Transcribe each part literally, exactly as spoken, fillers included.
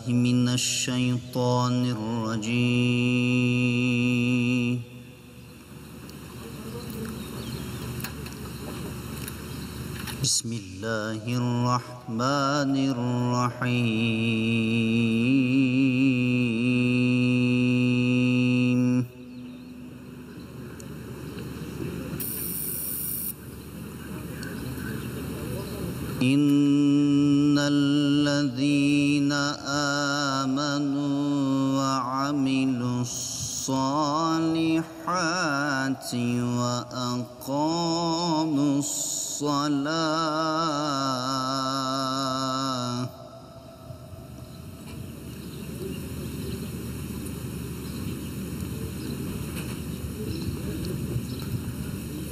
من الشيطان الرجيم. بسم الله الرحمن الرحيم. إن الذين آمنوا وعملوا الصالحات وأقاموا الصلاة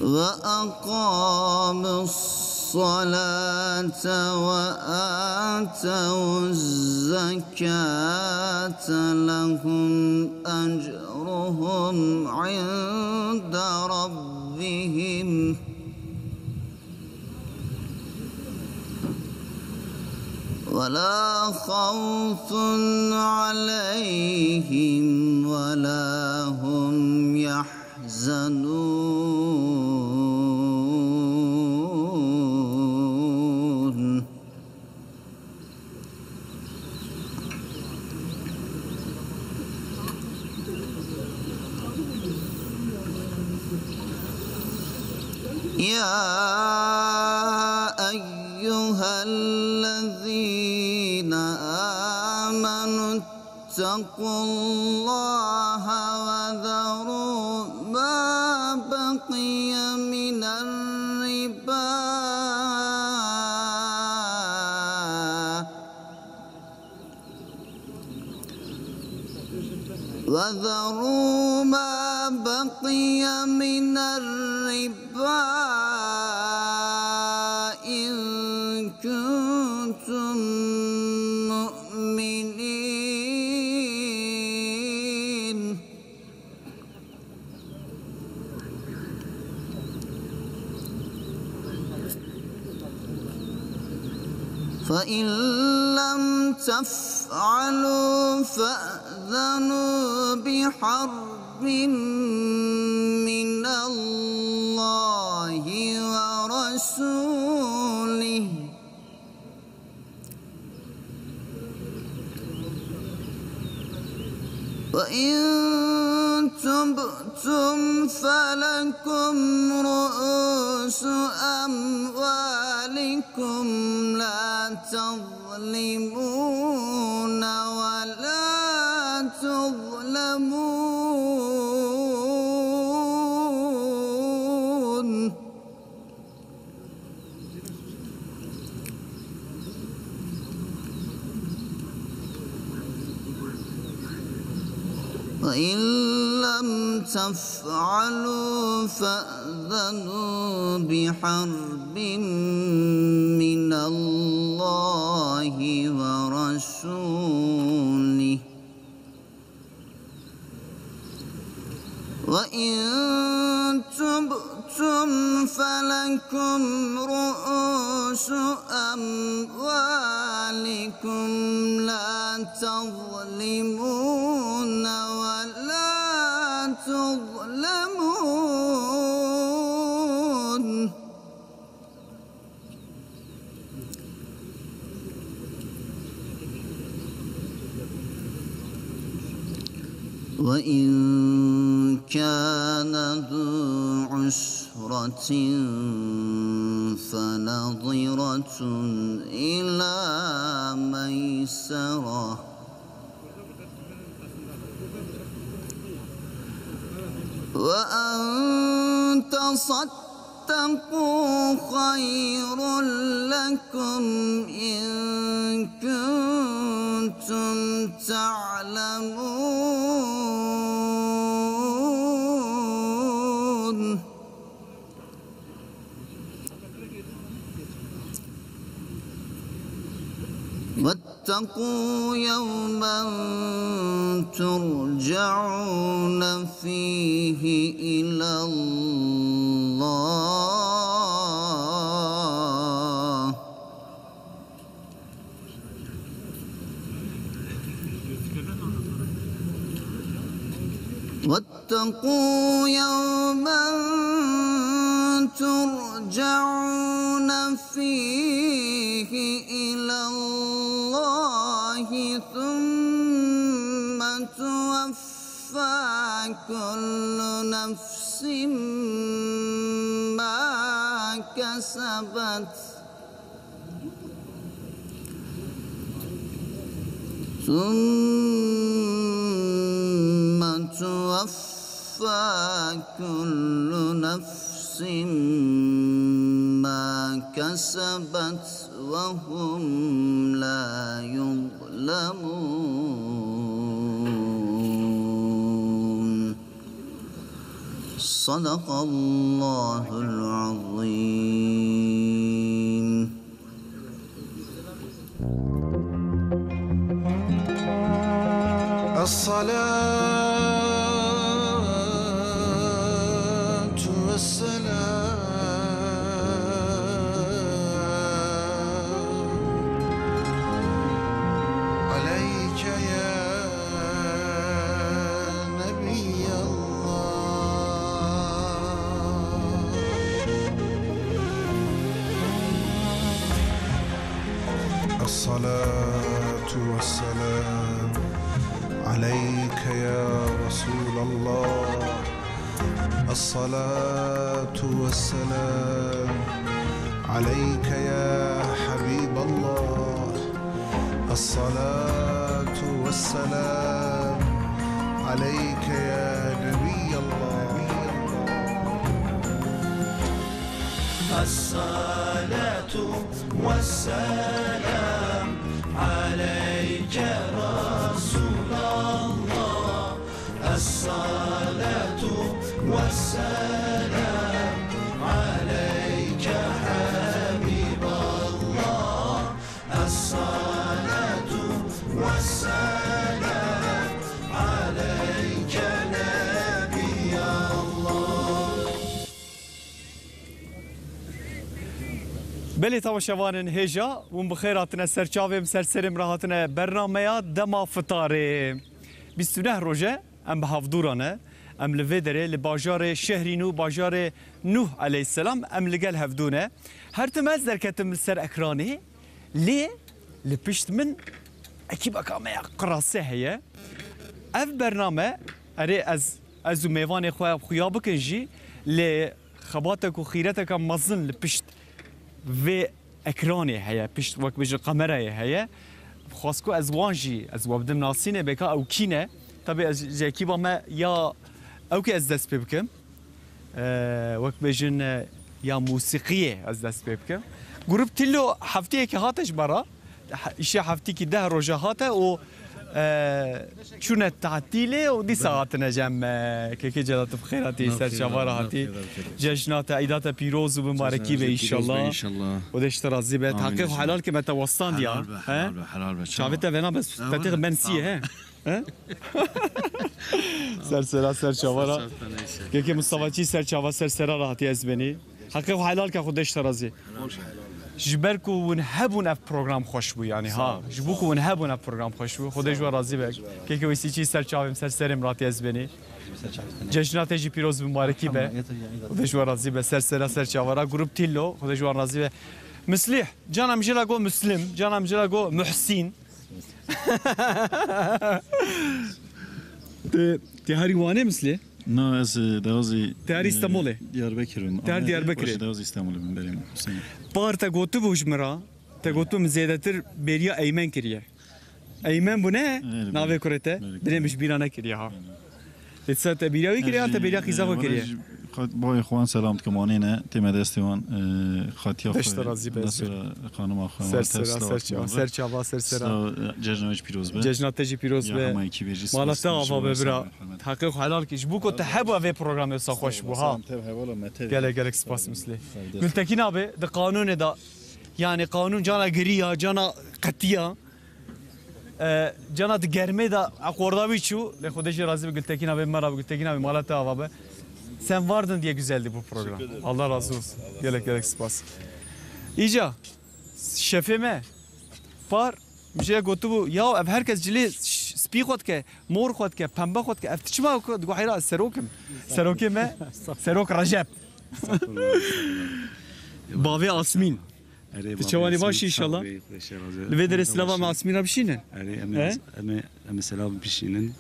وأقاموا الصلاة وآتوا الزكاة لهم أجرهم عند ربهم ولا خوف عليهم ولا هم يحزنون. يا أيها الذين آمنوا اتقوا الله وذروا ما بقي من الربا وذروا ما بقي من الربا إن كنتم مؤمنين. فإن لم تفعلوا فأذنوا بحرب من الله ورسوله، وإن تبتم فلكم رؤوس أموالكم لا تظلمون ولا تظلمون. وإن لم تفعلوا فأذنوا بحرب من الله ورسوله، وإن تبتم فلكم رؤوس أموالكم لا تظلمون ولا تظلمون. وإن كان ذو عسرة فنظرة إلى ميسرة، وأن تصدقوا خير لكم إن كنتم تعلمون. واتقوا يوما ترجعون فيه إلى الله، واتقوا يوما ترجعون فيه إلى الله ثم توفى كل نفس ما كسبت ثم توفى كل نفس ما كسبت وهم لا يظلمون. صدق الله العظيم. الصلاة والسلام عليك يا نبي الله. الصلاة والسلام عليك يا رسول الله. الصلاة والسلام عليك يا حبيب الله. الصلاة والسلام عليك يا نبي الله. الصلاة والسلام عليك رسول الله. الصلاة والسلام عليك حبيب الله. الصلاة والسلام عليك نبي الله. Belê temaşevanên hêja, hûn bi xêr hatine ser çavê min, ser serê min re hatine bernameya Dema Fitarê. Bîst û neh roj e, em bi hevdû re ne. Em li vê derê, li bajarê Şehrî Nû, bajarê Nûh aleyhisselam, em li gel hevdû ne. Her tim ez derketim li ser ekranê, lê li pişt min ekîbeka me ya qirase heye. Ev bername, erê ez, ez û mêvanê xwe xuya bikin jî, lê xebatek û xîreteke mezin li pişt vê ekranê heye, pişt wek bêjin kamerayê heye. Xwest ku ez wan jî, ez we bidim nasînê, bêka ew kî ne. Tabî ez ji ekîba me ya ew kê ez dest pê bikim. Eee, wek bêjin, e, ya mûsîqiyê ez dest pê bikim. Grup Tîlo hefteyekê hate ji me re. He-, îşe heftîkî deh roja hate û, e, çûne tatîlê û dîsa hatine cem me. Kekê Celat, tu bi xêr hatî, ser çava re hatî. Cejna te, îda te pîroz û bimarekî be înşallah. Xwedê ji te razî be. Heqê xwe helal ke me te westandiya. He? Çavê te vena bes, te têx ben siyê, he? He? Ser sera, ser çava ra. Kekê Mustafa çî ser çava, ser sera ra hatiye ez benî. Heqê xwe helal ke, Xwedê ji te razî. Ji ber ku hûn hebûn ev program xweş bû, yanî ha. Ji bo ku hûn hebûn ev program xweş bû. Xwedê ji we razî be. Kekê Weysî çî ser çavê min, ser serê min ra hatiye ez benî. Cejna te jî pîroz, mibarekî be. Xwedê ji we razî be. Ser sera, ser çava ra. Grup Tîlo, Xwedê ji wan razî be. Mislîh, cana min jê re got Muslim, cana min jê re got Muhsîn. Te, te herî Wanê mislê? Na, ez, e, dewazî, Te herî e, Stenbolê? Diyarbekir im. Te her Ama Diyarbekirê? ez dewazî Stenbolê bin berê min. Par te gotibû ji min re, te gotibû min zêdetir bêriya Eymen kiriye. Eymen bû ne? Evet, Navê evet. kurê te? Evet, Dilê min evet. ji bîra nekiriye ha. Evet. Lê dîsa te bêriya wî kiriye, yan te bêriya qîza xwe kiriye? Xwedê ji xwe, bayê xwe wan selam dikim, wanê ne, tême destê wan, e, xatiya xwe. Beş te razî be. Nasira xanima xwe, Ser sera, ser çava, ser çava, ser sera. Cejna wê jî pîroz be. Cejna te jî pîroz be. Ya hema ekîbê jî. Mala te ava be bira. Heqê xwe helal ki. Ji bo ku te hebû vê programê wisa xweş bû ha. Gelek gelek spas mislê. Gultekîn abi, di qanûnê de, yani qanûn cana giriya, cana qetiya. E, cana di germê de eqorda wî çû, lê Xwedê jê razî be, Gultekîn abi, me ra be, Gultekîn abi, mala te ava be. Sen vardın diye güzeldi bu program. Teşekkür ederim. Allah razı olsun. Gelek gelek spas. Îca, şefê me, par, min jê gotibû, ya ev herkes cilê ş-, pî xwe dike, mor xwe dike, pembe xwe dike. Ev ti çima ku digo heyra ez serok im? Serokê me, Serok Recep. Bavê Asmîn. Erê, Tu çawanî baş inşallah. Li vê derê silava me Asmîn re bişînin. Erê, em ê, He? em ê, em ê selam bişînin.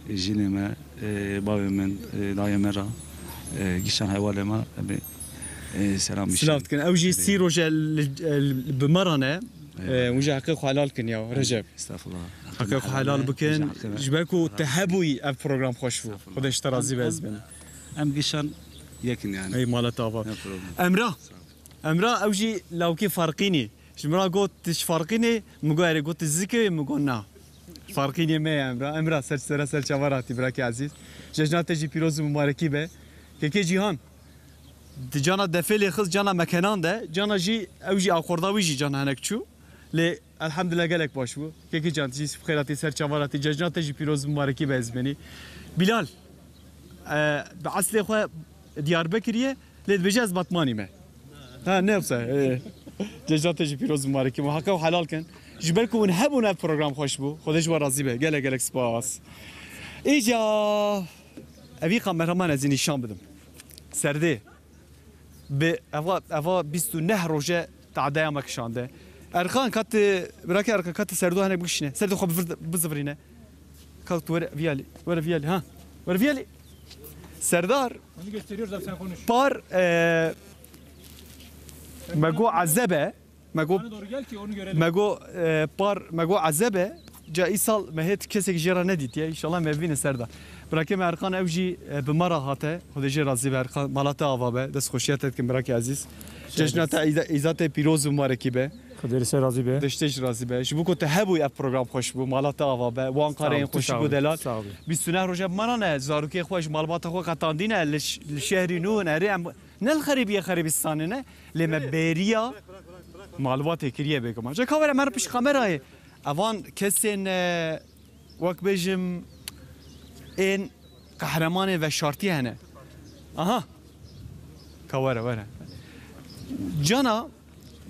Jinê me, e, bavê min, e, dayê me ra, e, gişan hevalê me, em ê, e, selam bişînin. Silav dikin. Ew jî Erê. sî roje li, li, bi me re ne. Eyvallah. E, hûn jî heqê xwe helal kin ya, Recep. Estağfurullah. Heqê xwe helal bikin. Ji ber ku te hebûyî ev program xweş bû. Estağfurullah. Xwedê ji te razî be ez benim. Em gişan yekin yani. Ey mala te ava. Ne problem. Emrah. Sağ ol. Emrah ew jî lawkê Farqînî. Ji min re got, "Tu ji Farqînê?" Min got, "Erê." Got, "Tu Zikê?" Min got, "Na." Farqînê me ye Emrah. Emrah ser sera ser çava ratî birakê ezîz. Cejna te jî pîroz û mibarekî be. Kekê Cîhan. Di cana defê lê xist, cana mekenan de. Cana jî, ew jî axorda wî jî cana hinek çû. Lê elhamdulillah gelek baş bû. Kekê Can, tu jî bi xêr hatî ser çava ratî. Cejna te jî pîroz û mibarekî be ez benî. Bilal. E, bi eslê xwe Diyarbekirî ye, lê dibêje ez Batmanî me. Ha, ne wisa, e, cejna te jî pîroz û mibarekî bû. Heqê xwe helal kin. Ji ber ku hûn hebûn ev program xweş bû. Xwedê ji we razî be. Gelek gelek spas. Îca evî kameraman ez ê nîşan bidim. Serdê. Bi eva, eva bîst û neh roje tadeya me kişande. Erkan, ka tu, birake Erkan, ka tu Serdo hinek bikişîne. Serdo xwe bivir-, bizivirîne. Ka tu were viyalî, were viyalî, ha. Were viyalî. Serdar. Onu gösteriyoruz abi, sen konuş. Par, e, me got ezebe. Me got, Bana doğru gel ki onu görelim. Me got, e, par, me got ezebe. Ca îsal me hêt kesekî jê re nedîtiye. Înşallah me bibîne Serdar. Birakê me Erkan ew jî, e, bi me re hate. Xwedê jê razî be Erkan. Mala te ava be. Destxweşiya te dikim birakê ezîz. Cejna te îza-, îza te pîroz û mibarekî be. Xwedê li ser razî be. Destê jî razî be. Ji bo ku te hebû ev program xweş bû. Mala te ava be. Wan Sağ ol, karên xweşik sağ û ol, delal. Sağ ol. Bîst û neh roja bi me re ne. Zarokê xwe ji malbata xwe qetandîne. Li ş-, li şehrî nû ne. Erê em ne li xerîbiyê xerîbistanê ne. Lê me bêriya malbatê kiriye bêguman. Ca ka were me re pişt kamerayê. Evan kesên, e, wek bêjim, ên qehremanê veşartî hene. Aha. Ka were, were. Cana,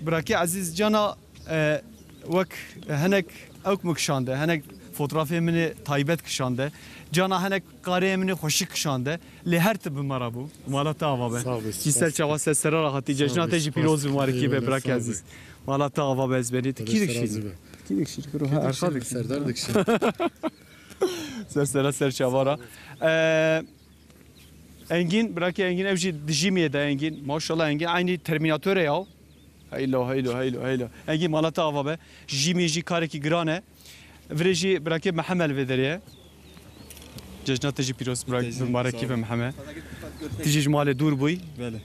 birakê ezîz, cana, e, wek hinek ewk min kişande, hinek fotoğrafê min ê taybet kişande. Cana hinek karê min ê xweşik kişande. Lê her tu bi me re bû. Mala te ava be. Sağ ol, Cî ser spas. Çava ser sera re hatî. Sağ ol, Cejna te jî spas. Pîroz û mibarekî be, Eyvallah, birakê sağ ol. Ezîz. Mala te ava be ez benî. Tu kî dikişînî? Kî dikişî? Kuro, ha, Erkan dikişî. Serdar dikişî. Ser sera ser çava re. Ee, Engîn, birakê Engîn ew jî di jîmiyê de Engîn. Maşallah Engîn eynî Termînator e ya. Heylo, heylo, heylo, heylo. Engîn mala te ava be. Jîmî jî karekî giran e. Virê jî birakê Mihemed vê derê ye. Cejna te jî pîroz, Te jî mibarekî sağ be ol. Mihemed. Tu jî ji malê dûr bûyî. Belê.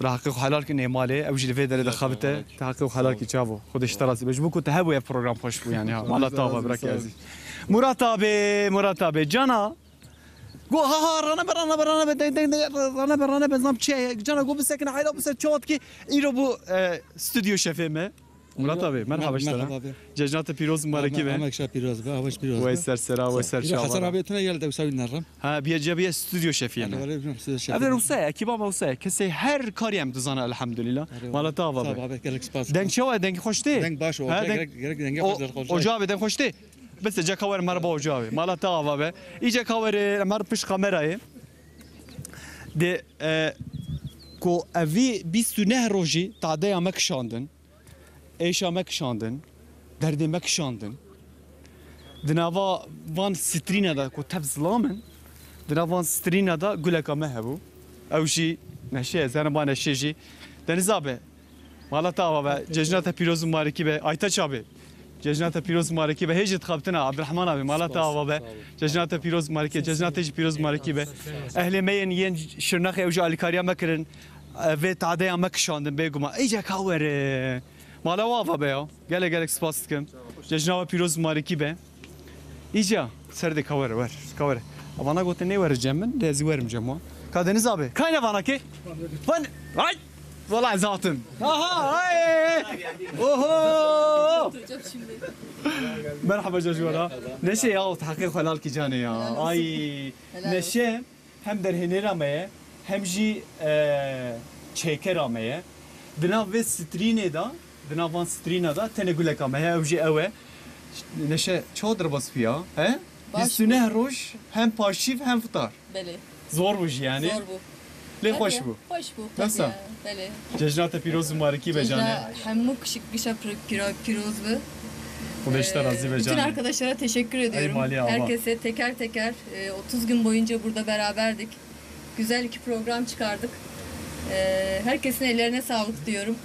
Bira heqê xwe helal kin ê malê. Ew jî li vê derê de xebite. Te heqê xwe helal kî çavo. Xwedê ji te razî be. Ji bo ku te hebû ev program xweş bû yani ha. Mala te ava birakê ezîz. Murat abi, Murat abi. Cana. Go ha ha, rane be, rane be, rane be, deng, deng, deng, rane be, rane be, zam çi ye? Cana go bisekine heyra biser çatkî. Îro bû, e, stüdyo şefê me. Murat abi, merhaba işte. Merhaba abi. Cejna te pîroz, mibarek be. Emek şa pîroz be, avaş pîroz be. Wey ser sera, wey ser çava. Hasan abi tine gel de usavi nerem. Ha, biye cebiye stüdyo şefî yani. Ev Rûsa ye, ekîba me Rûsa ye. Kesê her karî em dizane elhamdülillah. Mala te ava be. Sağ ol abi, gelek spas. Deng çawa, deng xweş tê? Deng baş o. Ha, gerek, gerek deng xweş. Oca abi, deng xweş tê? Bes ca ka were merhaba oca abi. Mala te ava be. Îca ka were mer pişt kamerayê. De, e, ku evî bîst û neh rojî tadeya me kişandin. Êşa me kişandin, derdê me kişandin. Di nava van strîna de ku tev zilam in, di nava van strîna de guleka me hebû. Ew jî Neşe ye, zene ba Neşe jî. Deniz abi, mala te ava be, cejna te pîroz û mibarekî be. Aytaç abi, cejna te pîroz û mibarekî be. Hê jî dixebitine, Abdurrahman abi, mala te ava be. Cejna te pîroz û mibarekî, cejna te jî pîroz û mibarekî be. Ehlê me yên, yên Şirnexê ew jî alîkariya me kirin. Vê tadeya me kişandin bêguman. Îca ka were. Mala we ava be ya. Gelek gelek spas dikim. Cejna we pîroz û mibarekî be. Îca. Serdê ka were, wer. Ka were. Vana gotin nê were cem min. Lê ez ê werim cem wan. Ka Deniz abi. Kayne vana ki? Van. Ay! Wala ez hatim. Aha, ay! Oho! Merhaba Cejwara. Neşe ya, o tahqiq helal ki canê ya. Ay! Neşe. Hem derhênêra me ye, hem jî, e, çêkera me ye. Di nav vê strînê de, di nav van strîna de tenê guleka me heye, ew jî ew e. Neşe, çawa derbas bûya, he? Baş bû. Bîst û neh roj hem paştî hem fitar. Belê. Zor bû jî yanî. Zor bû. Lê xweş bû. Xweş bû. Nasıl? Belê. Cejna te pîroz û mubarekî be canê. Cejna hemû kişik gişa pir-, pîra-, pîroz be. Xwedê ji te razî be canê. Ee, bütün arkadaşlara teşekkür ediyorum. Ey malî ava. Herkese teker teker, e, otuz gün boyunca burada beraberdik. Güzel iki program çıkardık. Ee, herkesin ellerine sağlık diyorum.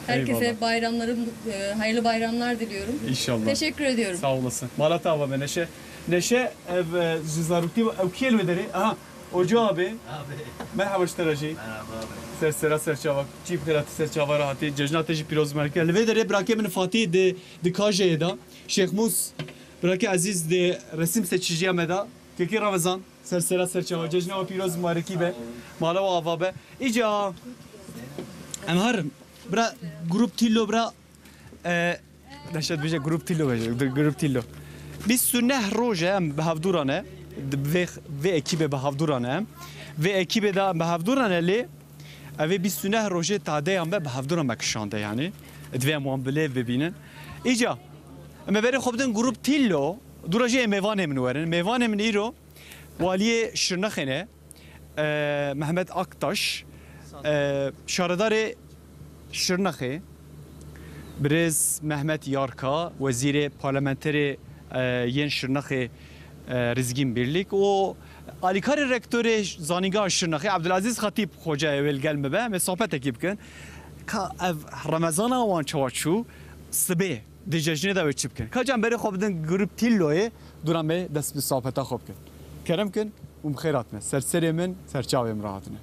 Herkese bayramları, e, hayırlı bayramlar diliyorum. Eyvallah. İnşallah. Teşekkür ediyorum. Sağ olasın. Mala te ava be Neşe. Neşe ev, e, ji zarokî ew kê li wê derê? Aha, Oca abi. Abi. Merhaba ji te re jî. Merhaba abi. Ser sera ser çava. Çî bi xêr hatî ser çava re hatî. Cejna te jî pîroz merke. Li vê derê birakê min Fatî di, di kajeyê de. Şêx Mûs, birakê ezîz di resim seçiciya me de. Kekê Ramazan. Ser sera ser çava. Cejna we pîroz mubarekî be. Mala we ava be. Îca em herin. Bira grup Tîlo bira, e, deşet bêje grup Tîlo bêje. Grup Tîlo. Bîst û neh roj e em bi hevdû re ne. Di vê, vê ekîbê bi hevdû re ne em. Vê ekîbê de em bi hevdû re ne lê ev ê bîst û neh rojê tadeyan be bi hevdû re me kişande yanî. Divê em wan bi lêv bibînin. Îca em ê berê xwe bidin grup Tîlo. Dû re jî ê mêvanê min werin. Mêvanê min îro Waliyê Şirnexê ne, e, Mehmet Aktaş, e, şaredarê Şirnexê, birêz Mehmet Yarka, wezîrê parlamenterê, e, yên Şirnexê, e, Rizgîn Birlik û alîkarê rektorê Zanîngeha Şirnexê Abdulaziz Xatîp Xoca ê wê li gel me be, em ê sohbetekî bikin. Ka ev Remezana wan çawa çû, sibê. Di cejnê de wê çi bikin? Ka can berê xwe bidin grup Tîlloyê, dûra me dest bi sohbeta xwe bikin. Kerem kin û bi xêr hatine. Ser serê min, ser çavê min re hatine.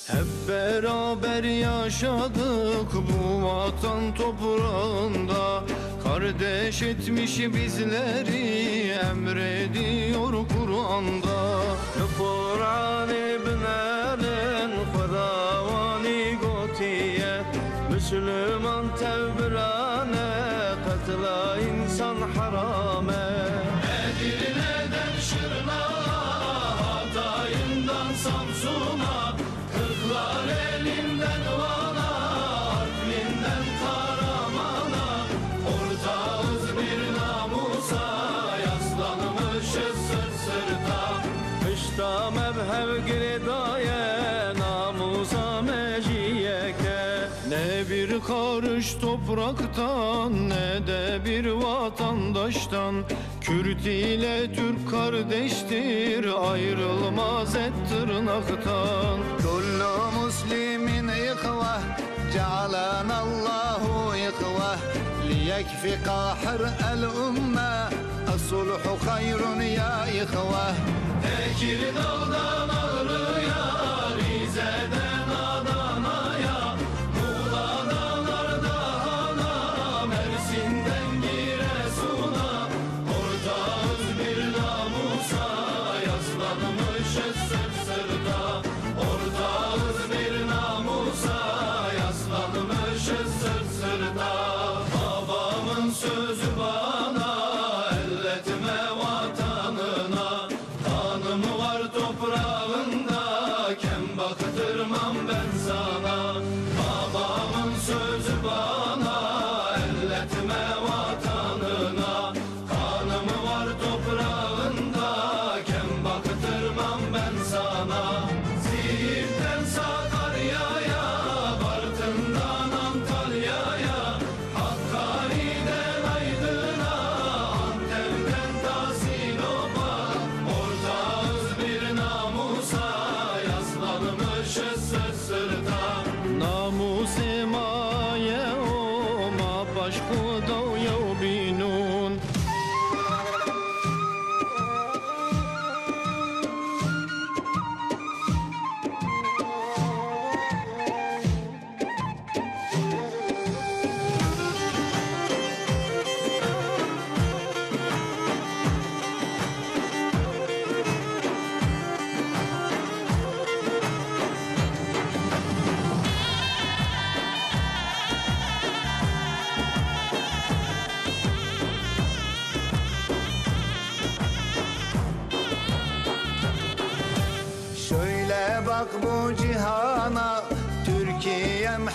Hep beraber yaşadık bu vatan toprağında. Kardeş etmiş bizleri emrediyor Kur'an'da. Li Qur'anê binêrin Xwedawanî gotiye, Müslüman tev birane, qetla insan haram e. Edirne'den Şırnak'a, Hatay'ından Samsun'a, Kırklareli'nden Van'a, Artvin'den Karaman'a, ortağız bir namusa, yaslanmışız sırt sırta. Pişta me bi hev girêdaye, namusa me jî yek e. Ne bir karış topraktan, ne de bir vatandaştan, Kürt ile Türk kardeştir, ayrılmaz et tırnaktan. كل مسلم إخوة، جعلنا الله إخوة، ليكفي قاحر الأمة، الصلح خير يا إخوة. Tekirdağ'dan Ağrı'ya, Rize'den Adana'ya, Muğla'dan Ardahan'a, Mersin'den Giresun'a, ortağız bir namusa, yaslanmışız sırt sırta. Ortağız bir namusa, yaslanmışız sırt sırta. Babamın sözü bana, elletme vatanına. Kanım var toprağında,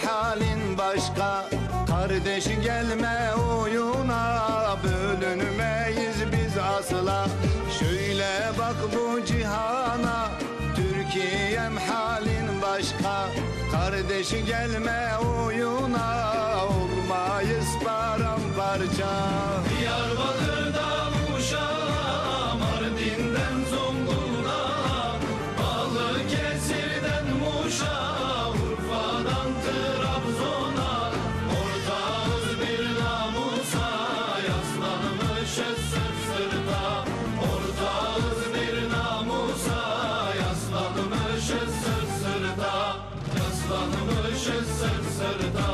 Halin başka, kardeş gelme oyuna, bölünmeyiz biz asla. Şöyle bak bu cihana, Türkiye'm halin başka, kardeş gelme oyuna, olmayız paramparça. Diyarbakır'dan Muş'a, Mardin'den Zonguldak'a, Balıkesir'den Muş'a, Urfa'dan Trabzon'a, ortağız bir namusa, yaslanmışız sırt sırta. Ortağız bir namusa, yaslanmışız sırt sırta. Yaslanmışız sırt sırta,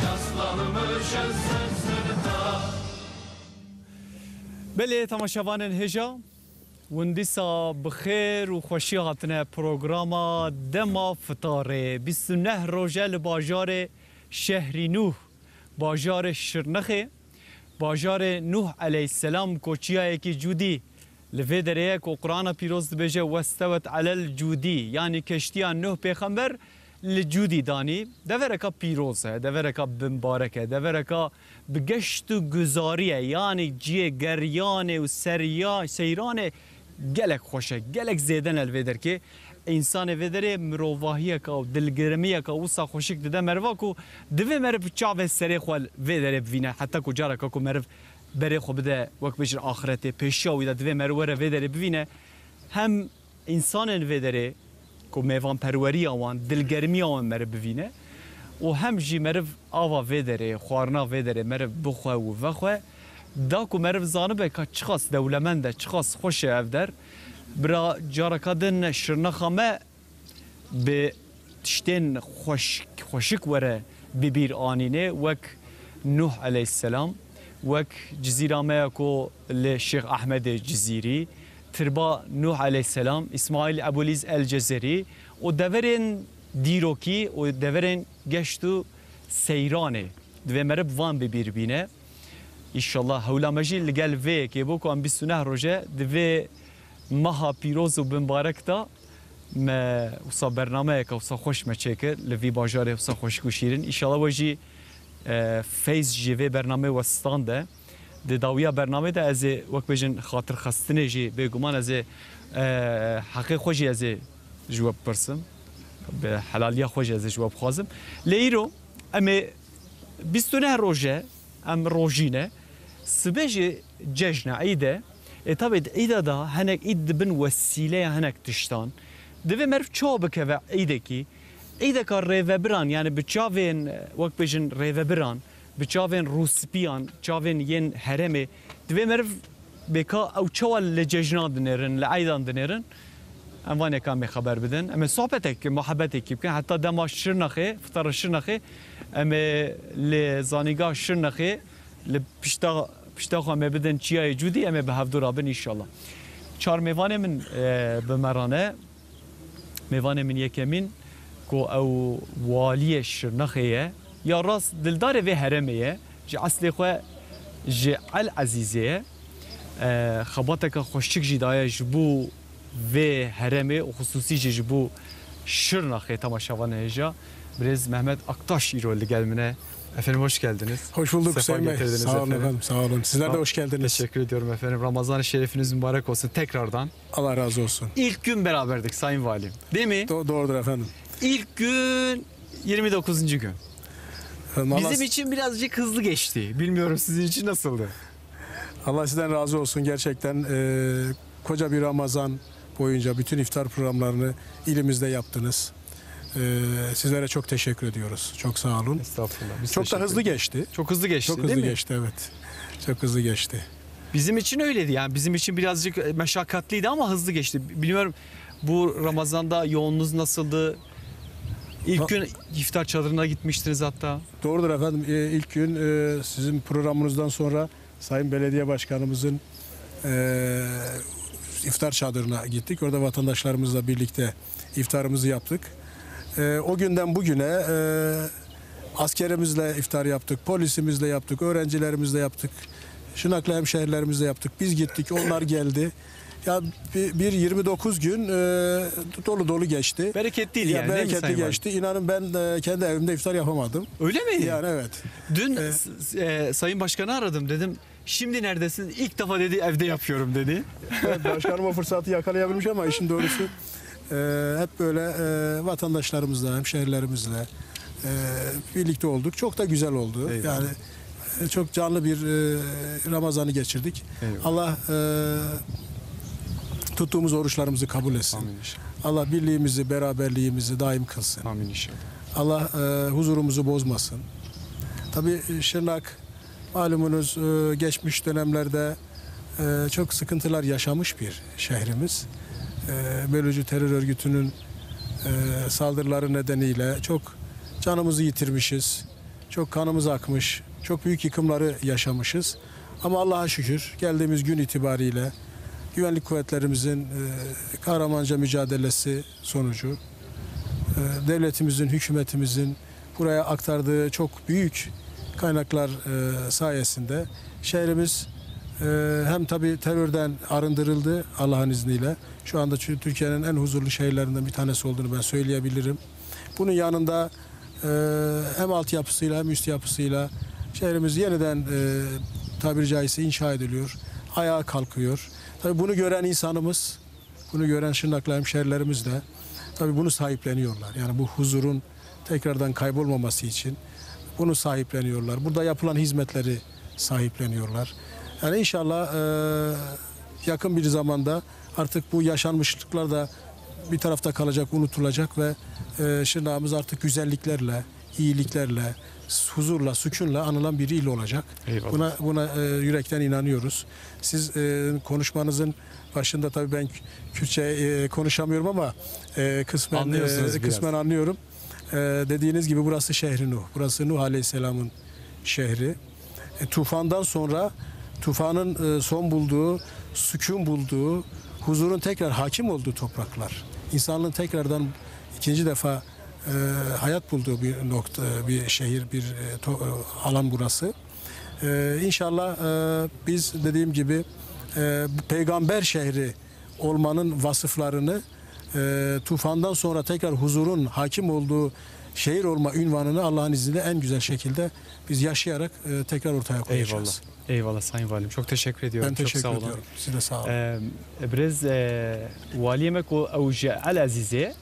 yaslanmışız sırt sırta. Belê, temaşevanên hêja, hûn dîsa bi xêr û xweşî hatine programa Dema Fitarê. Bîst û neh roje li bajarê Şehrî Nûh, bajarê Şirnexê, bajarê Nûh eleyhîsselam, ku çiyayekî Cûdî li vê derê ye, ku Qur'ana Pîroz dibêje, "Westewet elel Cûdî", yanî keştiya Nuh pêxember li Cûdî danî. Devereka pîroz e, devereka bimbarek e, devereka bi geşt û guzarî ye, yanî cihê geriyanê û seriya, seyranê gelek xweş e, gelek zêde ne li vê derkê. Însanê vê derê mirovahiyeka û dilgirmiyeka wisa xweşik dide meriva ku divê meriv çavê serê xwe vê derê bivîne. Heta ku careka ku meriv berê xwe bide, wek bêjin, axretê, pêşiya wî de divê meriv were vê derê bivîne. Hem însanên vê derê ku mêvanperweriya wan, dilgermiya wan meriv bivîne û hem jî meriv ava vê derê, xwarina vê derê meriv bixwe û vexwe. Da ku meriv zanibe ka çiqas dewlemend e, çiqas xweş e ev der. Bira, careka din Şirnexa me bi tiştên xweş-, xweşik were bi bîr anîne, wek Nuh eleyhîsselam, wek Cizîra me ya ku li Şêx Ehmedê Cizîrî, tirba Nuh eleyhîsselam, Îsmaîl Ebulîz El Cezerî û deverên dîrokî û deverên geşt û seyranê. Divê meriv van bi bîr bîne. Înşallah hewla me jî li gel vê yekê bû ku em bîst û neh roje di vê meha pîroz û bimbarek de me wisa bernameyeke wisa xweş me çêkir li vî bajarê wisa xweşik û şîrin. Înşallah we jî, e, feyz ji vê bernameyê we stande. Di dawiya bernameyê de ez ê wek bêjin xatirxistinê jî bêguman ez ê, e, heqê xwe jî ez ê ji we bipirsim. Bi helaliya xwe jî ez ê ji we bixwazim. Lê îro em ê bîst û neh roj e, em rojî ne. Sibê jî cejn e, îd e. Ê tabî di îda de hinek îd dibin wesîleya hinek tiştan. Divê meriv çawa bikeve îdekî? Îdeka rêvebiran, yanî bi çavên, wek bêjin, rêvebiran, bi çavên rûspiyan, çavên yên herêmê, divê meriv bê ka ew çawa li cejnan dinêrin, li eydan dinêrin, em van yeka em ê xeber bidin. Em ê sohbetek, muhebetekî bikin. Heta dema Şirnexê, fitara Şirnexê, em ê li zanîga Şirnexê, li pişta, pişta xwe em ê bidin çiyayê Cûdî, em ê bi hevdû re bin înşallah. Çar mêvanê min, e, bi me re ne. Mêvanê min yekemîn ku ew waliyê Şirnexê ye, ya rast dildarê vê herêmê ye, ji eslê xwe ji El Ezîzê ye. E, xebateke xweşik jî daye ji bo vê herêmê û xisûsî jî ji bo Şirnexê. Temaşevanê hêja, birêz Mehmet Aktaş îro li gel min e. Efendim, hoş geldiniz. Hoş bulduk Sefa Hüseyin Bey. Getirdiniz Sağ olun efendim. Efendim, sağ olun. Sizler de Ra-, hoş geldiniz. Teşekkür ediyorum efendim. Ramazan-ı Şerifiniz mübarek olsun tekrardan. Allah razı olsun. İlk gün beraberdik Sayın Valim. Değil mi? Do-, doğrudur efendim. İlk gün, yirmi dokuzuncu gün. Efendim, Allah Bizim s- için birazcık hızlı geçti. Bilmiyorum, sizin için nasıldı? Allah sizden razı olsun. Gerçekten, e, koca bir Ramazan boyunca bütün iftar programlarını ilimizde yaptınız. E, sizlere çok teşekkür ediyoruz. Çok sağ olun. Estağfurullah. Biz Çok da teşekkür hızlı ederiz. geçti. Çok hızlı geçti, Çok değil hızlı mi? geçti, evet. Çok hızlı geçti. Bizim için öyleydi yani. Bizim için birazcık, e, meşakkatliydi ama hızlı geçti. Bilmiyorum, bu Ramazan'da yoğunluğunuz nasıldı? İlk Va- gün iftar çadırına gitmiştiniz hatta. Doğrudur efendim. E, ilk gün, e, sizin programınızdan sonra Sayın Belediye Başkanımızın, e, iftar çadırına gittik. Orada vatandaşlarımızla birlikte iftarımızı yaptık. E, o günden bugüne, e, askerimizle iftar yaptık, polisimizle yaptık, öğrencilerimizle yaptık. Şırnaklı hemşehrilerimizle yaptık. Biz gittik, onlar geldi. Ya bir, bir yirmi dokuz gün e, dolu dolu geçti. Bereketli Ya yani, değil mi bereketli Sayın Valim? geçti. İnanın ben e, kendi evimde iftar yapamadım. Öyle mi? Yani evet. Dün E, s- e, Sayın Başkan'ı aradım, dedim, "Şimdi neredesiniz?" "İlk defa," dedi, "evde yapıyorum," dedi. Evet, başkanım o fırsatı yakalayabilmiş ama işin doğrusu e, hep böyle e, vatandaşlarımızla, hemşehrilerimizle e, birlikte olduk. Çok da güzel oldu. Eyvallah. Yani e, çok canlı bir e, Ramazan'ı geçirdik. Eyvallah. Allah e, tuttuğumuz oruçlarımızı kabul etsin. Amin inşallah. Allah birliğimizi, beraberliğimizi daim kılsın. Amin inşallah. Allah e, huzurumuzu bozmasın. Tabii e, Şırnak malumunuz e, geçmiş dönemlerde e, çok sıkıntılar yaşamış bir şehrimiz. E, bölücü terör örgütünün e, saldırıları nedeniyle çok canımızı yitirmişiz. Çok kanımız akmış, çok büyük yıkımları yaşamışız. Ama Allah'a şükür geldiğimiz gün itibariyle güvenlik kuvvetlerimizin e, kahramanca mücadelesi sonucu, e, devletimizin, hükümetimizin buraya aktardığı çok büyük kaynaklar e, sayesinde şehrimiz e, hem tabii terörden arındırıldı Allah'ın izniyle. Şu anda Tü- Türkiye'nin en huzurlu şehirlerinden bir tanesi olduğunu ben söyleyebilirim. Bunun yanında e, hem altyapısıyla hem üst yapısıyla şehrimiz yeniden e, tabiri caizse inşa ediliyor. Ayağa kalkıyor. Tabii bunu gören insanımız, bunu gören Şırnaklı hemşehrilerimiz de tabii bunu sahipleniyorlar. Yani bu huzurun tekrardan kaybolmaması için bunu sahipleniyorlar. Burada yapılan hizmetleri sahipleniyorlar. Yani inşallah e, yakın bir zamanda artık bu yaşanmışlıklar da bir tarafta kalacak, unutulacak ve e, Şırnağımız artık güzelliklerle, iyiliklerle, huzurla, sükunla anılan bir il olacak. Eyvallah. Buna buna e, yürekten inanıyoruz. Siz e, konuşmanızın başında tabii ben Kürtçe e, konuşamıyorum ama e, kısmen Anlıyorsunuz e, biraz. kısmen anlıyorum. E, dediğiniz gibi burası şehri Nuh. Burası Nuh Aleyhisselam'ın şehri. E, tufandan sonra tufanın e, son bulduğu, sükun bulduğu, huzurun tekrar hakim olduğu topraklar. İnsanlığın tekrardan ikinci defa e, hayat bulduğu bir nokta, bir şehir, bir e, to- e, alan burası. E, inşallah e, biz dediğim gibi e, bu peygamber şehri olmanın vasıflarını e, tufandan sonra tekrar huzurun hakim olduğu şehir olma ünvanını Allah'ın izniyle en güzel şekilde biz yaşayarak e, tekrar ortaya koyacağız. Eyvallah. Eyvallah Sayın Valim. Çok teşekkür ediyorum. Ben Çok teşekkür sağ olun. ediyorum. Siz de sağ olun. Ee, Birêz e, Waliyê me ku ew ji El Ezîzê,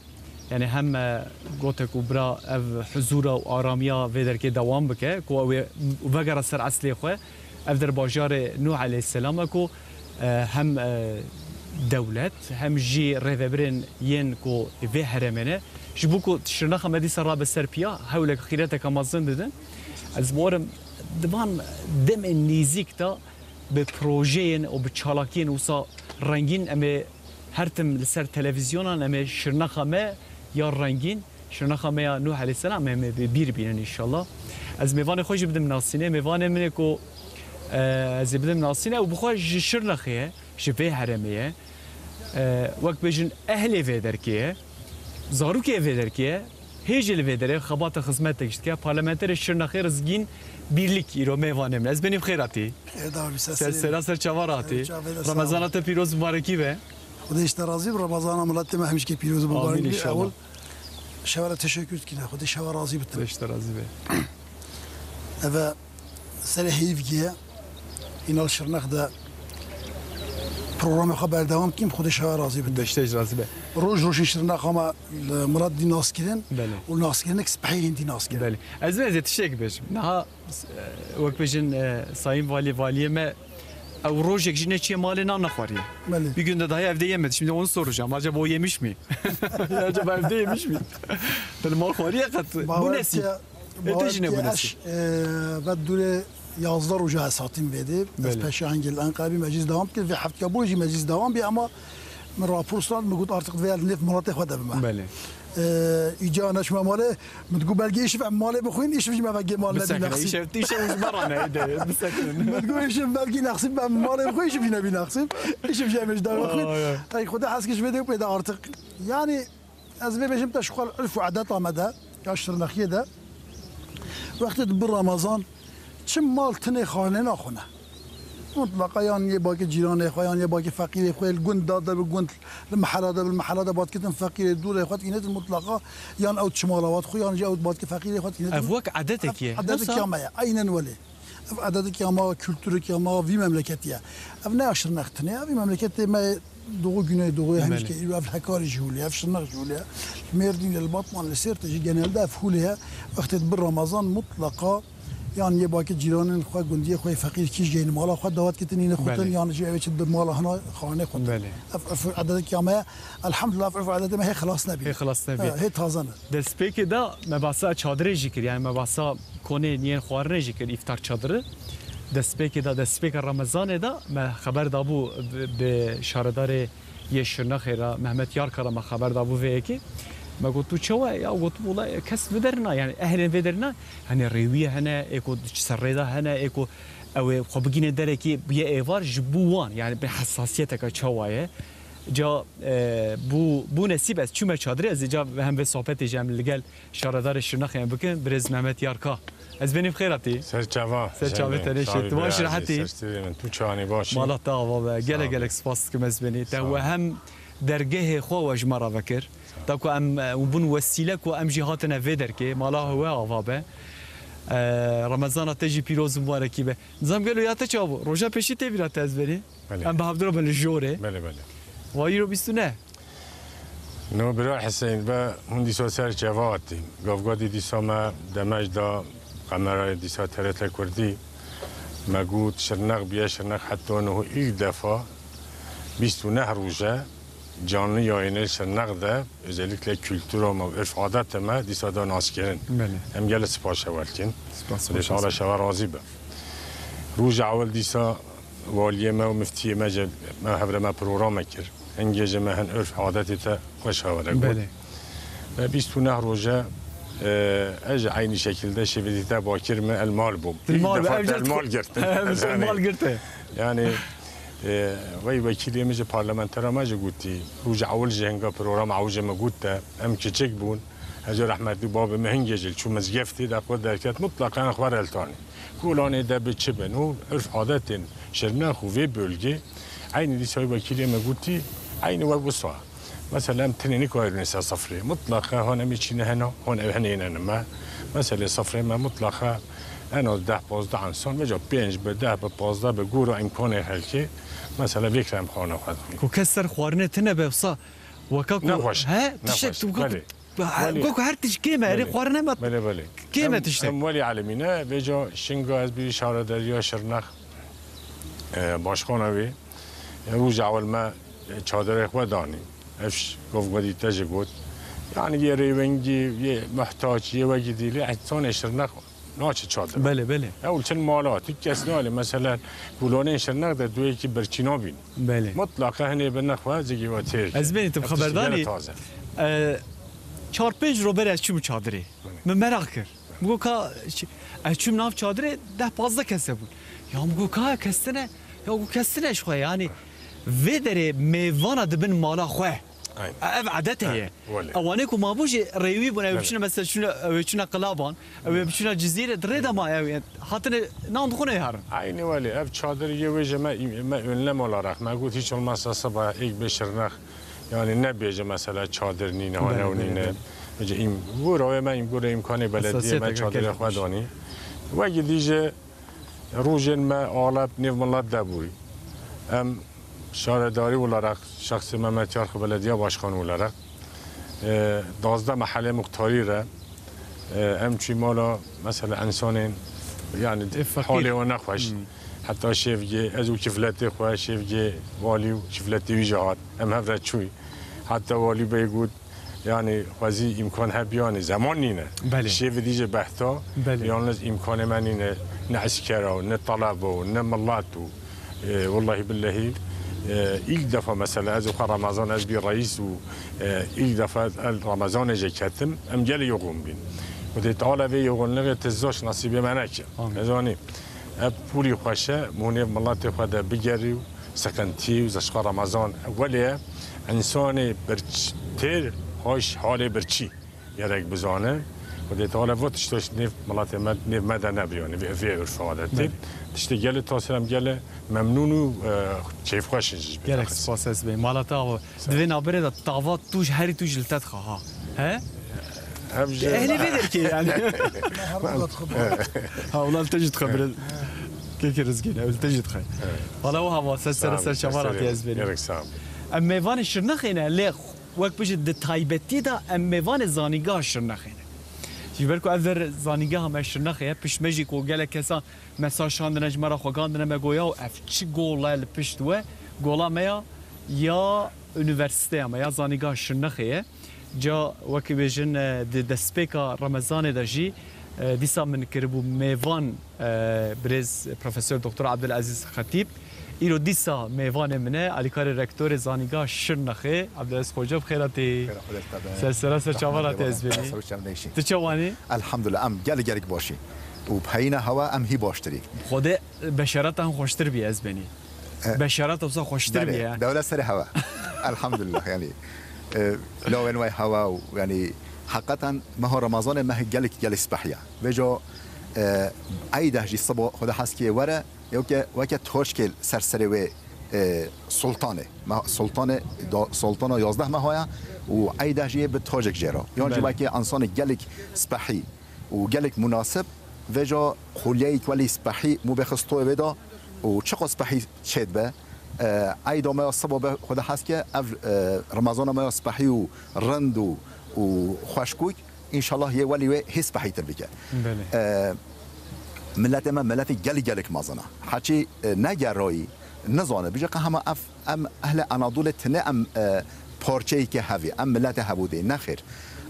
yani hem e, gote ku bira ev huzura û aramiya vê derkê dewam bike, ku ew ê vegere ser eslê xwe, ev der bajarê Nuh aleyhisselam e ku e, hem e, dewlet hem jî rêvebirên yên ku vê herêmê ne, ji bo ku Şirnexa me dîsa rabe ser piya, hewlek xîreteke mezin didin. Ez bawerim di van demên nêzîk de bi projeyên û bi çalakiyên wisa rengîn em ê her tim li ser televîzyonan em ê Şirnexa me ya rengîn, Şirnexa me ya Nuh aleyhisselam em ê bi bîr bînin înşallah. Ez mêvanê xwe jî bidim nasînê. Mêvanê min ê ku, e, ez ê bidim nasînê, ew bi xwe ji Şirnexê ye, ji vê herêmê ye. E, wek bêjin ehlê vê derkê ye, zarokê vê derkê ye, hê jî li vê derê xebata xizmetek jî dike. Parlamenterê Şirnexê Rizgîn Birlik îro mêvanê min. Ez benî bi xêr hatî. Ê, dar bi ser Ser serê. sera ser çava hatî. Ser çavê de sağ ol. Ramazana te pîroz, mubarekî be. Xwedê ji te razî be, Ramazana miletê me hemîşkê pîroz û Amîn mubarek be. înşallah. Ewil şeva re teşekkür dikine. Xwedê şeva razî bitin. Xwedê ji te razî be. Eve serê heyvgê ye. Îna li Şirnex de programê xwe berdewam dikim. Xwedê şeva razî bitin. Xwedê ji te jî razî be. Roj rojên Şirnexa me li milet dî naskirin Belê. û naskirinek spehî hindî naskirin. Belê. Ez ê, ez ê tiştek bêjim. Niha, e, wek bêjin, e, Sayın Valî, valiyê me, ew rojek jî neçiye malê nan nexwariye. Belê. Bir gün de dahi evde yemedi. Şimdi onu soracağım. Acaba o yemiş mi? Acaba evde yemiş mi? Li mal xwariye qet. Bawer Bunesi. ke, E, tu bawer jî ke nebûnesi. eş, e, ve dûrê yazdeh roja ez hatîm vê dê. Ez Belê. peşê hengê li Enqerê bî meclis devam kir. Vê heftiya bo jî meclis devam bî ama min rapor stend, min got artık divê ez li nêv miletê xwe de bime. Belê. E, îca neçime malê, min digot belkî îşev em malê bixwîn, îşev jî me vegê mal nebî Bisekine, nexsî. îşev, îşev ji me re neyê de, bisekine. Min digot îşev belkî nexsî, em malê bixwîn, îşev jî nebî nexsî. Îşev jî em ji dawê xwîn. Ay, ay. Ay, Xwedê hez kir ji vê dê pê de artık. Yani, ez vê bêjim te ji xwe li urf û edeta me de, ya Şirnexiyê de, wextê dibi Ramazan, çi mal tinê xanê naxwine. Mutlaqa yan yê bakê cîranê xwe, yan yê bakê feqîrê xwe, li gund da de bi gund, li mehela de bi mehela de bat kitin feqîrê dûrê xwe tînetin mutlaqa, yan ew çi mala wat xwe, yan jî ew bat ki feqîrê xwe tînetin. Ev wek edetek ye. Ev edetek ya me ye. Eynen welê. Ev edetek ya me, kulturek ya me, vî memleketî ye. Ev ne ya Şirnex tine ye, vî memleketê me Doğu, Güneydoğu, Belê. Hemîşkê îro ev Hekarî jî hûlê ye, ev Şirnex jî hûlê ye. Li Mêrdînê, li Batman, li Sêrtê jî genelde ev hûlê ye. Wextê bi Ramazan mutlaqa yan yê bakê cîranên xwe, gundiyê xwe yê feqîr kî jî yê mala xwe dawet kitin yîne xutin, Belê. Yan jî ew ê çi di mala hina xanê xutin. Belê. Ev urf û edeteke ya me ye. Elhamdulillah, ev urf û edetê me hê xilas nebî. Hê xilas nebî. Ha, hê taze ne. Destpêkê de me behsa çadirê jî kir, yani me behsa konên yên xwarinê jî kir, îftar çadiri. Destpêkê de, destpêka Remezanê de me xeber dabû bi, bi şaredarê yê Şirnexê re, Mehmet Yarka re me xeber dabû vê yekê. Me got, "Tu çawa ye?" Ya got, "Wela kes vê derê nayê, yani ehlên vê derê nayê. Hani rêwiye hene, ê ku serrê de hene, ê ku ew ê xwe bigîne derekê bûye êvar ji bo wan, yani bi hesasiyeteke çawa ye." Ca, e, bû, bû nesîb ez çûme çadirê, ez ê ca hem vê sohbetê jî em li gel şaredarê Şirnexê em bikin, birêz Mehmet Yarka. Ez benî bi xêr hatî. Ser çava. Ser çavê te neşê. Tu baş rehetî. Ser çavê min. Tu çawanî baş î? Mala te ava be. Gelek gelek spas dikim ez benî. Te we hem dergehê xwe we ji me re vekir. Ta ku em, e, bûn wesîle ku em jî hatine vê derkê. Mala we ava be. E, Remezana te jî pîroz û mubarekî be. Nizam gelo ya te çawa bû? Roja pêşî tê bîra te ez benî. Belê. Em bi hevdira bin li jorê. Belê, belê. Wa îro bîst û neh. No, bira Hüseyin be, hûn dîsa ser çava hatîn. Gavgadî dîsa me demej da kamerayê dîsa T R T Kurdî. Me got, Şirnex bûye, Şirnex heta niho ilk defa bîst û neh roj e canlı yayını Şirnex de, özellikle kultura me, örf adetê me dîsa da naskirin. Belê. Em gelek spas ewel kin. Spas, Xwedê spas. Teala şeva razî be. Roja ewel dîsa waliyê me û miftiyê me jî me hevre me programe kir. Hingê jî me hin örf adetê te xweş hevre got. Belê. Ve bîst û neh roje, e, ez jî eynî şekilde şevêdî te bakir me el mal bûm. Di mal, İlk defa ev te el mal girtin. Ev te mal girtin. Yani, e, vey wekîlê min jî parlamentera me jî gotî, roja ewil jî hinga programa ewil jî me got te, em kiçik bûn. Ez û rehmetî babê min hingê jî çû mizgeftê de xwe derket, mutlaka em xwe re eltanî. Kolanê de bi çi bin û urf adetên Şirnex û vê bölgê eynî dîsa wekîlê me gotî, eynî wek wisa. Mesela em tinê nikayirûne ser sifrê. Mutlaka hon em ê çîne hena, hon ew hinê ne me. Mesela sifrê me mutlaka en az deh pazdeh insan, veca pênc bi, deh bi, pazdeh bi, gora îmkanê xelkê, mesela vêkre em xwarina xwe dixwin. Ku kes ser xwarinê tine be wisa, weka ku Nexweş. He, tiştek Nexweş. Tu weka Belê. Belê. Wek her tişt kêm e, erê Belê. Xwarin hema Belê, belê. Kêm e Em, tiştek. Em welî alemîne, vêca şinga ez bî şaredariya Şirnex, e, başkana wê. E, roja ewil me, e, çadirê xwe danî. Ev ş-, gov godî te jî got. Yani yê rêwengî, yê muhtaç, yê wekî dî, lê insanê Şirnex naçe çadir. Belê, belê. Ew çin mala, tu kes nalê. Mesela, kulonên Şirnex de tu yekî birçî nabîn. Belê. Mutlaka hinê bi nexwe zigî we têr. Ez benî tu Ev tiştî xeberdanî. Gelek taze. E, çar pênc rober ez çûm çadirê. Belê. Min meraq kir. Min got ka, ç-, ez çûm nav çadirê deh pazdeh kes hebûn. Ya min got ka kes tine, ya got kes tine ji xwe yani. Vê derê mêvana dibin mala xwe. Aynen. Ev edet heye. He, wele. Ewanê ku mabû jî rêwî bûn, ew Belê. Biçûne mesela çûne, ew çûne Qilaban, ew biçûne Cizîrê, di rê de ma ew hatine nan dixwine herin. Aynı wele, ev çadir yê wê jî me, me önlem olarak, me got hiç olmazsa sabah ek beşirnex, yani nebêje mesela çadir nîne, Belê, hane û belê, nîne. belê. Vêce im, gora wê me im, gora îmkanê belediye me Hassasiyeteke çadirê gelişmiş. Xwe danî. Wekî dî jî Rojên me aleb nêv milet de bûyî. Em şaredarî olarak, şexsê Mehmet Yarxi Belediye Başkanı olarak, e, dazdeh mehelê muxtarî re, e, em çûyî mala, mesela, insanên, yani, Ê feqîr. Halê wan nexweş. Hmm. Heta şêvgê, ez û kifletê xwe, şêvgê walî û kifletê wî jî hat. Em hev re çûyî. Heta walî bey got, Yani xwezî îmkan hebiyanî, zeman nîne. Belê. Şêvê dî jî behta, Belê. Yalnız îmkanê me nîne, ne esker o, ne taleb o, ne milet o. E, wellahî billehî, e, ilk defa mesela ez û xwe Ramazan ez bî reîs û, e, ilk defa el Ramazanê jê ketim, em gelê yoxûn bîn. Xwedê Teala vê yoxûnlixê ti zoş nasîbê me neke. Amin. Ez anî. Ev pûlî xweş e, hûn ê miletê xwe de bigerî û siqintî û zişka Remezan. Welê însanê birçî têr haş halê birçî gerek bizane. Xwedê Teala va tişta ji nêv miletê me, nêv me de nebe, yanî vê, vê urfa de tê. Belê. Tiştê gelê tasîr em gelê memnûn û, e, keyfxweş in jî ji vê. Gelek şexs. Spas ez bê. Mala te ava. Sağ ol. Di vê navberê de tava tu ji herî tu ji li te dixa ha. He? Ev ji Ehlê vê derkê yani. Ha, wala li te jî dixebire. Kekê Rizgîn, ev li te jî dixe. Evet. Wala wiha va, ser, ser, Sağ ol, ser çavan ser hatî ez bênim. Gerek sağ ol. Em mêvanê Şirnexê ne, lê wek bijî di taybetî de em mêvanê zanîngeha Şirnexê ne. Ji ber ku ev der zanîngeha me Şirnexê ye, pişt me jî ku gelek kesan mesaj şandine ji me re xwe gandine me goya û ev çi gol e li pişt we, gola me ya, ya unîversîteya me ya zanîngeha Şirnexê ye. Ca wekî bêjin, e, di destpêka Remezanê de jî, e, dîsa min kiribû mêvan, e, birêz Profesor Doktor Abdulaziz Xetîb. Îro dîsa mêvanê min e, alîkarê rektorê Zanîngeha Şirnexê, Abdulaziz Xoca, bi xêr hatî. Xêra xwe dest be. Ser sera ser çavan hatî ez bênî. Ser çavan neyşî. Tu çawanî? Elhamdulillah, em gelek gelek başî. Û peyîna hewa em hî baştirî. Xwedê beşereta hûn xweştir bî ez bênî. E, Beşereta wisa xweştir bî belê, ya. Dewlet serê hewa. Elhamdulillah, yani, e, lawên wê hewa û, yani, heqeten meha Remezanê meh gelek, gelek spehî ya. Vêca, e, eyde jî sibo Xwedê hez kê were, yewke, weke toşkê ser serê wê, e, sultanê. Me-, sultanê da-, sultana yazdeh meha ya û eyde jî yê bi tacek jê re. Yan jî Belê. Weke insanê gelek spehî û gelek munasib, vêca xuliyeyek welî spehî mû bê xistoyê wê de û çiqas spehî çêdibe. E, eyda me ya sibo be Xwedê hez ke ev, e, Remezana me ya spehî û rind û, û xweşkûk, înşallah yê welî wê hê spehîtir bike. Belê. E, miletê me miletê gelî gelek mezin e. Heçî, e, negerayî, nizane, bije qe hema ev, em ehlê Anadolê tine em, e, parçeyeke hevî, em milete hevûdê, nexêr.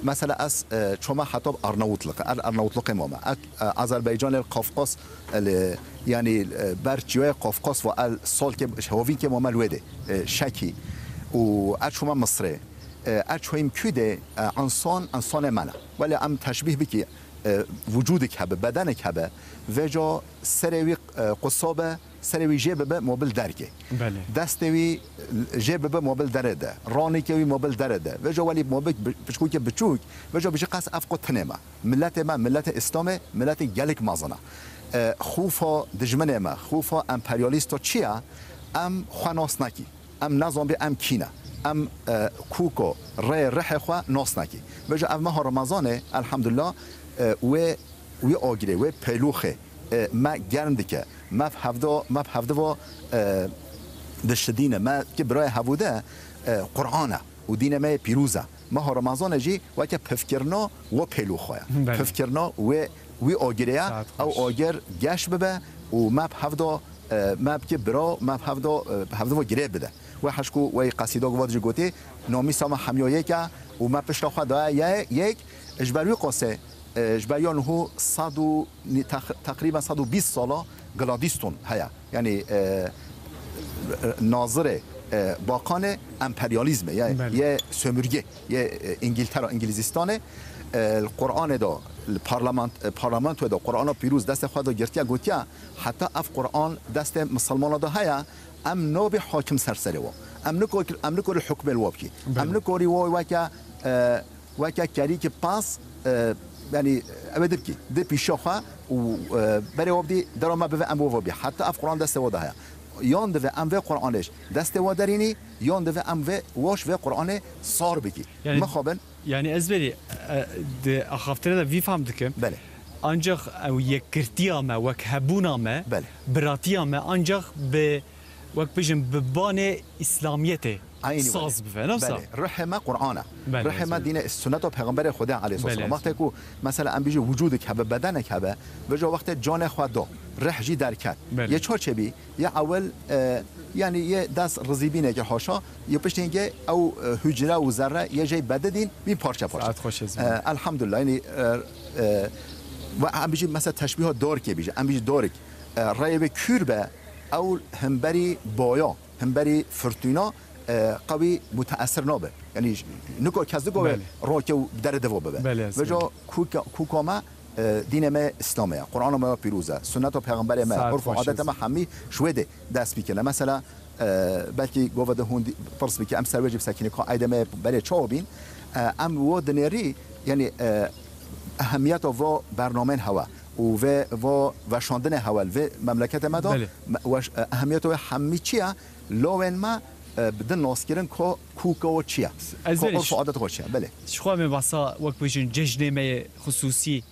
Mesela ez, e, çoma heta Arnavutliqê, el Arnavutliqê mame. Ek, e, Azerbaycanê Kafkas, el, yani, e, ber çiyoyê Kafkas ve el salkê, hovînkê mame li wê de, e, şekî. Û ez çoma Misrê, e, ez çoyîm kû de, e, insan, insanê me ne. Wele em teşbîh bikî, e, vücudek hebe, bedenek hebe, vêca serê wî, e, qusa be, serê wî jê bibe mobil derkê. Belê. Destê wî jê bibe mobil derê de. Ranîkê wî mobil derê de. Vêca welî mobil bi-, piçkûkê biçûk, vêca bijî qas ev qo tinê me. Miletê me, miletê Îslamê, miletê gelek mezin e. E, xufa dijminê me, xufa emperyalîsta çi ye? Em xwe nas nekî. Em nezanbî em kî ne. Em, e, kûko rê rihê xwe nas nekî. Vêca ev meha Remezanê, elhamdulillah, e, wê, wî agirê, wê pêlûxê, e, me germ dike. Me bi hevdo, me bi hevdivo, e, dişidîne. Me ki birayê hevûde, e, Qur'an e û dînê me yê pîroz e. Meha Remezanê jî weke pifkirina wo pêlûxo ye. Belê. Pifkirina wê, wî agirê ye, Saet ew xweş. Agir geş bibe û me bi hevdo, e, me bike bira, me bi hevdo, e, bi hevdivo girê bide. Wê heşkû wê qesîda ku vat jî gotê, namîsa me hemiya yek e û me pişta xwe daye ye-, yek, ji ber wî qasê, e, ji ber ya niho sed û ni-, teq-, teqrîben sed û bîst sala Gladstone heye. Yani, e, nazirê, e, bakanê emperyalîzmê, ye, Belê. Ye sömürge, ye, e, Îngiltera, Îngilîzistanê, e, li Qur'anê de, li parlament-, e, parlamentoyê de Qur'ana pîroz destê xwe de girtiye, gotiye, heta ev Qur'an destê misilmana de heye, em nabê hakim ser serê wan. Em nikor, em nikor li hukmê li wa bikî. Belê. Em nikorî wa weke, e, weke kerîkî pas, e, yani, ew ê dibkî, di pîşa xwe û, e, berê wa bidî, dera me bive em wa bî. Heta ev Qur'an destê wa de heye. Yan divê em vê Qur'anê ji destê wa derînî, yan divê em vê wa ji vê Qur'anê sar bikî. Yani, Mixabin. Yani ez berî, e, di axaftinê de vî fam dikim. Belê. Ancak ew yekgirtiya me, wek hebûna me, Belê. Biratiya me ancak bi, wek bijim, bi banê Îslamiyetê Eynî saz welê. Bife, ne wisa? Belê. Ruhê me Qur'an e. Belê, Ruhê me belê. Dîne sunneta Peyxemberê Xwedê aleyhisselam. Belê. Wextê ku mesela em bijî vücudek hebe, bedenek hebe, vêca wextê canê xwe do, ruh jî derket. Belê. Yê çar çêbî, yê ewil, e, yani yê dest rizîbîneke haşa, yê piştî hingê ew, e, hücre û zerre yê jey bedidîn, wî parçe parçe. Saet xweş ez E, bînim. Elhamdulillah, yani, e, e, ve em bijî mesela teşbîha dorkê bijî, em bijî dorek, e, reyê wê kûr be, ew himberî boya, himberî firtûna, e, qewî muteesir nabe. Yani, j-, niko kes diko Belê. Rokê û dere devo bibe. Belê, ez Vêca belê. Kûka, kûka me, e, dînê me Îslamê ye. Qur'ana me ya pîroz e. Sunneta Peyxemberê me, Saet urf û xweş adetê ez me hemî ji wê de dest bikine. Mesela, e, belkî gova de hûn dî-, pirs bike, em ser wê jî bisekîne, ka eydê me berê çawa bîn. E, em wo dinêrî, yani, e, ehemiyeta va bernamên hewe û vê va veşandinê hewe li vê memleketê me de Belê. me-, weş-, ehemiyeta wê hemî çi ye? Lawên me, e, bi din naskirin ka kûka we çi ye? Ez Ka belê urf û adet we çi ye? Belê. Ji xwe me behsa wek bêjin cejnê me yê xisûsî,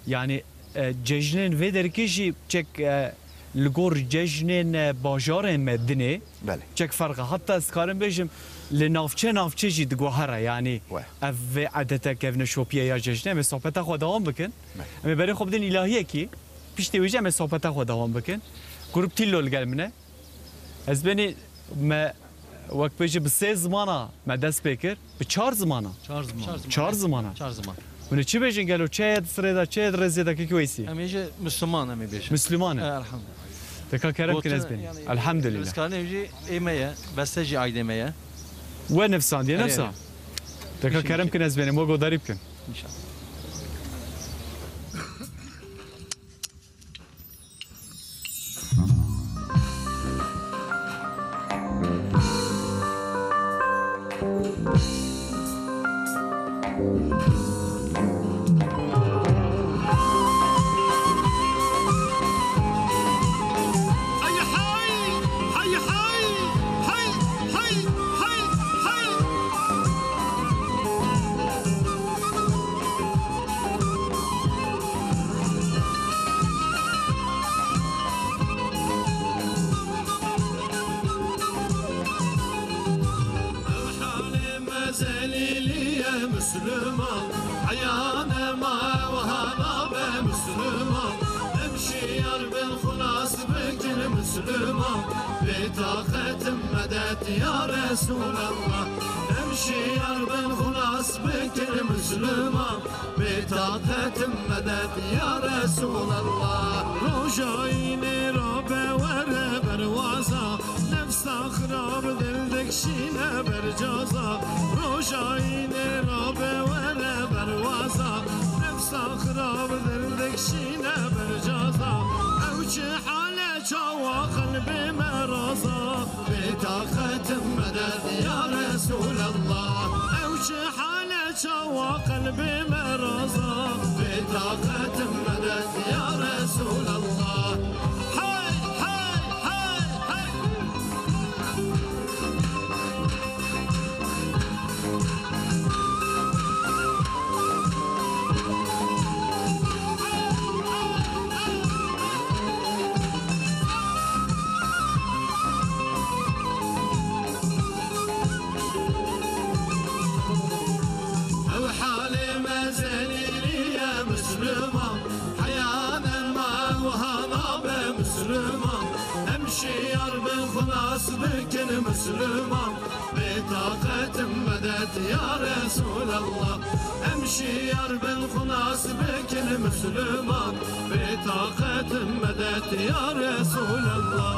yanî, e, cejnên vê derkê jî çek, e, li gor cejnên, e, bajarên me dinê Belê. çek ferq e. Heta ez karim bêjim, li navçe navçe jî diguhere, yanî We. ev vê edete kevneşopiye ya cejnê. Em ê sohbeta xwe dewam bikin. Belê. Em ê berê xwe bidin îlahiyekî. Piştî wê jî em ê sohbeta xwe dewam bikin. Grup Tîlo li gel min e. Ez benî me wek bêjî bi sê zimana me dest pê kir. Bi çar zimana. Çar ziman. Çar zimana. Çar ziman. Hûn ê çi bêjin gelo? Çi ye di sirê de, çi ye di rêzê de, Kekî Weysî? Em ê jî Misliman em ê bêjin. Misliman e. E, elhamdulillah. Te ka kerem kin ez Gotin, bênim. yani, Elhamdulillah. Rizkarê jî ê me ye, beste jî aydê me ye. We nivsandiye, Erê, nivsa? erê. Te ka Bişîn, kerem bişîn. kin ez bênim, we godarî bikin. İnşallah. Ew halê me zelîlî ye Misliman, heyane ma ew hana be Misliman. Em şiyar bin xulas bikin Misliman, bê taqetim medet ya Resulallah. Em şiyar bin xulas bikin Misliman, bê taqetim medet ya Resulallah. Roja înê rabe were berwaza, nefsa xirab dil dikşîne bercaza. Roja înê rabe were berwaza, nefsa xirab dil dikşîne bercaza. Ew çi hale çawa qelbê me raza, bê taqetim medet ya Resulallah. Ew çi hale çawa qelbê me raza, bê taqetim medet ya Resulallah. Hey, hey, hey, hey. Ew halê me zelîlî ye Misliman, heyane ma ew hana be Misliman. Em şiyar bin xulas bikin Misliman, bê taqetim medet ya Resulallah. Em şiyar bin xulas bikin Misliman, bê taqetim medet ya Resulallah.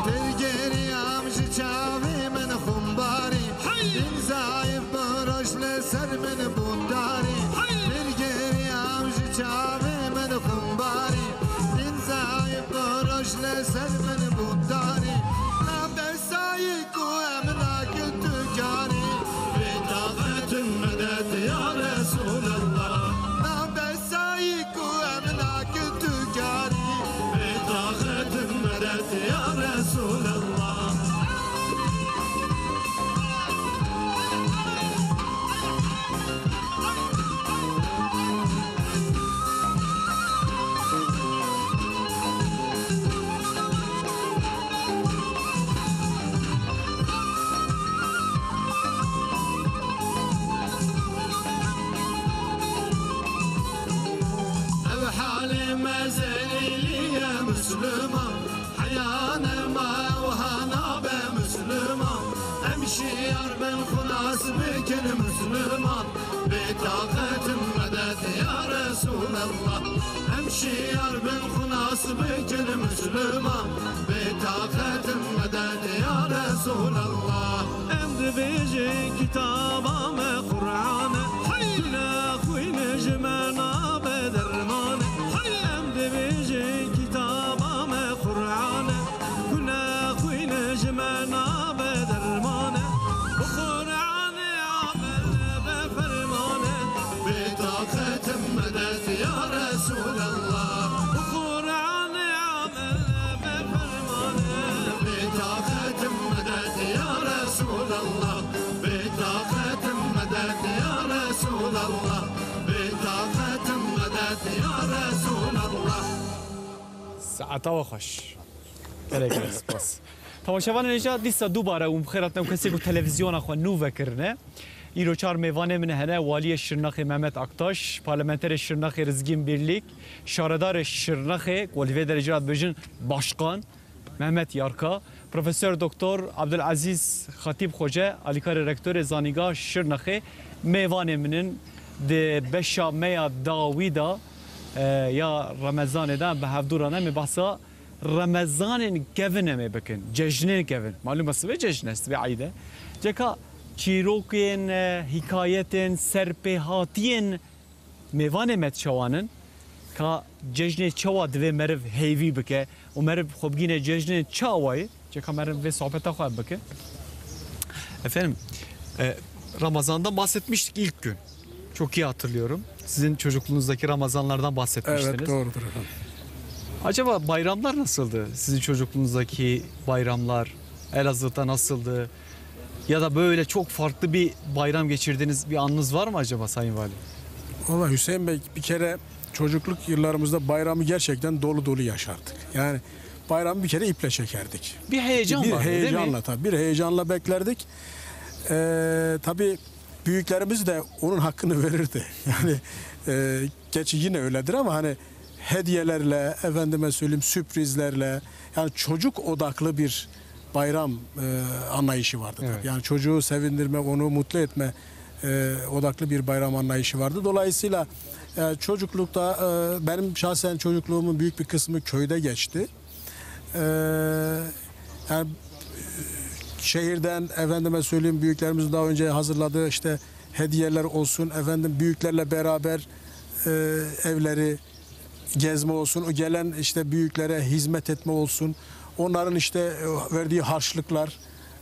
Dilgeriyam ji çavê min xumbarî, Hey! Din zayif baraj li ser min bûndarî. Hey! Dilgeriyam ji çavê min xumbarî, din zayif baraj li ser min bûndarî. Nabe sayî ku em nakin tu karî, bê taqetim medet ya Resulallah. Nabe sayî ku em nakin tu karî, bê taqetim medet ya Resulallah. Ev halê me zelîlî ye Misliman, heyane ma ew hana be Misliman. Em şiyar bin xulas bikin Misliman, bê taqetim medet ya Resulallah. Em şiyar bin xulas bikin Misliman, bê taqetim medet ya Resulallah. Em dibêjin kitaba me Qur'an e, Hey! tu nexwîne ji me nabe derman e. Hey! Em dibêjin kitaba me Qur'an e, tu nexwîne ji me nabe derman e. Bi Qur'anê amel be ferman e. Bê taqetim medet ya Saeta we xweş. Gelek gelek spas. Temaşevanên hêja, dîsa dubare hûn bi xêr hatine û kesê ku televîzyona xwe nû vekirine. Îro çar mêvanê min hene, Waliyê Şirnexê Mehmet Aktaş, Parlamenterê Şirnexê Rizgîn Birlîk, Şaredarê Şirnexê, ku li vê derecê re dibêjin başkan, Mehmet Yarka, Profesor Doktor Abdulazîz Xatîb Xoce, alîkarê rektorê Zanîngeha Şirnexê, mêvanê min in di beşa me ya dawî de, e, ya Remezanê de em bi hevdû re ne, em ê behsa Remezanên kevin em ê bikin, cejnên kevin. Malûm e, sibê cejn e, sibê eyd e. Ceka çîrokên, e, hîkayetên, serpêhatiyên mêvanê me çawan in, ka cejnê çawa divê meriv hêvî bike û meriv xwe bigîne cejnê çawayê, ceka meriv vê sohbeta xwe bike. Efendim, e, Ramazan'dan bahsetmiştik ilk gün. Çok iyi hatırlıyorum. Sizin çocukluğunuzdaki Ramazanlardan bahsetmiştiniz. Evet, doğrudur efendim. Acaba bayramlar nasıldı? Sizin çocukluğunuzdaki bayramlar Elazığ'da nasıldı? Ya da böyle çok farklı bir bayram geçirdiğiniz bir anınız var mı acaba Sayın Valim? Vallahi Hüseyin Bey, bir kere çocukluk yıllarımızda bayramı gerçekten dolu dolu yaşardık. Yani bayramı bir kere iple çekerdik. Bir heyecan Bir vardı, değil mi? heyecanla tabii, bir heyecanla beklerdik. Ee, tabii büyüklerimiz de onun hakkını verirdi. Yani e, gerçi yine öyledir ama hani hediyelerle, efendime söyleyeyim, sürprizlerle, yani çocuk odaklı bir bayram e, anlayışı vardı tabii. Evet. Yani çocuğu sevindirme, onu mutlu etme e, odaklı bir bayram anlayışı vardı. Dolayısıyla e, çocuklukta e, benim şahsen çocukluğumun büyük bir kısmı köyde geçti. E, yani şehirden, efendime söyleyeyim, büyüklerimizin daha önce hazırladığı işte hediyeler olsun, efendim, büyüklerle beraber e, evleri gezme olsun, o gelen işte büyüklere hizmet etme olsun, onların işte e, verdiği harçlıklar,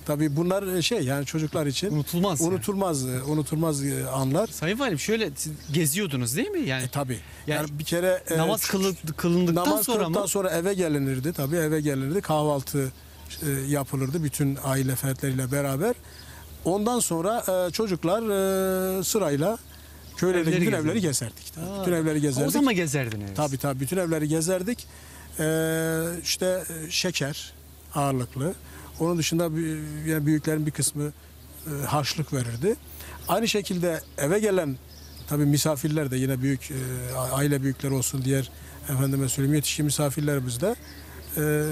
tabii bunlar e, şey, yani çocuklar için Unutulmaz yani. unutulmaz, e, unutulmaz e, anlar. Sayın Valim, şöyle siz geziyordunuz, değil mi? Yani, E, tabii. yani Yani bir kere e, namaz ç- kılı- kılındıktan namaz sonra mı? kıldıktan sonra eve gelinirdi, tabii, eve gelinirdi, kahvaltı e, yapılırdı bütün aile fertleriyle beraber. Ondan sonra e, çocuklar e, sırayla köylerdeki Evleri bütün evleri gezerdik. gezerdik. Tabii. Ha. Bütün evleri gezerdik. O zaman gezerdiniz. Tabii, tabii, bütün evleri gezerdik. E, işte e, şeker ağırlıklı. Onun dışında bir- yani büyüklerin bir kısmı e, harçlık verirdi. Aynı şekilde eve gelen tabii misafirler de yine büyük e, aile büyükleri olsun, diğer, efendime söyleyeyim, yetişkin misafirlerimiz de e,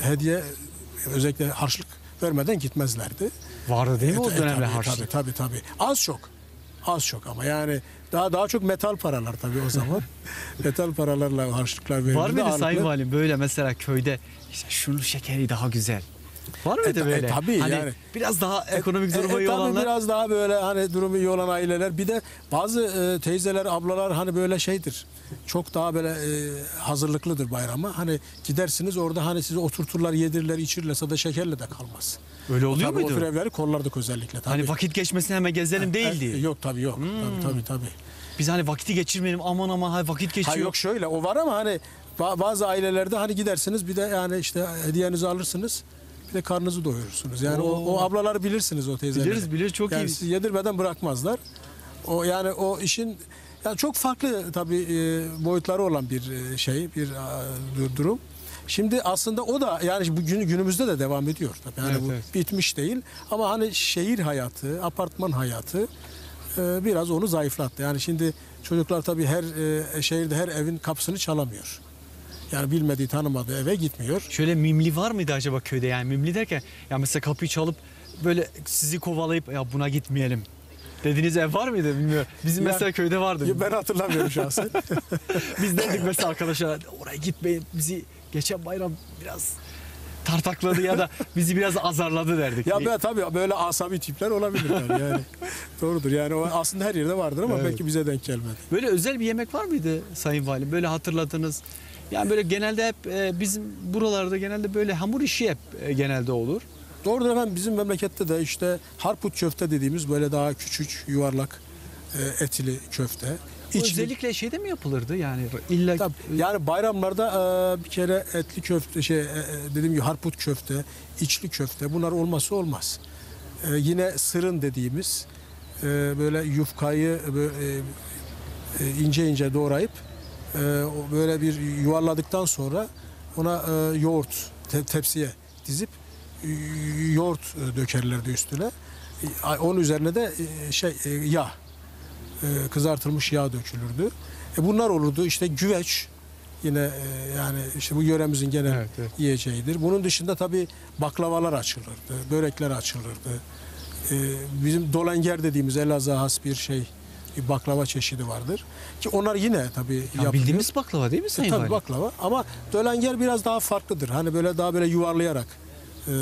hediye, özellikle harçlık vermeden gitmezlerdi. Vardı değil mi E, o ta- e, dönemde tabii, harçlık? Tabii, tabii, tabii. Az çok. Az çok ama yani daha daha çok metal paralar tabii o zaman. Metal paralarla harçlıklar verildi. Var mıydı Sayın Valim böyle mesela köyde işte şunun şekeri daha güzel? Var mıydı E, ta- e, böyle? tabii Hani yani. biraz daha E, ekonomik e, durumu e, iyi tabii olanlar? biraz daha böyle hani durumu iyi olan aileler. Bir de bazı e, teyzeler, ablalar hani böyle şeydir. Çok daha böyle e, hazırlıklıdır bayrama. Hani gidersiniz orada hani sizi oturturlar, yedirirler, içirirler, sadece şekerle de kalmaz. Öyle oluyor Tabii muydu? o tür evleri kollardık özellikle tabii. Hani vakit geçmesin hemen gezelim E, değildi. e, yok tabii yok. Hmm. Tabii tabii tabii. Biz hani vakti geçirmeyelim, aman aman, hani vakit geçiyor. Ha, yok şöyle o var ama hani ba- bazı ailelerde hani gidersiniz bir de yani işte hediyenizi alırsınız. Bir de karnınızı doyurursunuz. Yani o, Oo. o ablaları bilirsiniz o teyzeleri. Biliriz, biliriz, çok Yani iyi. sizi yedirmeden bırakmazlar. O yani o işin yani çok farklı tabii e, boyutları olan bir e, şey, bir e, du- durum. Şimdi aslında o da yani bu gün, günümüzde de devam ediyor tabii. Yani Evet, bu evet. bitmiş değil ama hani şehir hayatı, apartman hayatı e, biraz onu zayıflattı. Yani şimdi çocuklar tabii her e, şehirde her evin kapısını çalamıyor. Yani bilmediği, tanımadığı eve gitmiyor. Şöyle mimli var mıydı acaba köyde? Yani mimli derken ya mesela kapıyı çalıp böyle sizi kovalayıp ya buna gitmeyelim dediğiniz ev var mıydı bilmiyorum. Bizim Ya- mesela köyde vardı. Ya ben hatırlamıyorum şahsen. Biz derdik mesela arkadaşlara oraya gitmeyin, bizi geçen bayram biraz tartakladı ya da bizi biraz azarladı derdik. Ya ben tabii böyle asabi tipler olabilir tabii yani. Doğrudur yani o aslında her yerde vardır ama Evet. belki bize denk gelmedi. Böyle özel bir yemek var mıydı Sayın Valim? Böyle hatırladığınız. Yani böyle genelde hep e, bizim buralarda genelde böyle hamur işi hep e, genelde olur. Doğrudur efendim, bizim memlekette de işte harput köfte dediğimiz böyle daha küçük, yuvarlak e, etli köfte. Bu İçli- özellikle şeyde mi yapılırdı? Yani illa Tabii, yani bayramlarda e, bir kere etli köfte, şey, e, e, dediğim gibi harput köfte, içli köfte, bunlar olmazsa olmaz. E, yine sırın dediğimiz e, böyle yufkayı böyle, e, e, ince ince doğrayıp E, o böyle bir yuvarladıktan sonra ona, e, yoğurt te-, tepsiye dizip, e, yoğurt, e, dökerlerdi üstüne. E, a-, onun üzerine de, e, şey, e, yağ, e, kızartılmış yağ dökülürdü. E, bunlar olurdu. İşte güveç, yine, e, yani işte bu yöremizin genel Evet, evet. yiyeceğidir. Bunun dışında tabii baklavalar açılırdı, börekler açılırdı. E, bizim dolenger dediğimiz Elazığ'a has bir şey, bir baklava çeşidi vardır. Ki onlar yine tabii Ya yapılıyor. bildiğimiz baklava değil mi E, Sayın tabii Valim? baklava ama dolenger biraz daha farklıdır. Hani böyle daha böyle yuvarlayarak, e,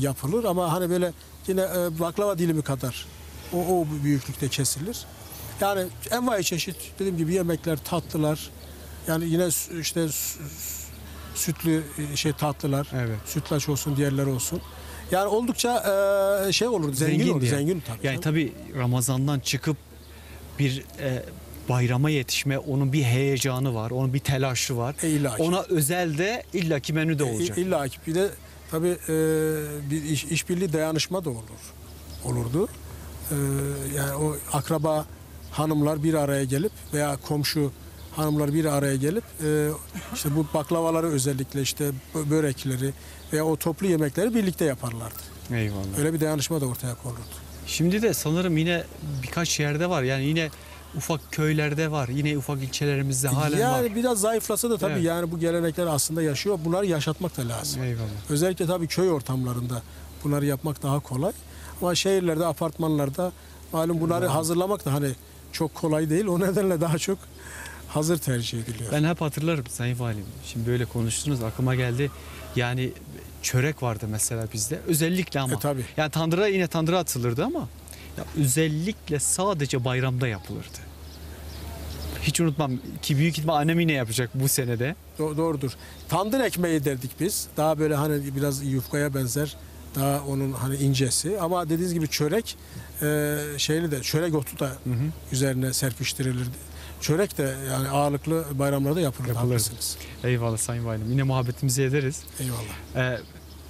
yapılır ama hani böyle yine, e, baklava dilimi kadar o, o büyüklükte kesilir. Yani envai çeşit dediğim gibi yemekler, tatlılar. Yani yine sü-, işte sü-, sü-, sütlü, e, şey tatlılar. Evet. Sütlaç olsun, diğerleri olsun. Yani oldukça, e, şey olurdu, zengin Zengin olurdu, diye. zengin tabii Yani canım. tabii Ramazan'dan çıkıp bir, e, bayrama yetişme, onun bir heyecanı var, onun bir telaşı var. E, illa ki. Ona özel de illa ki menü de E, olacak. illa ki. Bir de tabii, e, bir iş, işbirliği, dayanışma da olur, olurdu. E, yani o akraba hanımlar bir araya gelip veya komşu hanımlar bir araya gelip, e, işte bu baklavaları özellikle işte bö-, börekleri veya o toplu yemekleri birlikte yaparlardı. Eyvallah. Öyle bir dayanışma da ortaya konulurdu. Şimdi de sanırım yine birkaç yerde var. Yani yine ufak köylerde var. Yine ufak ilçelerimizde halen Yani var. biraz zayıflasa da tabii Evet. yani bu gelenekler aslında yaşıyor. Bunları yaşatmak da lazım. Eyvallah. Özellikle tabii köy ortamlarında bunları yapmak daha kolay. Ama şehirlerde, apartmanlarda malum bunları Doğru. hazırlamak da hani çok kolay değil. O nedenle daha çok hazır tercih ediliyor. Ben hep hatırlarım Sayın Valim. Şimdi böyle konuştunuz, aklıma geldi. Yani çörek vardı mesela bizde. Özellikle ama. E, tabii. Yani tandıra, yine tandıra atılırdı ama ya özellikle sadece bayramda yapılırdı. Hiç unutmam ki büyük ihtimal annem yine yapacak bu senede. Do-, doğrudur. Tandır ekmeği derdik biz. Daha böyle hani biraz yufkaya benzer. Daha onun hani incesi. Ama dediğiniz gibi çörek, e, şeyli de, çörek otu da Hı hı. üzerine serpiştirilirdi. Çörek de yani ağırlıklı bayramlarda yapılır, Yapılır. haklısınız. Eyvallah Sayın Valim. Yine muhabbetimizi ederiz. Eyvallah. E,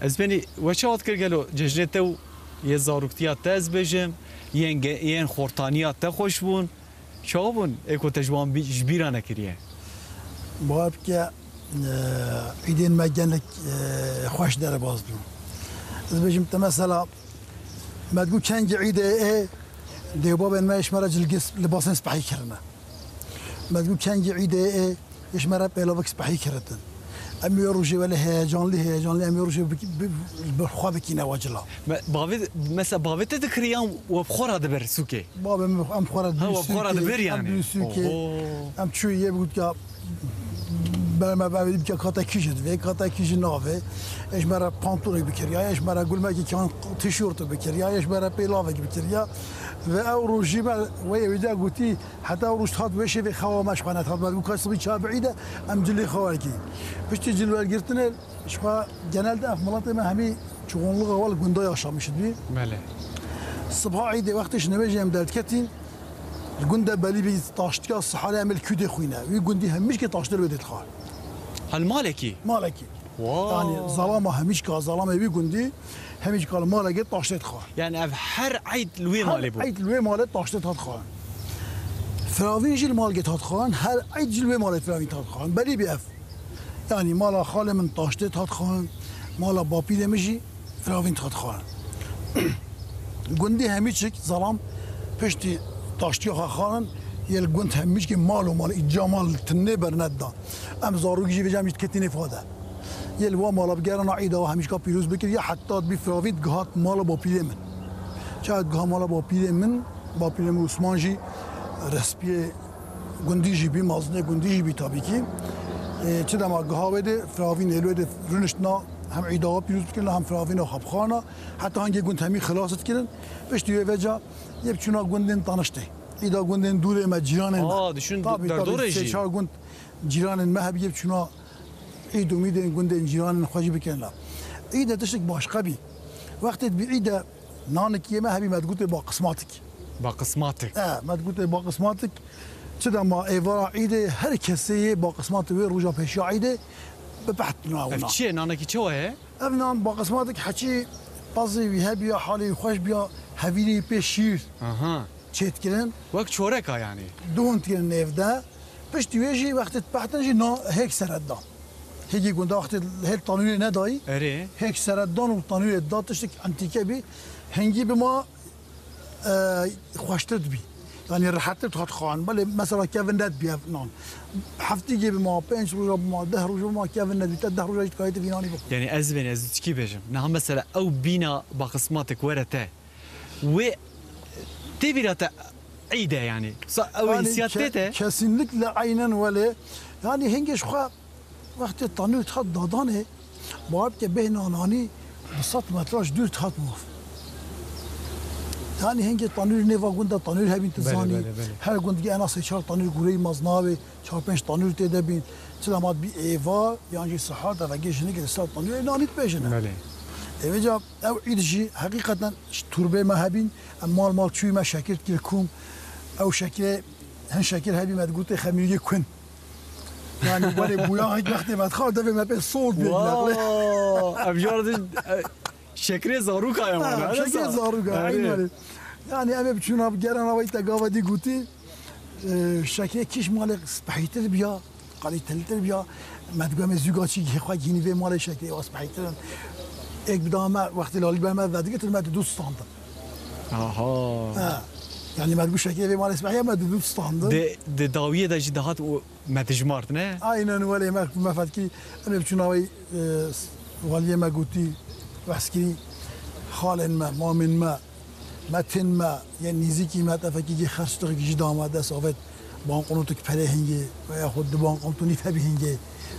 ez benî we çawa dikir gelo cejnê te û yê zaroktiya te ez bêjim, yên ge-, yên xortaniya te xweş bûn. Çawa bûn ê ku te ji wan bî-, ji bîra nekiriye? Bawer bike, e, îdên me gelek, e, xweş derbas bûn. Ez bêjim te mesela, me digot kengî îdê ê, dêwbabên me ji me re cilgê sp-, libasên spehî kirine. Me digot kengî îdê ê, ji me re pêlavek spehî kiritin. Em wê rojê wele heyecanlî, heyecanlî em wê rojê bik-, bi, bi xwe bikîne wecila. Me, bavê, mesela bavê te dikiriyan we bi xwe re dibir sûkê? Bavê min em xwe re Ha, dibir we bi xwe re sûkê, dibir em yani. dibir sûkê. Oho. Em çûyê yê bigot ya, ber me bavê bike kate kî ji divê, kate kî ji navê. Ê ji me re pantolek bikiriya, ê ji me re gulmekî kan tişortu bikiriya, ê ji me re pêlavek bikiriya. Ve ew rojî me wê ewî de gotî, Heta roj hat wê şevê xewa me ji xwe nehat. Me digot ka sibî çav bi îd e, em cilê xwe wergirîn. Piştî cilwergirtinê ji xwe genelde ev miletê me hemî çoğunluğa wal gunda yaşamış dibî. Belê. Sibha îdê wextê ji newê jî em derdiketîn, li gund de belî bî taştiya siharê em ê li kûdê xwîne. Wî gundî hemîşkê taştê li wê dê dixwar. Hel malekî? Malekî. Wow. Yani zalama hemîşka, zalamê wî gundî hemîşka li malekê taştê dixwar. Yani ev her eyd li wê malê bû? Her eyd li wê malê taştê tat xwarin. Firavîn jî li malkê tat xwarin, her eyd jî li wê malê firavîn tat xwarin. Belî bî ev. Yani mala xalê min taştê tat xwarin, mala bapîrê min jî firavîn tat xwarin. Gundî hemîçik zalam piştî taştiya xwe xwarin, yê li gund hemîçkê mal û mal, îca mal tinê bernedidan. Em zarokî jî vêca em jî diketînê fade. Yê li wa mala bigerana îda wa hemîşka pîroz bikir, ya heta dibî firavîn digihat mala bapîrê min. Çawa digiha mala bapîrê min, bapîrê min Osman jî respiyê gundî jî bî, mazinê gundî jî bî tabî kî. Ê, çi dema giha wê de firavîn ê li wê de rûniştina hem îda wa pîroz bikirina hem firavîna xwe bixwarina. Heta hingê gund hemî xilas dikirin. Piştî wê veca yê biçûna gundên taniştê. Îda gundên dûrê me, cîranên me. Aa, düşün, Tabî, tabî, derdorê sê jî. çar gund cîranên me hebî yê biçûna îd û mîdên gundên cîranên xwe jî bikin la. Îd e tiştek başqa bî. Wextê dibî îd e nanikê me hebî me digotê baqismatik. Baqismatik. E, me digotê baqismatik. Çi dema êvara îdê her kesê yê baqismatê wê roja pêşiya îdê bipehtîna Ev wina. çi ye? Nanekî çawa ye? Ev nan baqismatik heçî pazê wî hebiya, halê wî xweş biya, hevîrê wî pê şîr Aha. çêdikirin. Wek çoreka yani. Duhun dikirin nêv de. Piştî wê jî wextê dipehtin jî na hêk seret dan. Hêgê gunda wextê hêl tanûrê nedayî. Erê. Hêk seret dan û tanûrê da tiştek entîke bî. Hingî bima, e, xweştir dibî. Yanî rehettir dihat xwarin. Belê mesela kevin nedibî ev nan. Heftîgê bima, pênc roja bima, deh roja bima kevin nedibî. Te deh roja jî dikarî tu vî nanî bixwî. Yanî ez vênê, ez çikî bêjim. Niha mesela ew bîna baxismatek were te. Wê tê bîra te îd e yanî. Sa ew Yanî hîsiyat ke-, tê te? Kesinlikle aynen wele. Yanî hingê ji xwe wextê tanûr dihat dadanê, bawer bike bêhna nanî bi sed metraj dûr dihat maf. Yanî hingê tanûr nêva gunda tanûr hebîn tu Belê, zanî. belê, belê. Her gundgî ena sê çar tanûr gureyî maz navê. Çar pênc tanûr tê de bîn. Çila ma dibî êvar yan jî sihar devegê jinikê li ser tanûrê nanî dipêjine. Belê. Ê vêca ew îd jî heqîqeten ji turbê me hebîn. Em mal mal çûyî me şekir dikir kûm. Ew şekirê, hin şekir hebî me digotê xemîrgê kun. Yanî belê bûya hek wextê me dixwar devê me pê sol dibê Wow! Ev jar din, e, şekirê zarûka ye Ha, wana, şekirê zarûka, Erê. aynen. Yanî em ê biçûna bi gerana weyî te gava dî gotî. Ee, şeklê kîş malê spehîtir biya, kalîtelîtir biya. Me digo em ê zûga çî xwe gînî vê malê şeklê wa spehîtir in. Êk bi da me wextê lalî be me vedigitin me di dû standin. Aha. Ha. Yanî me digo şeklê vê malê spehiya me di dû standin. Di, di dawiyê de jî dihat û me dijmart, ne? Aynen welê me, me fetkirî. Em ê biçûna weyî, e, waliyê me gotî, behs kirî, xalên me, mamên me, Metin me, yên nîzîkî me, tefekî xerçtixekî jî da me dest, avêt banqonotîk perê hingê, veya xwe du banqonotû nîv hebî hingê,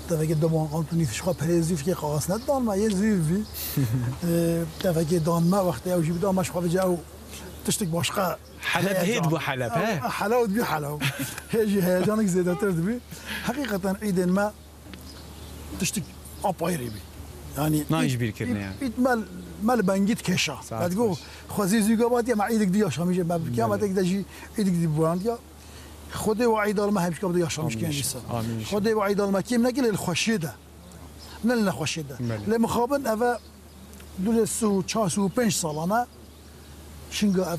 tefekî du banqonotû nîv ji xwe perê zî fikê qaxas nedidan me, yên zî bî. Ee, tefekî dan me, wextê ew jî bida me, ji xwe vêca ew tiştek başqa Heleb hêt bû Heleb, he? Heleb dibî Heleb. Hê jî heyecanek zêdetir dibî. Heqîqeten îdên me tiştik apayrî bî. Yanî Nan ît, ji bîr kirine ît, yani. ît me, me li bengî dikeşa. Saet Me digo, xweş. xwezî zûga batiye me îdik dî yaşamîşê me Belê. kiyametek de jî îdik dî burandiya. Xwedê we îdal me hemşika bide yaşamîş Amin kiyan inşallah. dîsa. Amin inşallah. Xwedê we îdal me kêm nekir lê li xweşiyê de. Ne li nexweşiyê de. Belê. Lê mixabin eve du lê sî û çar sî û pênc salane Şinga ev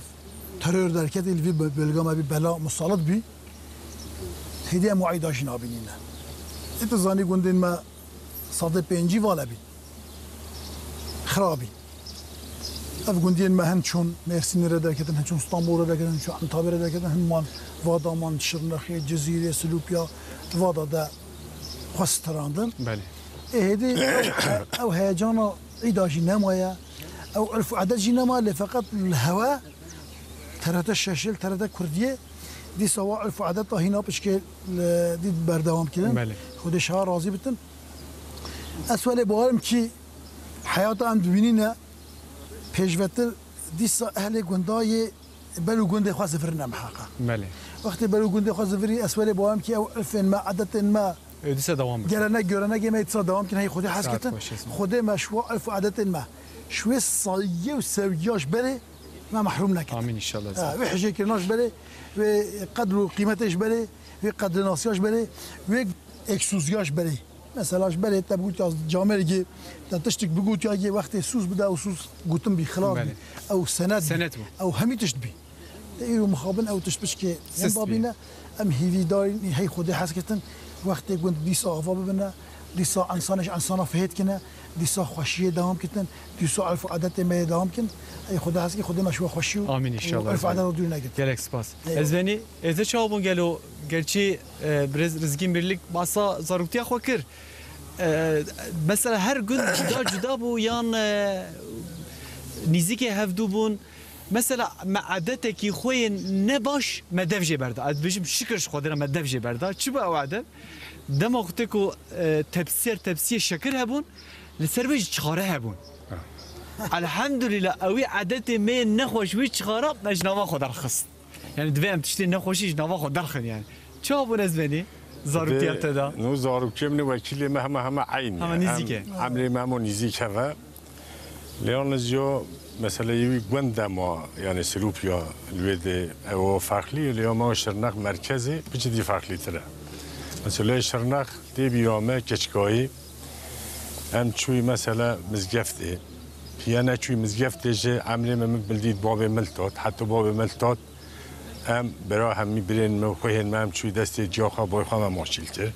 terör derketê li vî be-, belga me bî bela musalit bî. Hêdî em wayî da jî nabînîne. Ê tu zanî gundên me sedê pêncî vale bî. Xira bî. Ev gundiyên me hin çûn Mêrsînê re derketin, hin çûn Stenbolê derketin, hin çûn Entabê re derketin, hin man vada man Şirnexê, Cizîrê, Silûpiya, vada de xwe stirandin. Belê. Ê hêdî ew, ew heyecana Îda jî nemaye. Ew urf û edet jî nema, lê feqet li hewe T R T şeş, T R T Kurdiyê dîsa wa urf û edeta hîna pişkê li dî berdewam kirin. Belê. Xwedê şiha razî bitin. Ez welê bawerim kî heyata em dibînîne pêşvetir dîsa ehlê gundayê ber û gundê xwe zivirine miheqe. Belê. Wextê ber û gundê xwe zivirî, ez welê bawerim kî ew urfên me, edetên me, Ê, dîsa dewam bikin. Gelenek görenekê me dîsa dewam kin, hey Xwedê hez Saet ketin. xweş, Esma. Xwedê me şwa urf û edetên me. Şwê sayê û sewgiya ji berê me mehrûm nekin. Amin inşallah. Ha, wê hijê kirina ji berê, wê qedr û qîmetê ji berê, wê qedrinasiya ji berê, wê eksûziya ji berê. Mesela ji berê te bigotya camêrgê, te tiştik bigotya yê wextê sûz bide û sûz gotin bî, xilas bî. Belê. Ew senet bî. Senet bû. Ew hemî tişt bî. Te îro mixabin ew tişt pişkê Sist wenda bî. bîne. Em hîvîdarîn, hey Xwedê hez ketin. Wextê gund dîsa ava bibine, dîsa ensanê ji ensana fihêt kine, dîsa xweşiyê dewam kitin, dîsa urf û edetê me yê dewam kin. Hey Xwedê hez ki Xwedê me ji we xweşî û Amîn û inşallah, urf û ezbî. edeta dûr negirt. Gelek spas. Eyvallah. Ez venî, êze çawa bûn gelo, gerçî, e, birêz Rizgîn Birlik basa zaroktiya xwe kir. E, mesela her gund cuda cuda bû yan, e, nîzîkê hevdû bûn? Mesela me edetekî xwe yên ne baş me dev jê berda. Ez dibêjim şikir ji Xwedê re me dev jê berda. Çi bû ew edeb? Dema xwe tê ku, e, tepsiyer tepsiyê şekir hebûn, li ser wê jî çixare hebûn. Ha. Elhamdulillah, ewî edetê me yên nexweş wî çixara me ji nava xwe derxist. Yani divê em tiştê nexweşî ji nava xwe derxin yani. Çawa bûn ez venî? Zaroktiya te de? Nû zaroktiya min û wekîlê me hema hema eynî. Hema nîzîk e. Em, emrê me hema nîzîk heve. Lê yalnız yo, mesela yê wî gund de ma, yani Silopya li wê de ew ferqlî, lê ya ma Şirnex merkezê piçî dî ferqlîtir e. Mesela Şirnex tê bîra me keçikayî, em çûyî mesela mizgeftê. Piye neçûyî mizgeftê ji emrê me min bildît babê Miltat, heta babê Miltat Em bera hemî birên me û xwehên me em çû destê ciya xwe boy xwe me maçîl kir.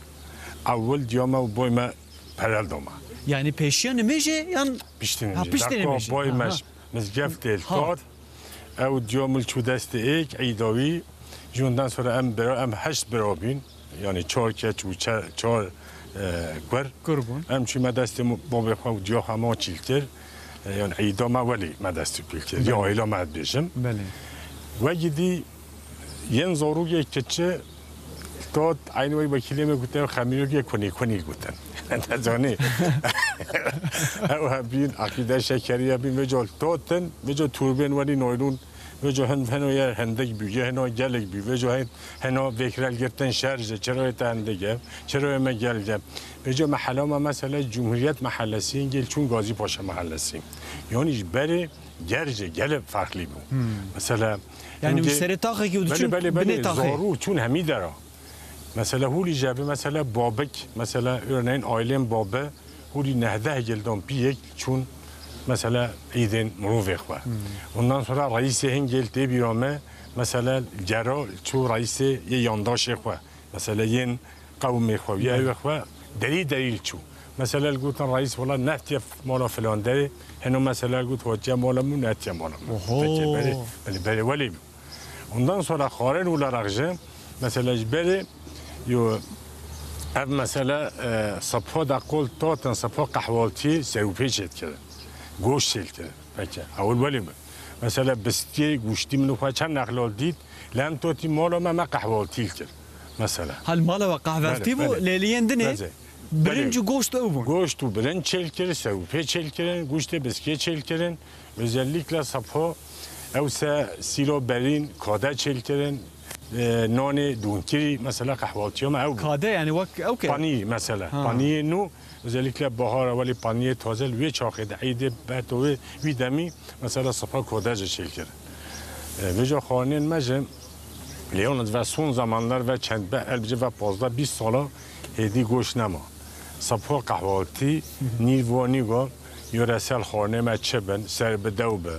Ewil diya me û boy me perel da me. Yani pêşiya nimêjê yan? Piştî Ha, nimêjê. piştî Deka nimêjê. boy Ha, me ha. ji mizgeftê Ha. tat. Ew diya min çû destê êk, îda wî. Ji ondan sonra em bira, em heşt bira bîn. Yani çar keç û çe-, çar, e, kur. Kur bûn. Em çû me destê mo-, babê xwe û diya xwe me çîl kir. E, yani îda me welî me destê pîl kir. Ya Belê. aîla me dibêjim. Belê. Wekî dî yên zarokê kiçi tat eynî wek wekîlê me gote xemîrokê kunî kunî gotin. Te zanî. Ew hebîn, Aqîde Şekeriye bîn, vêca tatin, vêca turbên welî naylon, vêca hin-, heno ye hindik bî, ye heno gelek bî, vêca hin-, heno vêkrel girtin şerj e, çira te hindik e, çira me gelek e. Vêca mehela me mesela Cumhuriyet Mahallesî, gel çûn Gazî Paşa Mahallesî. Yani ji berê ger ji gelê farklı bû. Hmm. Mesela Yani hingê serê taxekî û Belê, diçûn belê, binê belê. taxê. Zarû çûn hemî dera. Mesela hûlî jebi, mesela babik, mesela örneğin ailên babi, hûlî nehdeh gildan piyek çûn, mesela îdên mirovê xwe. Hmm. Ondan sonra reîsê hingêl tê bîra me, mesela gera çû reîsê yê yandaşê xwe. Mesela yên qewmê xwe, ya Belê. ewê xwe, derî derî çû. Mesela li gotin reîs wela nehtiye mala filan derê, heno mesela li got hatiye mala min, nehtiye mala min. Oho. Peki, belê, belê, belê, welê bû. Ondan sonra xwarin olarak jî, mesela ji berê, yo, ev mesela, e, sapho da qol totin, sapho qehwaltî serûpêçê dikirin. Goş çêl kirin. Peki, ewil welê min. Mesela biskê goştî min xwe çend nexlal dît, lem totî mala me, me qehwaltî kir. Mesela. Hal mala we qehwaltî Belê, bû, belê. lê li yên dinê Belê. birinc û goşt ew bûn. Goşt û birinc çêl kir, serûpê çêl kirin, goştê biskê çêl kirin. Özellikle sapho, ew se sîlo berîn, kade çêl kirin, e, nanê donkirî, mesela qehwaltiya me ew bû. Kade yani wek ew ke? Panî mesela. Ha. Paniyê nû, özellikle bahara welî paniyê taze li wê çaxê de, eydê beto wê, wî demî, mesela sapho kade jî çêl kir. E, vêca xwarinên me jî, lê yalnız ve son zamanlar ve çend be, el bice ve pazdeh bîst sala hêdî goş nema. Sapho qehwaltî, nîv û nîva, yöresel xwarinê me çi bin, ser bi dew bi,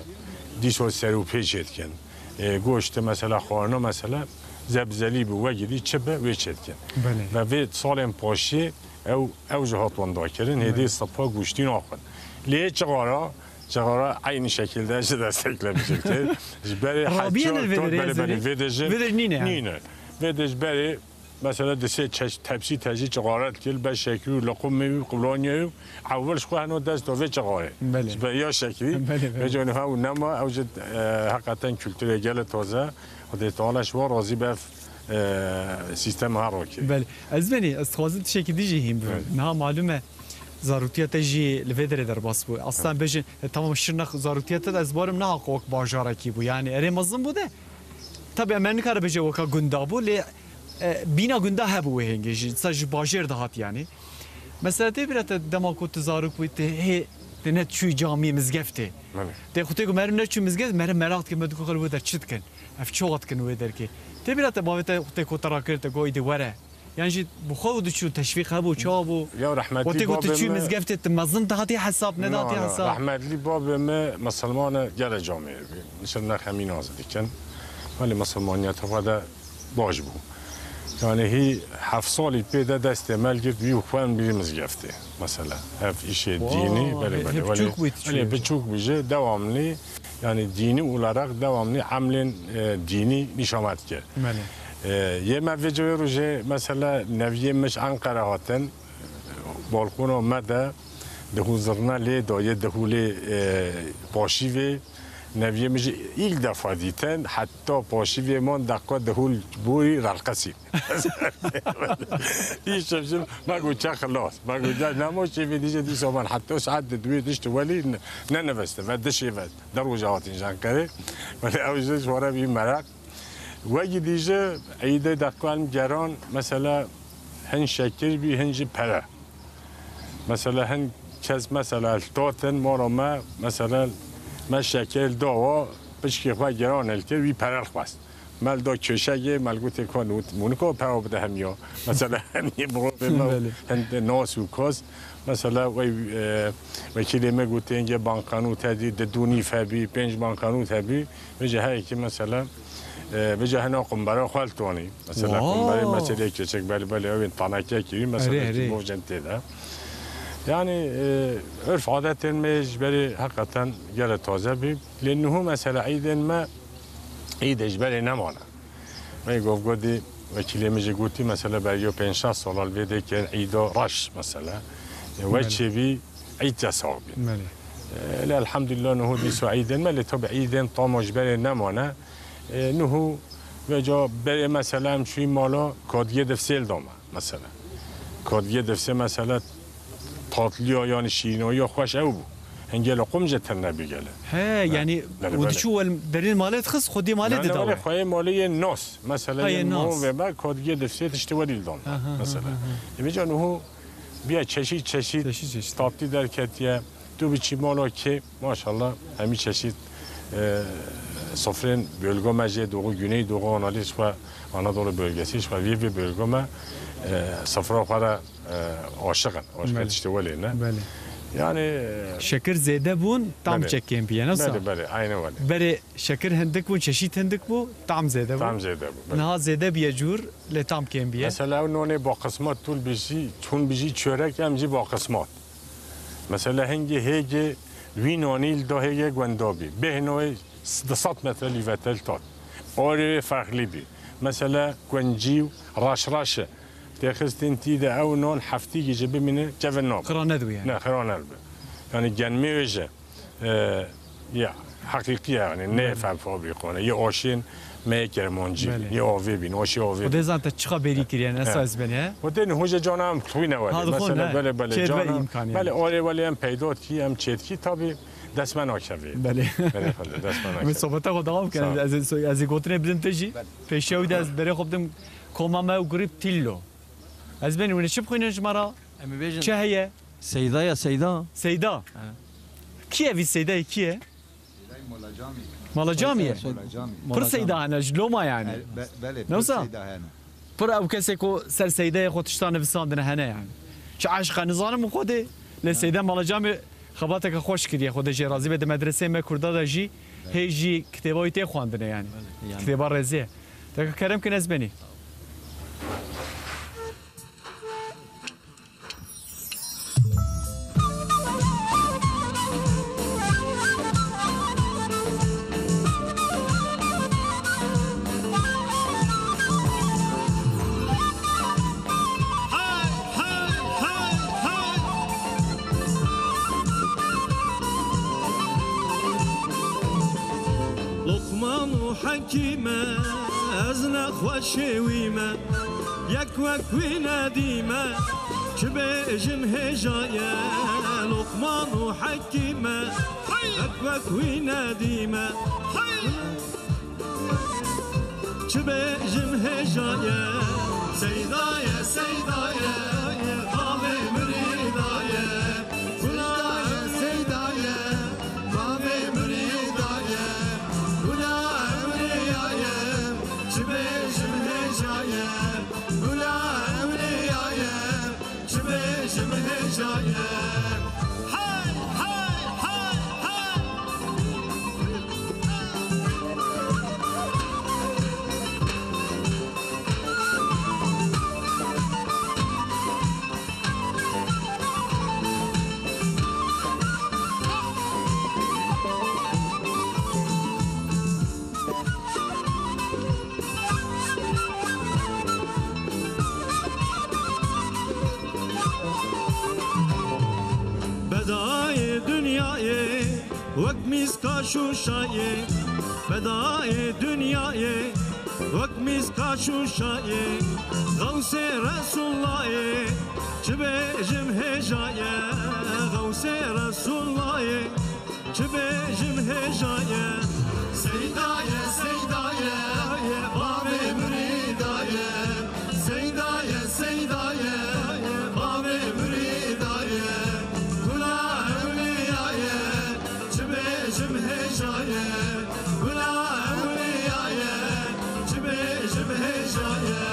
dîso serûpêçê dikin. E, goştê mesela xwarina mesela zebzelî bi, wekî dî çi bi, wê çê dikin. Belê. Ve vê salên paşê ew, ew jî hat winda kirin, hêdî Belê. sapho goştî naxwin. Lê çixara, çixara eynî şekilde jî desteklemiş kir. Ji berê Rabiyên heta li vê tot derê belê, belê, ezberî? vê de jî Vê de nîne yani. nîne. Vê de ji berê Mesela di sê çeş-, tepsî tejî çixare dikir, be şekrî û liqumê wî, qulanyayê wî, ewil ji xwe heno dest da vê çixarê. Belê. Ji be ya şekrî, Belê, belê. vê canî hew nema, ew jî, e, heqeten kulturê gelê taze, Xwedê Teala ji wan razî be ev, e, sîstem her rokê. Belê. Ez benî, ez dixwazim tiştekî dî jî hîn bibim. Belê. Niha malûm e, zaroktiya te jî li vê derê derbas bû. Aslan Belê. bêjin, e, tamam Şirnex zaroktiya te de ez barim niha wek bajarekî bû. Yani erê mezin bû de, Tabii, em nikare bêje weka gunda bû, lê, e, bîna gunda hebû wê hêngê jî. Sa ji bajêr de hat yani. Mesela tê bîra te dema ku tu zarok bûyî, tu hê, tu ne çûyî camiyê mizgeftê. Belê. Tê xwe tê ku meriv neçû mizgeft, meriv meraq dike, me diku xwe li wê der çi dikin? Ev çawa dikin wê derkê? Tê bîra te bavê te xwe tê ku te rakir, te ku îdî were. Yan jî bi xwe û diçû teşvîq hebû, çawa bû? Ya rehmetî Wextê ku tu babê çûyî me mizgeftê, tu mezin dihatiye hesab, nedihatiye Na, na, hesab? rehmetlî babê me misilmane gelê camê bî. Şirnex hemî nas dikin. Belê misilmaniyeta xwe de baş bû. Yani hî heft salî pê de destê me girt wî xwen bî mizgeftê. Mesela, ev îşê Wa, dînî, belê, he, belê, he, belê. biçûk bû, Belê, çûyî. biçûk bû jî, devamlî, yani dînî olarak devamlî emlên, e, dînî nîşa me dike. Belê. E, yê me vê cewê rojê, mesela, neviyê min ji Enqere hatin, balkona me de, dihû zirna lê dayê, dihû lê, e, paşîvê, neviyê min jî ilk defa dîtin, heta paşîvê man deqa dihû borî relqesî. Îşev jî me got çe xilas. Me got, "Ya nema şêvê dîje dîsa man heta saet di duwê dişt welî ne-, neniviste ve dişê ve de roja hatin ji Enqerê." Belê ew jî ji were bî meraq. Wekî dîje îdê deqan geran, mesela hin şekil bî, hin jî pere. Mesela hin kes mesela totin mala me, mesela me şekil dawa, piçkê xwe geran el kir, wî pere xwest. Me li da köşegê, me li gotê ka nût, mûniko pewa bide hemiya. Mesela hemiyê mirovê me Belê. hende nas û kas. Mesela wey, e, wekîlê me gotê hingê bankanût hebî, di dû nîv hebî, pênc bankanût hebî. Vêce heyekî mesela, E, vêca hena qumbara xwe li tonî. Mesela Wow! qumbarê me çê lê keçek belê belê ew ên tanekekî wî, mesela Erê, erê. mov cem tê de. Yani, e, örf adetên me ji berê heqeten gele taze bî. Lê niho mesela îdên me, îdê ji berê nemane. Me govgodî wekîlê min jî gotî, mesela, bergiyo pênc şeş sala li vê dê kirin îda reş, mesela. E, we Belê. çêbî îd yasax bî. Belê. E, lê elhamdülillah niho dîsa îdên me, lê tabi îdên tama ji berê nemane. E, niho veca berê, mesela, em çûyî mala Kadgê Difsêl dame, mesela. Kadgê Difsê, mesela, tatliya, yani şîrînayiya xweş ew bû. Hingê loqum jî tune bî gele. He, Be-, yani belê, o belê. diçû wel derên malê dixist, xwedî malê Belê, belê, didawê. xweyê malê yê nas. Mesela Ha, yê yê nas. mavê me Kadgê Difsê tiştê welî didame, Ha, ha, ha, mesela. ha, ha. E, vêca niho biya çeşît çeşît Çeşît çeşît. tatî derketiye. Tu biçî mala kê, maşallah, hemî çeşît, e, sofrên bölge me jê, Doğu, Güneydoğu Anadolu, xwe, Anadolu bölgesi, xwe vê, vê bölge me, e, sofra xwe re, e, aşiq in. Aşiq Belê. tiştê welê ne. Belê. Yani, e, Şekir zêde bûn, tam Belê. çekên biye, nasıl? Belê, belê, aynen öyle. Berê şekir hindik bûn, çeşît hindik bû, tam zêde bû. Tam zêde bû, belê. Niha zêde biye cûr, lê tam kêm biye. Mesela, ew nonê baqismat tûl bijî, tûn bijî çörek, em jî baqismat. Mesela, hingê hêgê wî nonî li da hêgê gundabî. Bêhnoyê du sed metre lîvetel tat. Orê wê ferqlî bî. Mesela, guncî û raşraşe. Têxistin tî de ew non heftîgî jî bimîne, kevin nabe. Xira nedibû yani. Ne, xira nedibe. Yani, genmê wê jî, e, ya, heqîqî ye yani, ne Belê. fem fabrîkone. Yê aşên me yê Kermancî Belê. bîn, yê avê bîn, aşê avê Xwedê bîn. zan te çiqa bêrî kiriye, ne He. size beni, he? Xwedê niho jî cana em xwîne welê. Ha, dixwin, Mesela, he. belê, belê, Çêdibe cana, îmkanî belê, yani. orê welê em peyda dikî, em çêdikî, tabi dest me nakevê. Belê. Belê, xwedê, dest me Em ê nakevê. sohbeta xwe devam bikin. Sağ ol. Ez ê, ez ê gotinê bidim te jî. Belê. Pêşiya wî de ez berê xwe bidim koma me û grîp Tillo. Ez benî, hûn ê çi bixwînin ji me re? Em ê bêjin Çi heye? Seyda ya, Seyda. Seyda. He. Kî ye vî Seydayê, kî ye? Mala Camî ye? Mala Camî. Pir Seyda hene, ji loma yani. E, be-, belê, Ne pir wisa? Seyda hene. Pir ew kesê ku ser Seydayê xwe tişta nivisandine hene yani. Çi eşq e nizanim û Xwedê. Lê Seyda Mala Camî xebateke xweş kiriye, Xwedê jê razî be, di medreseyê me Kurda de jî hê jî kitêba wî tê xwendine yani. Belê, yani. Kitêba rêzê ye. Te kerem kin ez benî. Luqman û Hekîme, ez nexweşê wî me, yek wek wî nedîme, çi bêjim hêja ye, Luqman û Hekîme, yek wek wî nedîme. Çi bêjim hêja ye, Seyda ye, Seyda ye, bavê mirîda ye. Seyda ye, Seyda ye, bavê mirîda ye. Gula ewliya ye, çi bêjim hêja ye. Gula ewliya ye, çi bêjim hêja ye. Hey, hey, hey, hey. Bedayê dinyayê wek mîska şûşayê, bedayê dinyayê wek mîska şûşayê, Xewsê Resûllayê, çi bêjim hêja ye, Xewsê Resûllayê. Çi bêjim hêja ye. Seyda ye, Seyda ye, bavê mirîda ye. Seyda ye, Seyda ye, bavê mirîda ye. Gula ewliya ye, çi bêjim hêja ye. Gula ewliya ye, çi bêjim hêja ye.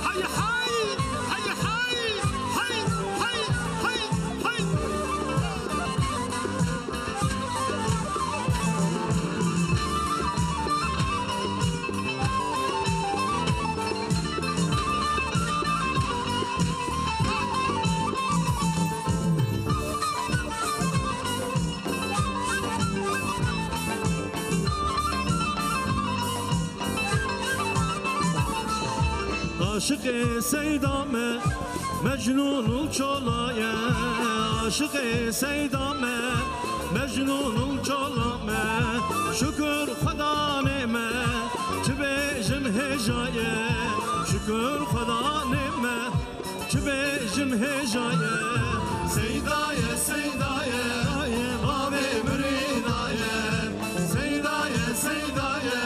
Hey, hey, hey, hey, hey, hey, hey, hey. Aşiqê Seyda me, Mecnûn û Çola ye. Aşiqê Seyda me, Mecnûn û Çola me. Şukur Xwedanê me, çi bêjim hêja ye. Şukur Xwedanê me, çi bêjim hêja ye. Seyda ye, Seyda ye, bavê mirîda ye. Seyda ye, Seyda ye,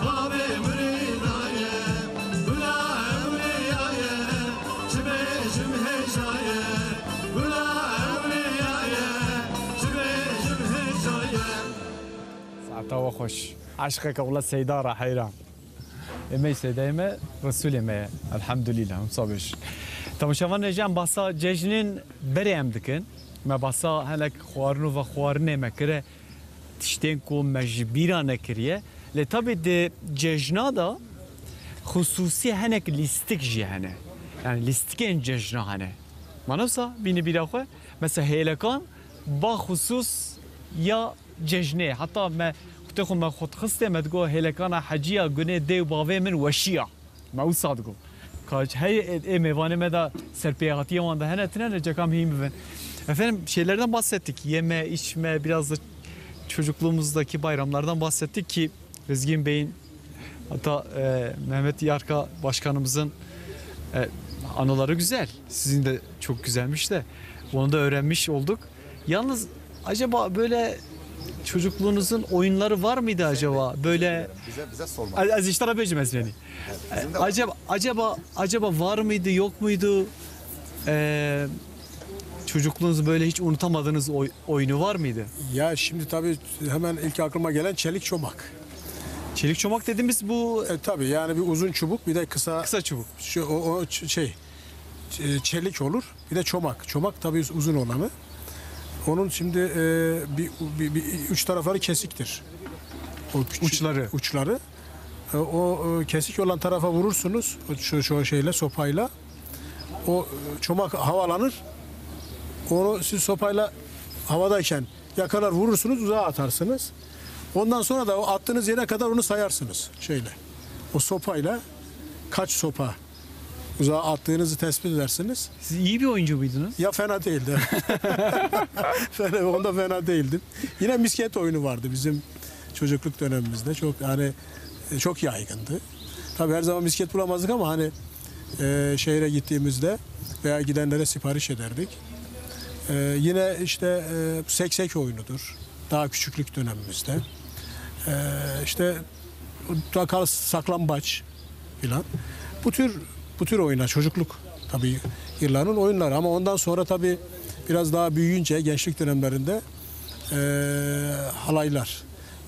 bavê mirîda ye. Gula ewliya ye, çi bêjim hêja ye. Gula ewliya ye, çi bêjim hêja ye. Saeta we xweş. Eşqeke wila Seyda re heyran. Ê me Seydayê me, Resûlê me ye. Elhamdülillah, hemsa bêj. Temaşevan, hêja em bahsa cejnên berê em dikin. Me bahsa hinek xwarin û vexwarinê me kire. Tiştên ku me ji bîra nekiriye. Lê tabî di cejna de xusûsî hinek lîstik jî hene. Yani lîstikên cejna hene. Ma ne wisa bînî bîra xwe? Mesela hêlekan baxusûs ya cejnê. Heta me xutê xwe me xwe dixistê, me digot hêlekana heciya gunê dê û bavê min weşiya. Me wisa digot. Ka hey ê, ê mêvanê me de serpêhatiyê wan de hene, tine ne cekam hîn bibin. Efendim, şeylerden bahsettik. Yeme, içme, biraz da çocukluğumuzdaki bayramlardan bahsettik ki Lezgin Bey'in, hatta, e, Mehmet Yarka Başkanımızın, e, anıları güzel. Sizin de çok güzelmiş de. Onu da öğrenmiş olduk. Yalnız acaba böyle çocukluğunuzun oyunları var mıydı acaba? Böyle Bize, bize sorma. Ez, ez ji te re bêjim ez bênî. Bizim de var. Acaba, acaba, acaba var mıydı, yok muydu? Ee, çocukluğunuzun böyle hiç unutamadığınız oy-, oyunu var mıydı? Ya şimdi tabii hemen ilk aklıma gelen çelik çomak. Çelik çomak dediğimiz bu E, tabii yani bir uzun çubuk, bir de kısa Kısa çubuk. Şu, o, o ç-, şey, ç-, çelik olur. Bir de çomak. Çomak tabii uz-, uzun olanı. Onun şimdi, e, bir, bir, bir üç tarafları kesiktir. O küçük Uçları. Uçları. E, o, e, kesik olan tarafa vurursunuz. O şu, şu şeyle, sopayla. O, e, çomak havalanır. Onu siz sopayla havadayken yakalar, vurursunuz, uzağa atarsınız. Ondan sonra da o attığınız yere kadar onu sayarsınız şeyle. O sopayla kaç sopa uzağa attığınızı tespit edersiniz. Siz iyi bir oyuncu muydunuz? Ya fena değildi. Fena, onda fena değildim. Yine misket oyunu vardı bizim çocukluk dönemimizde. Çok yani, e, çok yaygındı. Tabii her zaman misket bulamazdık ama hani, e, şehire gittiğimizde veya gidenlere sipariş ederdik. E, yine işte, e, seksek oyunudur. Daha küçüklük dönemimizde. E, işte mutlaka saklambaç filan. Bu tür, bu tür oyunlar, çocukluk tabii yılların oyunları ama ondan sonra tabii biraz daha büyüyünce, gençlik dönemlerinde, e, halaylar.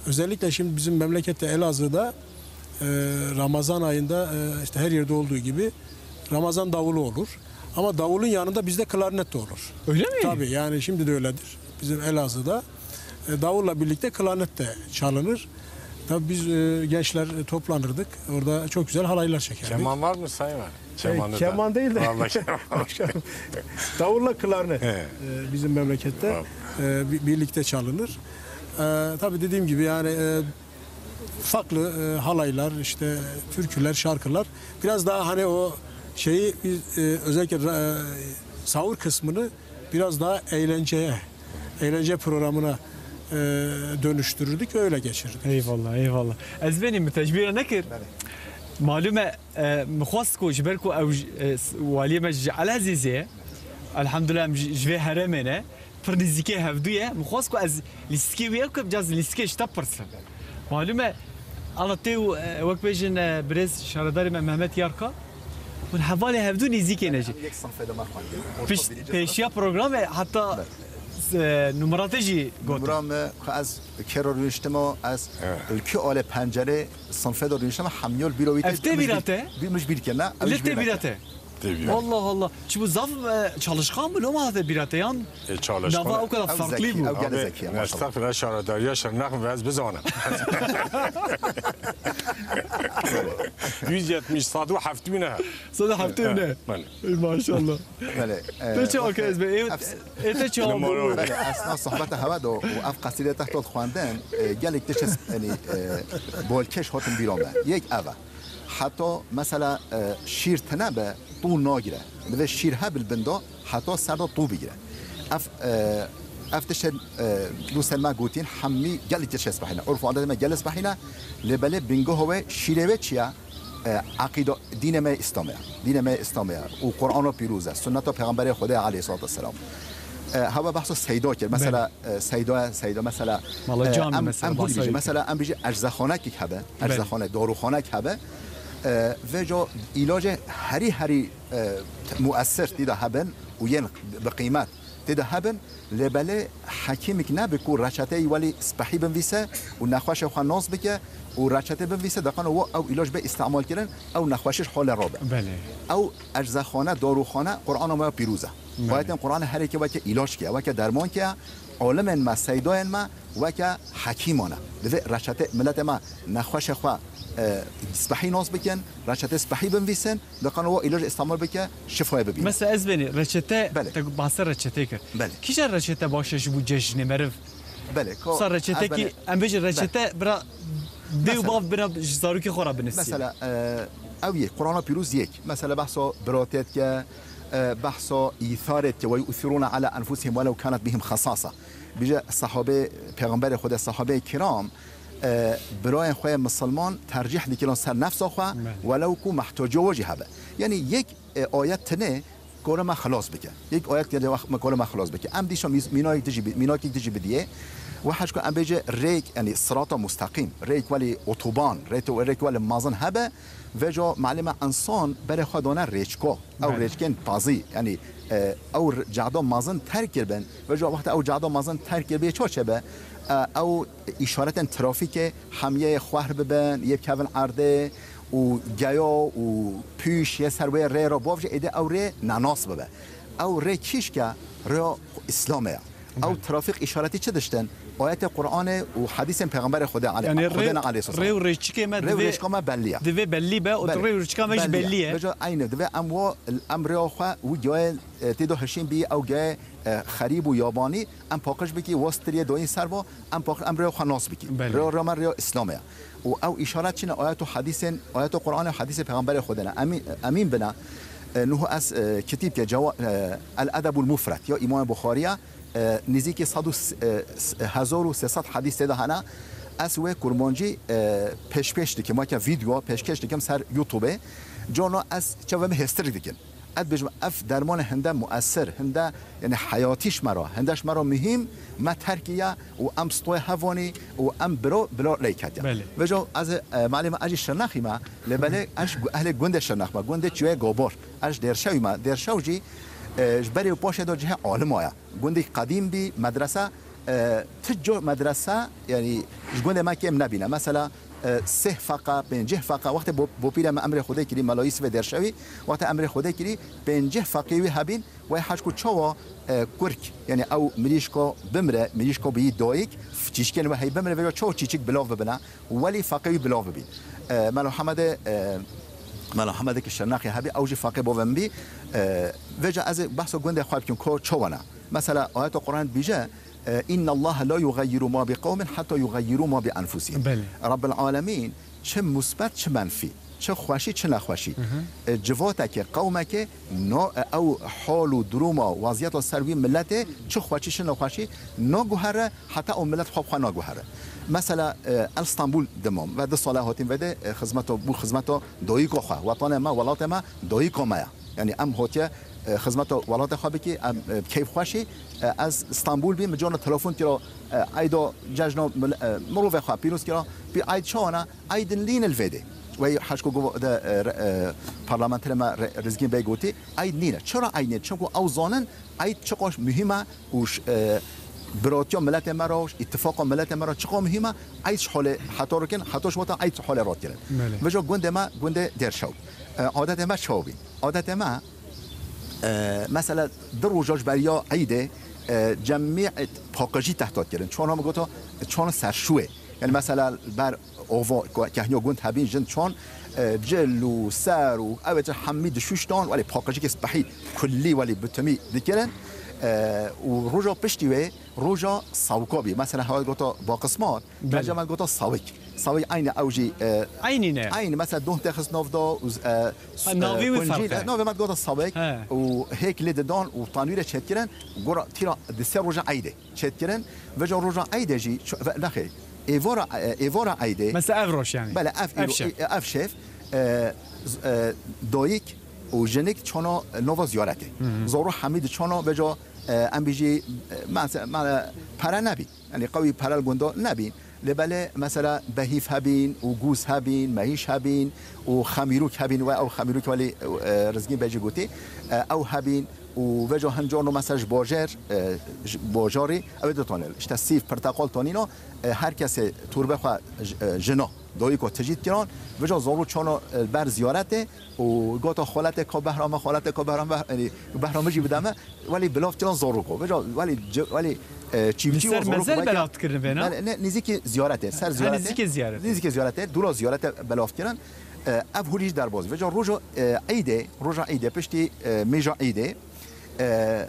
Özellikle şimdi bizim memlekette Elazığ'da, e, Ramazan ayında, e, işte her yerde olduğu gibi Ramazan davulu olur. Ama davulun yanında bizde klarnet de olur. Öyle mi? Tabii, yani şimdi de öyledir. Bizim Elazığ'da, e, davulla birlikte klarnet de çalınır. Tabii biz, e, gençler, e, toplanırdık. Orada çok güzel halaylar çekerdik. Keman var mı Sayın Valim? Şey, keman değil de. Vallahi keman. Başkanım, davulla klarnet, He. e, bizim memlekette, Tamam. e, bi-, birlikte çalınır. E, tabii dediğim gibi yani, e, farklı, e, halaylar, işte türküler, şarkılar. Biraz daha hani o şeyi biz, e, özellikle ra-, e, sahur kısmını biraz daha eğlenceye, eğlence programına, e, dönüştürürdük, öyle geçirirdik. Eyvallah, eyvallah. Ez benî min tecbîra nekir. Belê. Malum e, e, min xwest ku ji ber ku ew ji, e, s-, waliyê me ji Elezîzê ye. Elhamdulillah, em ji, ji vê herêmê ne. Pir nîzîkê hevdû ye. Min xwest ku ez lîstikê wî ew kim, caz lîstikê ji te pirsim. Malum e, ala tê û, e, wek bêjin, e, birêz şaredarê me Mehmet Yarka, hûn hevalê hevdû nîzîkê ne jî. Em yek sinfê de me xwendin. Orta Pişt-, birinci pêşiya sınıf. Programê heta, Belê. e, numara te jî gotin. Numara me, xwe ez kero rûniştime, ez Evet. li kî alê pencerê sinfê de rûniştime, hemyol bîro wî Ev tê bîra te? Bî-, min ji bîr kir, ne? Ew Li ji bîr tê bîra neke. te? Tê bîra. Allah Allah. Çi bû zaf, e, çalışkan bû, loma hate bîra te yan? E, çalışkan. Nava o kadar Ew farklı zekî, bû. ew gene Abi, zekî, maşallah. Estağfurullah, şaredarîya şer naxim ve ez bizanim. Yüz yetmiş, sadu haftu ne? Sadu haftu ne? Belê. Ey, maşallah. Belê, e, Te çawa wextê ke ez be? Ê, ev ê te çawa Numara bû? Belê, esna sohbeta hewa do û ev qesîde te hot xwendin, e, gelek tişt, yanî, e, bolkeş hatin bîra me. Yek ev e. Heta mesela, e, şîr tine be, tû nagire. Divê şîr hebe li bin de, heta ser de tû bigire. Ev, e, ev tiştên, e, dûstên me gotîn, hemî gelek tiştê spehî ne. Urf û adetê me gelek spehî ne. Lê belê bingeha wê, şîrê wê çi ye? E, eqîda, dînê me Îslamê ye. Dînê me Îslamê ye. Û Qur'ana pîroz e, sunneta Pêxemberê Xwedê aleyhissalatu vesselam. E, hebe behsa seyda kir. Mesela, e, seyda, seyda mesela, Mala e, cami em, mesela, em hûn behsa bêjin. Mesela em bêjin erzexanekek hebe, Belê. Erzexane, daruxanek hebe. E, vêca îlacê herî herî, e, muesir tê de hebin û yên bi qîmet tê de hebin. Lê belê hekîmik nebe ku reçeteyê welî spehî binvîse û nexweşê xwe nas bike û reçetê binvîse, deqano wo ew îlac bê îstemal kirin, ew nexweşiş hole rabe. Belê. Ew erzexane, daruxane Qur'ana me ya pîroz e. Belê. Ayetên Qur'anê herêke weke îlac ke, weke derman ke, alimên me, seydayên me weke hekîman e. Divê reçetê miletê me nexweşê xwe, e, spehî nas bikin, reçetê spehî binvîsin, deqano wo îlac îstemal bike, şifayê bibîne. Mesela ez benî reçete, Belê. Te bahse reçetê kir. Belê. Kîja reçete baş e ji bo cejnê meriv? Belê, ko-, Sa reçete ez ki, benî em bêjin Belê. Reçete bira dê û Mesela bav bira ji zarokê xwe re binivîsî. Mesela, e, ew yek, Qur'ana pîroz yek. Mesela behsa biratê dike, e, behsa îtharê dike, "Ve yu'thirûne ala enfusihim welev kanet bihim xesasa." Bêje sahabê, Pêxemberê Xwedê, sahabeyê kiram, e, birayên xwe yê misilman tercîh dikirin ser nefsa xwe, Belê. Welew ku mehtaciya we jî hebe. Yanî yek, e, ayet tine kore me xilas bike. Yek ayet tine me kore me xilas bike. Em dîsa mîz-, mînayek dijî bi-, mînakek dijî bidiyê. Ve heşko em bêje rêk, yanî sirata musteqîm, rêk welî otoban, rêk, rêk welî mazin hebe, vêca malê me însan berê xwe dane rêçko. Ew Belê. Rêçkên pazî, yanî, e, ew r-, cada mazin terk kiribin. Vêca wexta ew cada mazin terk kiribê ço çêbe? E, ew îşaretên trafîkê hemiyê xwehr bibin, yê bikevin erdê û geya û pûş yê ser wê rê re bavêje, êdî ew rê nenas bibe. Ew rê kîşke rêya Îslamê ye. Ew Belê. Trafîk îşaretî çi diştin? Ayetê Qur'anê û hedîsên Pêxemberê Xwedê ale-, Yanî rê, Xwedê ne aleyhisselam. Rê û rêçikê me Rê û divê, rêçika me belliye. Divê bellî be û Belliye. Rê û rêçika me jî Belliye. Belliye. Vêca eynî divê em wo, em rêya xwe wî gayê, e, tê de hişîn bî, ew gayê, e, xerîb û yabanî, em paqij bikî, wo striyê doyîn ser bo, em paqij, em rêya xwe nas bikî. Belê. Rêya, rêya me rêya Îslamê ye. Û ew îşaret çi ne? Ayet û hedîsên, ayet û Qur'anê, hedîsê Pêxemberê Xwedê ne. Emî-, emîn bine, e, nuh ez, e, kitîb ke cewa-, e, El Edebul Mufred ya Îmamê Buxarî ye, e, nêzîkî sed û s-, e, s-, hezar û sê sed hedîs tê de hene. Ez wê kurmancî, e, pêşkêş dikim, weke vîdeo pêşkêş dikim ser YouTubeê. Cona ez çavê min hêstir dikin. Ez dibêjim, ev dermanê hinde muesir, hinde, yanî heyatî ji me re, hinde ji me re muhîm, me terkî ye û em stoyê hev anî û em biro, bilo lê ketiye. Belê. Vêca ez, e, malê me ez jî Şirnexî me, lê belê ez ji gu-, ehlê gundê Şirnex me, gundê Çiyayê Gobor. Ez ji Dêrşewî me. Dêrşew jî, e, ji berê û paşê de cihê alima ye. Gundek qedîm bî, medrese, e, ti cor medrese, yanî ji gundê me kêm nebîne. Mesela, e, sih feqe, pêncih feqe, wextê bo-, bopîrê me emrê Xwedê kirî, Mela Yusufê Dêrşewî, wextê emrê Xwedê kirî, pêncih feqê wî hebîn, wey heş ku çawa, e, kurk, yanî ew mirîşko bimre, mirîşko biyî dayik, çîçikên we hey bimre, vêca çawa çîçik bilav bibine, welî feqê wî bilav bibîn. E, Mela Hemedê, e, Mela Hemedê ki Şirnexê hebî, ew jî feqê bovin bî. E, vêca ez ê behsa gundê xwe bikim, ko çawa ne? Mesela, ayeta Qur'an dibêje, e, "Inna Allaha la yugayyiru ma bi qawmin hatta yugayyiru ma bi enfusihim." Belê. Rabbil Alemîn, çi musbet, çi menfî, çi xweşî, çi nexweşî, Hı hı. e, civateke, qewmeke, no, e, ew hal û duruma, weziyeta ser wî miletê, çi xweşî, çi nexweşî, naguhere, heta ew milet xwe bi xwe naguhere. Mesela, e, el Stenbul dimam ve du sala hatîm vede, e, xizmeta, bû xizmeta dayika xwe, wetanê me, welatê me, dayika me ye. Yanî em hatiye, e, xizmeta welatê xwe bikî, em, e, bi keyf xweşî, e, ez Stenbul bî, min cana telefon kira, e, eyda cejna mil-, e, mirovê xwe pîroz kira, pî eyd çawa ne? Eydin lîn li vêdê. Wey heşko gov de, e, re-, e, parlamenterê me Re-, Rizgîn Bey gotî, eyd nîne. Çira eyd nîne? Çimku ew zanin eyd çiqas muhîm e û ş-, e, biratiya miletê me re, îtifaqa miletê me re çiqas muhîm e. Eyd ji holê heta rikin, heta ji wata eyd ji holê rat kirin. Belê. Vêca gundê me, gundê Dêrşew. E, adetê me çawa bî? Adetê me, e, mesela du roja ji beriya eydê, e, cemî paqijî tehtat kirin. Çona min gota, çona serşûyê. Yanî mesela ber ova, ko-, kehniya gund hebîn jin çon, e, cil û ser û ew ê hemî dişûştan, welê paqijikê spehî kullî welê bitimî dikirin. E, û roja piştî wê, roja sawika bî. Mesela hewa gota baqismat, Belê. Berca me gota sawik. Sawik aynî ew jî, e, Eynî ne? Eynî, mesela doh te xist nav da û, e, s-, Ha, navê e, wî kuncî, ferq e. Navê me digota sawik He. û hêk lê didan û tanwîre çêdikirin, gora tîra di sê roja eydê çêdikirin. Veca roja eydê jî, ço-, ve-, nexê, êvara, e, êvara eydê. Mesela ev roj yani. Bele, ev Ev îro-, şev. e, ev şev, e, z-, e, dayik û jinik çana nava ziyaretê. Hı hı. Zaro hemî di çana veca, e, em bijî, e, mase-, mane, pere nebî. Yani qewî pere li gunda nebîn. Lê belê mesela behîf hebîn û gûz hebîn, mehîş hebîn û xemîrûk hebîn we ew xemîrûk welî, e, Rizgîn Bey jî gotî, e, ew hebîn û veca hin carno mesela ji bajêr, e, ji bajarî ew ê ditonê. İşte sîv, pirteqal tonîno, e, her kesê torbe xwe j-, e, jina, dayiko tijî dikiran, veca zaro çano, e, ber ziyaretê û gota xaletê ka behra me, xaletê ka behra me, yani behra min jî bide me. Welî bilav kirin zarok o. Veca, welî ce-, welî, e, çîvçî Li ser o zarok mezel weke belav dikirin vêna? Belê, ne, nêzîkî ziyaretê, ser Ha, ziyaretê. Nêzîkî ziyaretê. Nêzîkî ziyaretê, dûra ziyarete belav kirin. E, ev hûrî jî derbas. Veca roja, e, eydê, roja eydê, piştî, e, mêja eydê, e,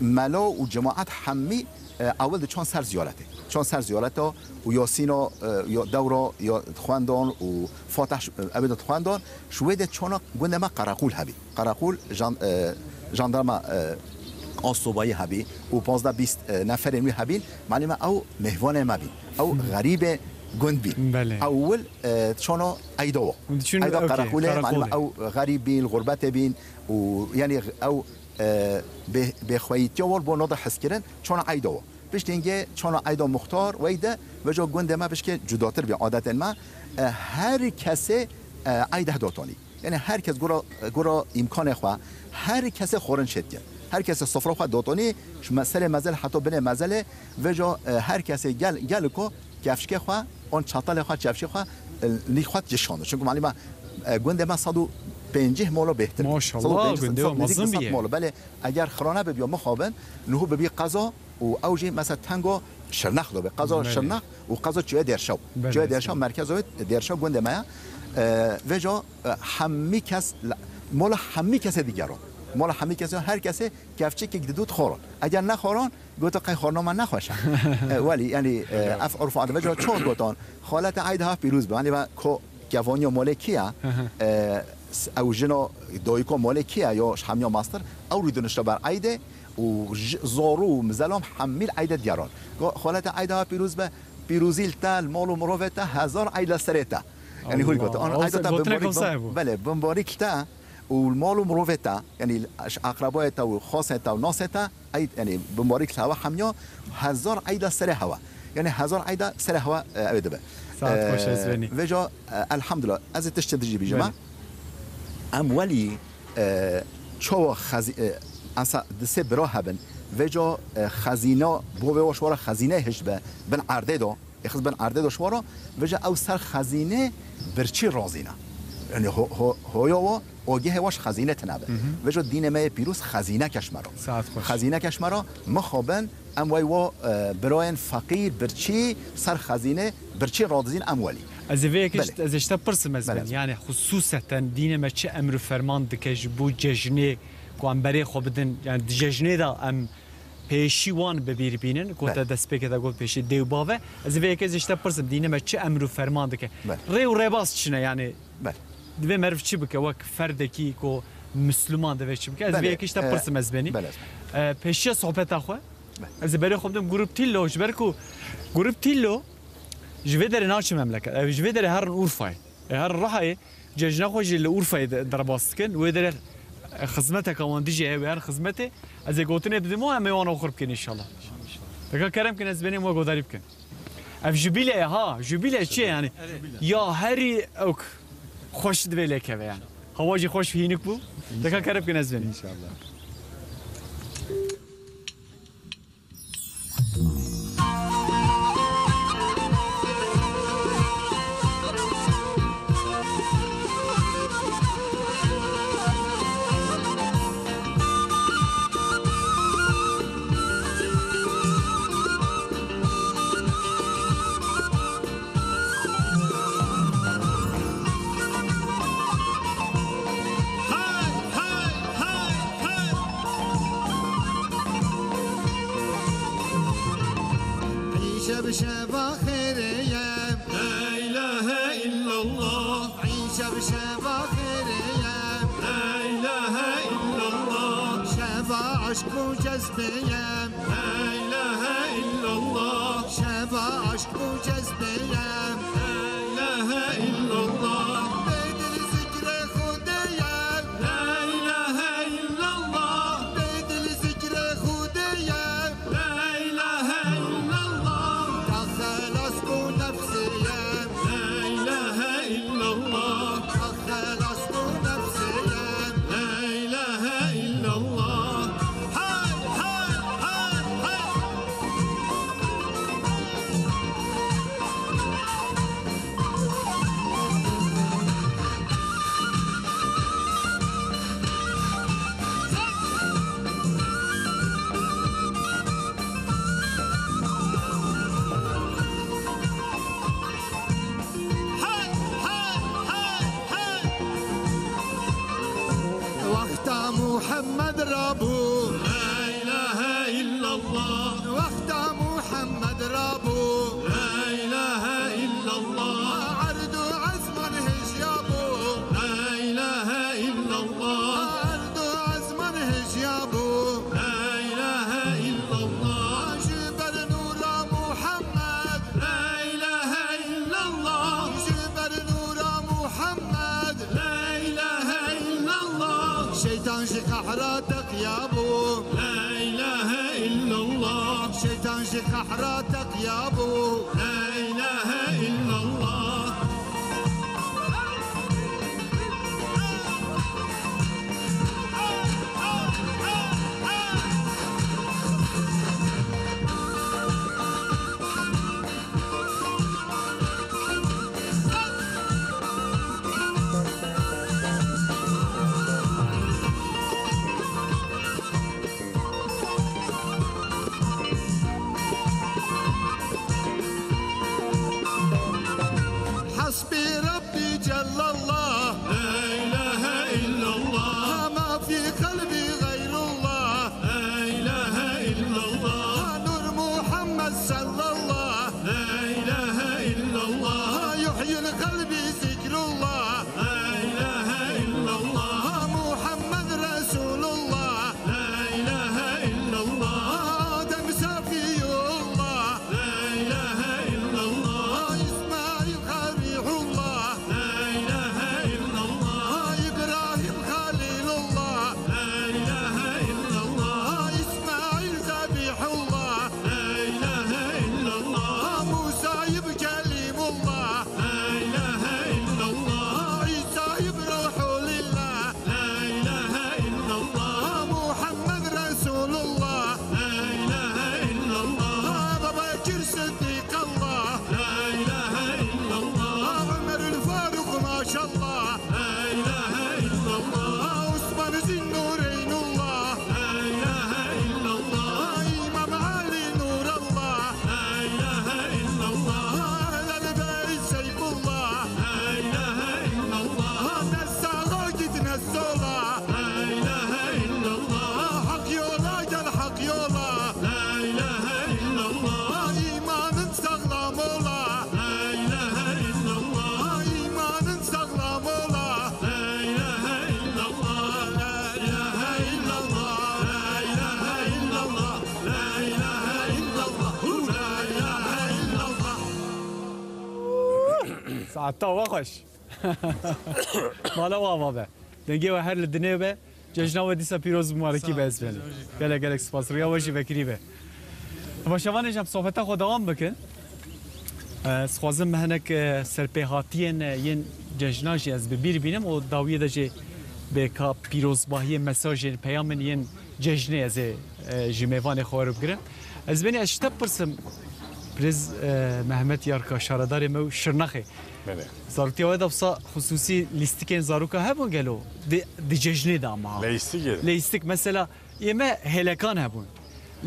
mela û cemaet hemî, e, ewil diçan ser ziyaretê. Çan ser ziyareta û Yasîna, e, ya dewra ya dixwendan û Fatih ş-, e, ew ê dixwendan. Ji wê de çana gundê me qereqûl hebî. Qereqûl jan-, e, jandarma, e, asobayî hebî û panzdeh bîst, e, neferên wî hebîn. Malî me ew mêhvanê me bîn. Ew xerîbê gund bîn. Belê. Ewil, e, çana eyda wa. Diçûn, Eyda okey, qereqûlê, malî me qereqûlê. Ew xerîb bîn, li xurbetê bîn û, yanî ew, e, bê-, bêxweyîtiya wa bo nade hezkirin, çana eyda wa. Piştî hingê çana eyda muxtar wey de veca gundê me bişkê cudatir bî adetên me. E, her kesê, e, eydeh dotonî. Yani her kes gora, gora îmkanê xwe, her kesê xwarin çêdike. Her kesê sofra xwe dotonî, ji me-, serê mezel heta binê mezelê, veca, e, her kesê gel, gel ku kefşkê xwe, on çatalê xwe, kefşê xwe, e, nî xwe tişkando. Çünkü malî me, e, gundê me sed û pêncî molo bêhtir. Maşallah, Sed û pêncî, gundê sed, wa nêzîkî mezin sed bîye. Molo. Belê, eger xirane bibiya mixabin, niho bibî qeza, û ew jî mesela tengo Şirnex dibe. Qeza Belê. Şirnex û qeza Çiya Dêrşew. Belê, Çiya Dêrşew belê. Merkez o Dêrşew gundê me ye. E, veca, e, hemî kes, la-, mola hemî kesê digeron. Mola hemî kesê, her kesê kevçikek didu dixoron. Eger nexoron, goto qey xorna me nexweş e. E, welî, yani, e, ev urf adet veca çor goton. Xalete eyd ha pîroz be. Yani ve ko Kevaniya malê kî ye? Hı hı. E, s-, ew jina dayika malê kî ye ya ji hemiya mestir? Ew rûdinişte ber eydê û j-, zarû û mizelam hemî li eydê digeran. Go-, xalete eyda pîroz be, pîrozî li te, li mal û mirovê te, hezar eyd li serê te. Yani hûr gotin. An Allah. Ew eyda se-, te gotinek bimbarîk ew bim-, sahib bû. Belê, bimbarîk li te û li mal û mirovê te, yani ji eqrebayê te û xasê te û nasê te, Eyd, yani, bimbarîk li hewa hemiya, hezar eyda serê hewa. Yani, hezar eyda serê hewa, e, ew dibe. Saet xweş, e, ez benî. Veca, e, elhamdulillah, ez ê tiştê dijî bîjim, Belê. ha? Em welî, e, çawa xezî-, e, esa di sê bira hebin, veca, e, xezîna, bo vê wa ji wa re xezîne hişt be, bin erdê de, Êxiz bin erdê de şwara, veja ew ser xezînê birçî razîne. Yani ho-, ho-, hoya wa, agehê wa ji xezîne tine be. Hı hı. Veja dînê me yê pîroz xezîne keş me ra. Saet xweş. Xezîne keş me ra, mixabin, em wey wa, e, birayên feqîr, birçî, ser xezînê, birçî radizîn em welî. Ez ê vê yekê Belê. ji-, ez ê ji te pirsim ez Belê, bin. ez bin. Yani xusûseten dînê me çi emr û ferman dike ji bo cejnê ku em berê xwe bidin, yani di cejnê de em Pêşî wan bi bîr bînin, ku Belê. te destpêkê de got pêşî dê û bav e. Ez ê vê yekê zî ji te pirsim, dînê me çi emr û ferman dike? Belê. Rê û rêbaz çi ne, yanî Belê. divê meriv çi bike, wek ferdekî ku Misliman divê çi bike? Ez vê Belê, yekê ji te e, pirsim ez benî. belê. E, pêşiya sohbeta xwe, Belê. ez ê berê xwe bidim Grup Tîlo, ji ber ku Grup Tîlo ji vê derê naçe memleket. Ev ji vê derê herin Urfayê. E, herin Rihayê. Cejna xwe jî li Urfayê de, derbas dikin. Wê derê, e, xizmeteke wan dijî heye, wê her xizmetê. Ez ê gotinê bidim û em ê wan oxir bikin înşallah. Teka kerem kin ez benêm we godarî bikin. Ev jubîle ye ha, jubîle çi ye yani? Ya herî ok xweş divê lê keve yani. Hewa jî xweş hînik bû. Teka kerem kin ez benêm. İnşallah. Hey, hey, hey, hey. Îşev şeva xêrê ye. Hey, Aşk û cezbeyem. La ilahe illallah. Şeva aşk û cezbeyem. La ilahe illallah. Bêdil zikrê Xwedê yem. La ilahe illallah. Bêdil zikrê Xwedê yem. La ilahe illallah. Ka xelas bû nefsê yem. La ilahe illallah. Ka xelas bû nefsê yem. La ilahe illallah. Hey, hey, hey, hey. Hey, hey, hey, hey. Wexta Muhammed rabû. La ilahe illallah. Wexta Muhammed rabû. La ilahe illallah. Erd û ezman hêjiya bû. La ilahe illallah. Erd û ezman hêjiya bû. La ilahe illallah. Ji ber nûra Muhammed. La ilahe illallah. Ji ber nûra Muhammed. La ilahe illallah. Şeytan ji qehra teqiya bû. La ilahe illallah. Şeytan ji qehra teqiya bû. La ilahe illallah. حسبي ربي جل الله. لا إله إلا الله. ما في قلبي غير الله. لا إله إلا الله. نور محمد صلى الله. لا إله إلا الله. يحيي القلب ذكر الله. لا إله إلا الله. محمد رسول الله. لا إله إلا الله. آدم صفي الله. لا إله إلا الله. إسماعيل خليل الله. لا إله إلا الله. إبراهيم خليل الله. لا إله إلا الله. إسماعيل ذبيح الله. لا إله إلا الله. موسى يبكلم الله. لا إله إلا الله. عيسى يبروح لله. لا إله إلا الله. محمد رسول الله. لا إله إلا الله. أبا بكر صديق الله. لا إله إلا الله. عمر الفاروق ما شاء الله. لا إله إلا الله. عثمان ذي النورين الله. لا إله إلا الله. إمام علي نور الله. لا إله إلا الله. أهل البيت سيف الله. لا إله إلا الله. نسا غايت نسولا. لا إله إلا الله. حق يولا قال حق يولا. لا إله إلا الله. إيمان ساغلام اولا. لا إله إلا الله. إيمان ساغلام اولا. لا إله إلا الله. لا إله إلا الله. لا إله إلا الله. لا إله إلا الله. لا إله إلا الله. Saeta we xweş. Mala we ava be. Dengê we her li dinê be. Cejna we dîsa pîroz û mubarekî be ez bênim. Gelek gelek spas. Riya we jî vekirî be. Baş, şevanê ji em sohbeta xwe dewam bikin. Ez dixwazim me hinek, e, serpêhatiyên, e, yên cejna jî ez bi bîr bînim û dawiyê de jî bi ka pîrozbahiyê, mesajên, peyamên yên cejnê ez ê, e, ji mêvanê xwe were bigirim. Ez benî ez ji te bipirsim, Birêz, e, Mehmet Yarka, şaredarê me û Şirnexê. Belê. Zaroktiya we de wisa xusûsî lîstikên zaroka hebûn gelo? Di, di cejnê de ama ha. Leyîstikê de. Leyîstik, mesela, ê me hêlekan hebûn.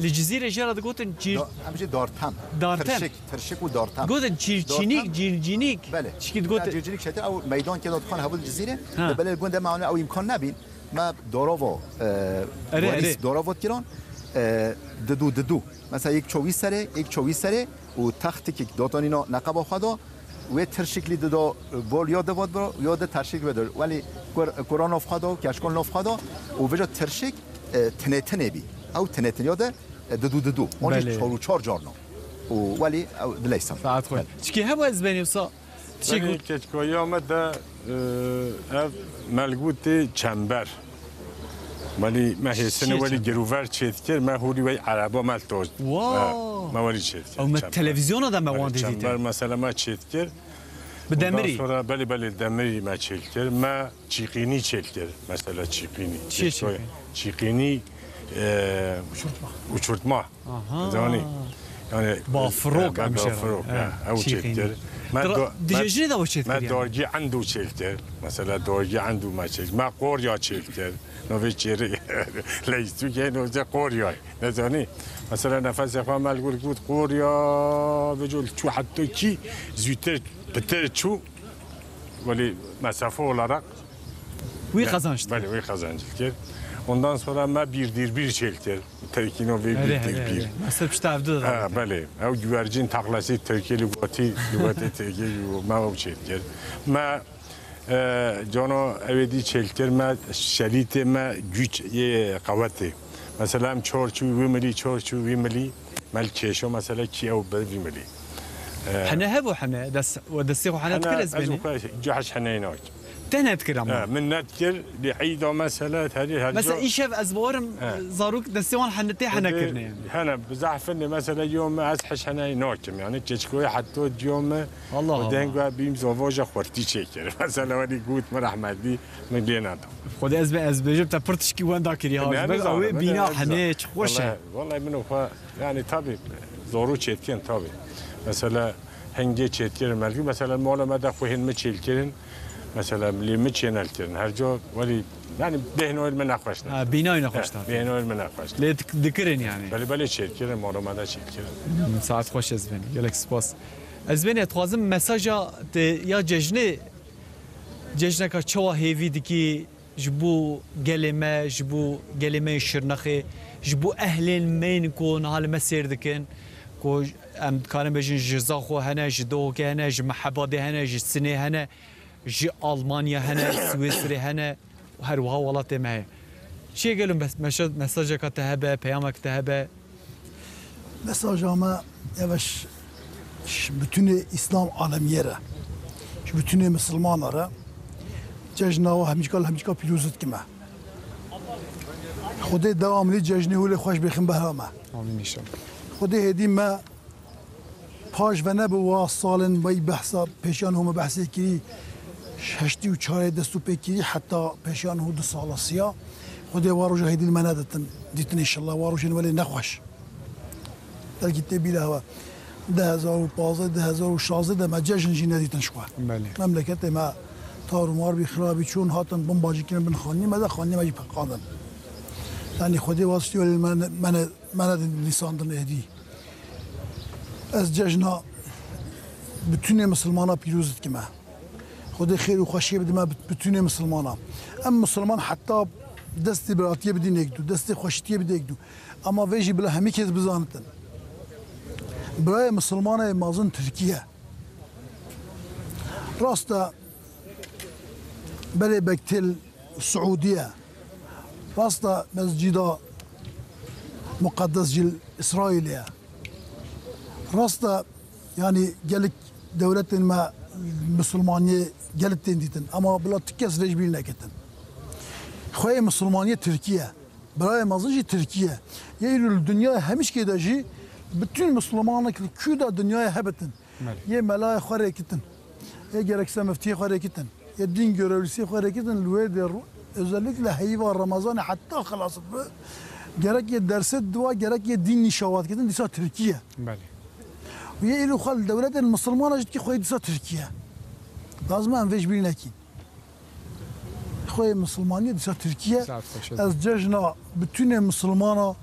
Li Cizîrê jê re digotin cîr-, Da-, em jî dartem. Dartem. Tirşik, tirşik û dartem. Gotin cîrçînîk, Dartem. Cîrcînîk. Belê. Çikî digotin. Ya cîrcînîk çete, ew meydankê de dixan hebû li Cizîrê. Ha. Li belê gundê me ew îmkan nebîn. Me darava, e, Erê, warîs erê. Darava kiran, e, didu, didu. Mesela yek çawî serê, yek çawî serê û textikek datanîna neqeba xwe da, wê tirşiklî dida, bol ya divat bira, ya di tirşik veda. Welî kur-, kuran nav xwe da, keşkan nav xwe da û vêca tirşik e, tenê tenê bî. Ew tenê tenya de, e, didu didu. An jî Belê. çar û çar carna. Û welî ew dileysan. Saet xwe. Belê. Çikî hebû ez benî wisa? Çi Belê, got? Keçkoya me de, e, ev melgûtê çember. Welî me hêsini Çiye welî çember? Girûver çêdikir, me hûrî wey ereba me toz. Wow. E, me welî çêdikir. Ew me çember. Televizyona de me Belê, wan dîdîtin. Çember mesela me çêdikir. Bi Ondan demirî? Sonra belê, belê, demirî me çêl kir. Me çîqînî çêl kir. Mesela çîqînî. Çi Çêl çîqînî? Çîqînî, e, uçurtma. Aha. Zanî. Yani, Bafirok e, em jê re. Bafirok, Evet, ya. Ew çêl çîqînî. Kir. Me Dira-, do-, dijê me, jinê de o çêl me kir yani. Dargî endû çêl kir. Mesela dargî endû me çêl. Me qorya çêl kir. Novê çêrê. Leysu ke novê qorya. Nezanî. Mesela nefesê xwe me li gul got qorya. Vêco çû heta kî zûtir Pitir çû, welî mesafe olarak Wî me-, qezenç dikir. Belê, wî qezenc dikir. Ondan sonra me bîr dîr bîr çêl kir. Terkîno vê Erê, bîr dîr erê, bîr. Erê. Mesela pişta ev du Ha, da. Belê. Ew güvercin taklası Tirkiyê li gotî, li gotî Tirkiyê me ew çêl kir. Me, e, cano ewê dî çêl kir, me şelîtê me güç yê qewetê. Mesela em çor çû wî milî, çor çû wî milî, me li kêşo mesela kî ew bi vî milî. Hene hebû hene, des-, we destê xwe hene dikir ez Hene, ez benî? Xwe cehş hene nakim. Te nedikir ama. He, min nedikir, li eyda mesela, herî her Mesela ca- îşev ez bawerim, He. Zarok destê wan hene tê hene Hene, kirine yani. Hene, bi zehfin de mesela yo me ez hiş hene nakim, yani keçikoyê heta diyo me, Allah o Allah. Deng ve bîm zovaja xwertî çêkir. Mesela welî got me rehmetî, min lê neda. Xwedê ez be, ez bêjim te pir tişkî wenda kiriye Ne, ha. Ne, Ew ê ne, bîna ne, hene, ne. Çi xweş e. Vallahi, vallahi min o xwe Yani tabii, zoru çêtkirin tabii. Mesela hingê çêtkirin melkî, mesela mola me de xwehên mi çêlkirin, mesela lê mi çênelkirin. Her co welî yani bêhnoyên mi nexweş ne. Ha, bînayê nexweş Ha, tabii. Bêhnoyên mi nexweş. Lê dik-, dikirin yani. Belê belê çêtkirin, mola me de çêtkirin. Hmm, saet xweş ez benî. Gelek spas. Ez benî, ez dixwazim mesaja te ya cejnê, cejneka çawa hêvî dikî, ji bo gelê me, ji bo gelê me yên Şirnexê, ji bo ehlên me yên ku niha li me sêr dikin, ku em dikarin bêjin ji Zaxo hene, ji Dihokê hene, ji Mehabadê hene, ji Sinê hene, ji Almanya hene, Swîsrê hene û her wiha welatê me heye. Çi gelo mes-, meşe-, mesajeka te hebe, peyamek te hebe? Mesaja me ev e ji, ji bütünê Îslam alemiyê re, ji bütünê misilmana re cejna we hemîka li hemîka pîroz dikime. Xwedê dewamlî cejnê hûlê xweş bêxin behra me. Amîn înşallah. Xwedê hêdî me paş ve nebe wa salên me behsa pêşiyan hû me behsê kirî, ji heştî û çarê dest û pê kirî heta pêşiyan hû du sala siya. Xwedê wa roja hêdî li me neditin, dîtin înşallah wa rojên welê nexweş. Belkî tê bîra we du hezar û pazdeh, du hezar û şazdeh de me cejn jî nedîtin ji xwe. Belê. Memleketê me tar û mar bî, xirabî çûn, hatin bombacî kirin bin xanî me de, xanî me jî peqandin. Yanî Xwedê wastî welê me ne, me ne, me ne nîsandin êdî. Ez cejna bütünê misilmana pîroz dikime. Xwedê xêr û xweşiyê bide me bit-, bütünê misilmana. Em misilman heta destê biratiyê bi dînê yek dû, destê xweşitiyê bide yek dû. Ama vê jî bila hemî kes bizanitin. Birayê misilmanê mazin Tirkiye. Rast e, belê Bektil Siûdiye. Rast e, Mescida Muqeddes jî Îsraîlê ye. Rast e, yanî gelek dewletên me misilmaniyê gelek tên dîtin. Ama bila tu kes vê ji bîr neketin. Xweyê misilmaniyê Tirkiye. Birayê mezin jî Tirkiye. Yê îro li dinyayê hemîşkê de jî bütün misilmanek li kû de dinyayê hebitin. Belê. Yê melayê xwe rêkitin. Yê gerekse miftiyê xwe rêkitin. Yê din görevlisi xwe rêkitin. Li wê de ru-, özellikle heyva Ramazanê heta xelas bi. Gerek yê derse dua, gerek yê din nîşawat kitin, dîsa Tirkiye. Belê. Û yê îro xwe li dewletên misilmana jî dikî xweyê dîsa Tirkiye. Lazim em vê ji bîr nekîn. Xweyê misilmaniyê dîsa Tirkiye. Saet xweş. Ez cejna bütünê misilmana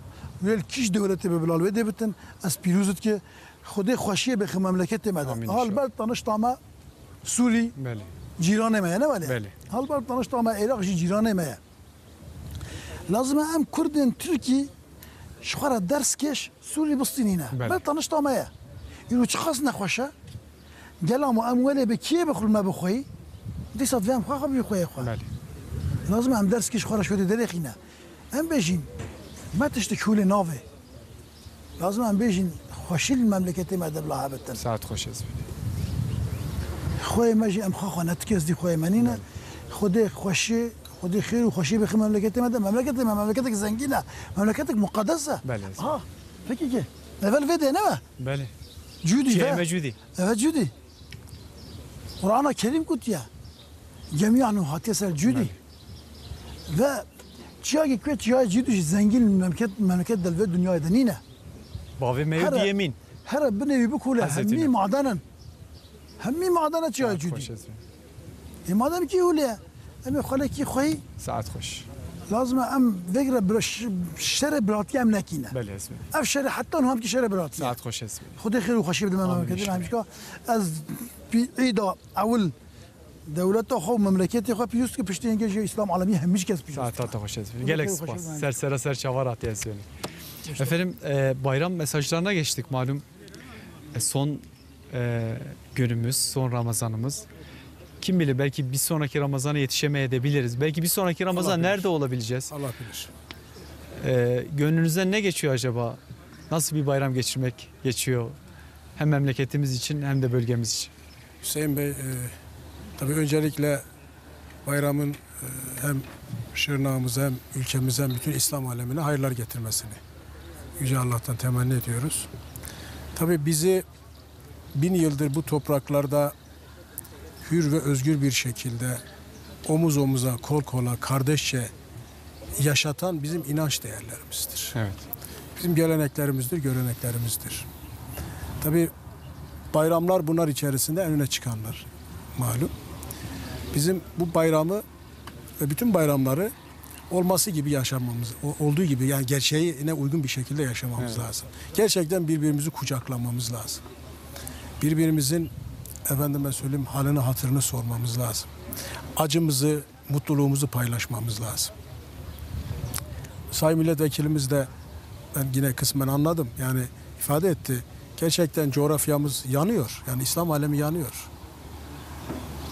wê li kîj dewletê be bila li wê dê bitin. Ez pîroz dike. Xwedê xweşiyê bêxe memleketê me de. Amîn Ha, li inşallah. Ber tanişta me Sûrî Belê. Cîranê me ye, ne welê? Belê. Ha, li ber tanişta me Iraq jî cîranê me ye. Lazim e em Kurdên Tirkî ji xwe re ders kêş Sûrî bistînîne. Belê. Ber tanişta me ye. Îro çiqas nexweş e. Gela ma em welê bi kiyê bixwin me bixweyî, dîsa divê em xwe xwe bixweyê xwe. Belê. Lazim e em derskî ji xwe re şwêdê derêxîne. Em bêjin, me tiştik hûlê navê. Lazim em bêjin, xweşî li memleketê me de bila hebitin. Saet xweş ez bî. Xweyê me jî em xwe xwe ne tikez dî xweyê me nîne. Belê. Xwedê xweşî, Xwedê xêr û xweşî bixî memleketê me de. Memleketê me, memleketek zengîn e. Memleketek muqedes e. Belê, ez Ha, peki ki. Evel vê de ne be? Belê. Cûdî Çiyê be. me cûdî. Evet cûdî. Qur'ana Kerîm kutiye. Gemî anu hatiye ser cûdî. Belê. Ve çiyakî ku çiyayê cûdî jî zengîn memleket, memleket de li vê dinyayê de nîne. Bavê me yo Here, diyemîn. here binê wî bikule Hezretî hemî me. maden in. Hemî maden e çiyayê Saet cûdî. xweş ez bî. E, madem ki hûlê, em ê xwelekî xweyî Saet xweş. lazim e em vegre bira ş-, şerê biratî em nekîne. Belê ez bî. Ev şerê heta niha em ki şerê biratî. Saet xweş ez bî. Xwedê xêr û xweşî bide me Amin memleketê inşallah. hemîşka. Ez pî îda ewil dewleta xwe û memleketê xwe pîroz ki piştî hingê jî Îslam alemî hemîş kes pîroz. Saeta te xweş ez bî. Xwedê Gelek xêr û spas. xweşî Ser sera ser çava ratiye ez bî. Efendim, e, bayram mesajlarına geçtik malum. E, son e, günümüz, son Ramazanımız. Kim bilir, belki bir sonraki Ramazan'a yetişemeye de biliriz. Belki bir sonraki Ramazan Allah bilir. nerede olabileceğiz? Allah bilir. E, gönlünüzden ne geçiyor acaba? Nasıl bir bayram geçirmek geçiyor? Hem memleketimiz için hem de bölgemiz için. Hüseyin Bey, e, tabii öncelikle bayramın, e, hem Şırnağımıza hem ülkemize hem bütün İslam alemine hayırlar getirmesini Yüce Allah'tan temenni ediyoruz. Tabii bizi bin yıldır bu topraklarda hür ve özgür bir şekilde omuz omuza, kol kola, kardeşçe yaşatan bizim inanç değerlerimizdir. Evet. Bizim geleneklerimizdir, göreneklerimizdir. Tabii bayramlar bunlar içerisinde en öne çıkanlar malum. Bizim bu bayramı ve bütün bayramları olması gibi yaşamamız, o-, olduğu gibi, yani gerçeğine uygun bir şekilde yaşamamız Evet. lazım. Gerçekten birbirimizi kucaklamamız lazım. Birbirimizin, efendime söyleyeyim, halini hatırını sormamız lazım. Acımızı, mutluluğumuzu paylaşmamız lazım. Sayın milletvekilimiz de, ben yine kısmen anladım, yani ifade etti. Gerçekten coğrafyamız yanıyor. Yani İslam alemi yanıyor.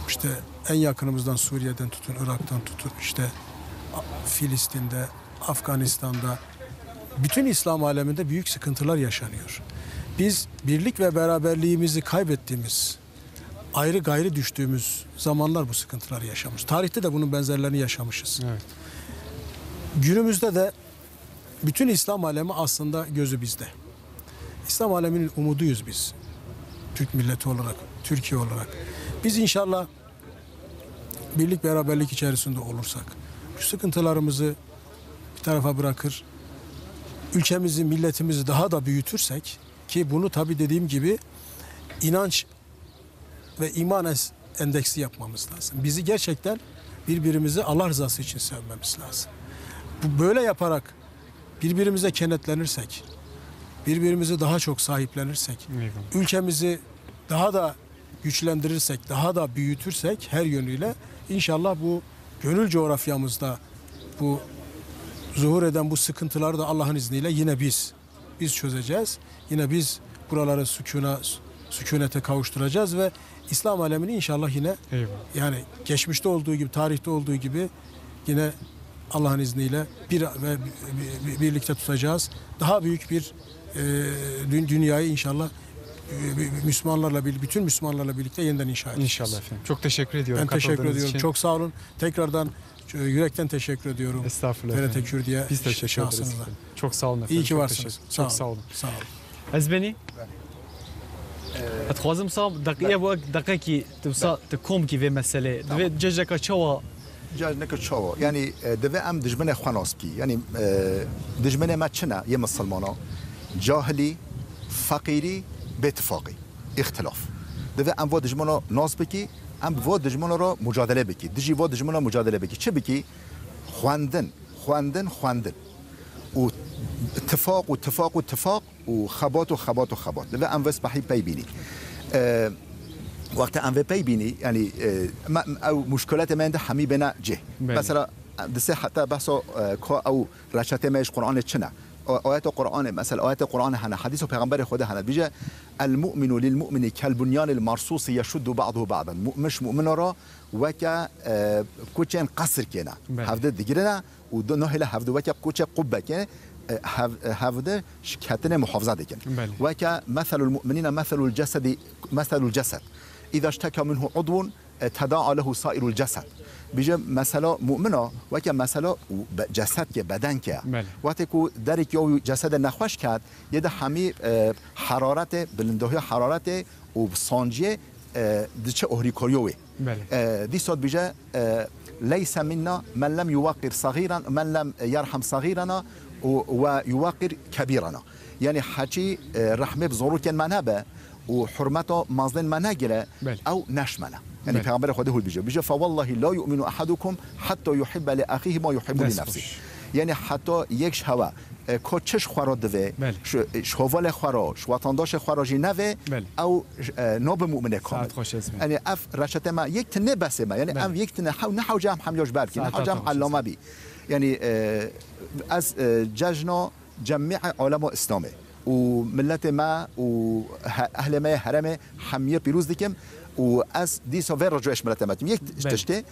İşte en yakınımızdan Suriye'den tutun, Irak'tan tutun, işte Filistin'de, Afganistan'da, bütün İslam aleminde büyük sıkıntılar yaşanıyor. Biz birlik ve beraberliğimizi kaybettiğimiz, ayrı gayrı düştüğümüz zamanlar bu sıkıntıları yaşamış. Tarihte de bunun benzerlerini yaşamışız. Evet. Günümüzde de bütün İslam alemi aslında gözü bizde. İslam aleminin umuduyuz biz. Türk milleti olarak, Türkiye olarak. Biz inşallah birlik beraberlik içerisinde olursak, bu sıkıntılarımızı bir tarafa bırakır, ülkemizi, milletimizi daha da büyütürsek, ki bunu tabii dediğim gibi inanç ve iman es-, endeksi yapmamız lazım. Bizi gerçekten birbirimizi Allah rızası için sevmemiz lazım. Bu, böyle yaparak birbirimize kenetlenirsek, birbirimizi daha çok sahiplenirsek, Eyvallah. ülkemizi daha da güçlendirirsek, daha da büyütürsek her yönüyle inşallah bu gönül coğrafyamızda bu zuhur eden bu sıkıntıları da Allah'ın izniyle yine biz, biz çözeceğiz. Yine biz buraları sükûna, sükunete kavuşturacağız ve İslam alemini inşallah yine Eyvallah. yani geçmişte olduğu gibi, tarihte olduğu gibi yine Allah'ın izniyle bir ve bi-, bi-, birlikte tutacağız. Daha büyük bir, e, dün-, dünyayı inşallah, e, bi-, bi-, Müslümanlarla bir-, bütün Müslümanlarla birlikte yeniden inşa edeceğiz. İnşallah efendim. Çok teşekkür ediyorum Ben teşekkür katıldığınız ediyorum. için. Çok sağ olun. Tekrardan, e, yürekten teşekkür ediyorum Estağfurullah T R T efendim. Kürdiye Biz teşekkür ederiz şahsınıza. efendim. Çok sağ olun efendim. İyi ki Çok varsınız. teşekkür- Sağ Çok olun. sağ olun. Sağ olun. Ez benî? Ez dixwazim sa deqiye bu ek deqekî tu sa tu kom kî vê meselê. Tamam. Divê cejeka çawa? Cejeka çawa? Yani, e, divê em dijminê xwe nas bikî. Yani, e, dijminê me çi ne? Yê misilmana. Cahilî, feqîrî, bêtifaqî, îxtilaf. Divê em va dijmana nas bikî, em bi va dijmana re mucadele bikî. Dijî va dijmana mucadele bikî. Çi bikî? Xwendin, xwendin, xwendin. Û tifaq û tifaq û tifaq û xebat û xebat û xebat. Divê em vê spehî pey bînî. E, wextê em vê pey bînî, yanî, e, me, ew muşkilatê me yên de hemî bêne cih. Belê. Mesela, di sê heta behsa, e, ka ew reçetê me ji Qur'anê çi ne? O, ayeta Qur'anê, mesela, ayeta Qur'anê hene, hedîsa Pêxemberê Xwedê hene. Dibêje, El mu'minu lil mu'mini kel bunyanil marsusi yeşuddu ba'duhu ba'dan. Mu'min ji mu'mina re weke, e, koçên qesir kêne. Belê. Hevdi digirine û di nahêle hevdi weke koçê qubbe kêne, e, hev-, e, hevdi ji ketinê muhafaza dikin. Belê. Weke meselul mu'minîne meselul cesedi, meselul cesed. İza işteka minhu udvun, e, tedaa lehu sairul cesed. Bije mesela mu'mina weke mesela û be-, cesedkê, bedenkê ye. Belê. Wextê ku derek ya wî cesedê nexweş ket, yê de hemî, e, heraretê, bilindohiya heraretê û sanciyê, e, diçe ohrîkariya wê. Belê. E, dîsa dibije, e, "Leyse minna men lem yuwaqir sagiran, men lem yerham sagirana û ve yuwaqir kebirana." Yani heçî, e, rehmê bi zorokên me nebe û hurmeta mezlên me negire, Belê. ew ne ji me ne. Yani Belê. Peyxamberê Xwedê hû dibije. Bije, "Fe wallahi la yu'minu ahadukum hatta yuhibbe li ahihi ma yuhibbu li Dest nefsi." xweş. Yani heta yek ji hewe, e, ka çi ji xwe re divê, Belê. ji, ji hevalê xwe re, ji wetandaşê xwe re jî nevê, Belê. ew, e, nabe mu'minê kamil. Saet xweş ez bim. Yani ev reçetê me yek tine besê me. Yani Belê. ev yek tine hew, ne hewce em hemya ji ber kî, ne Saeta hewce em te xweş ez allame bim. bî. Yani, e, ez, e, cejna cemî alema Îslamê û miletê me û he-, ehlê me yê herêmê hemiyê pîroz dikim û ez dîsa vê rojê ji miletê me dikim. Yek Belê. tiştê,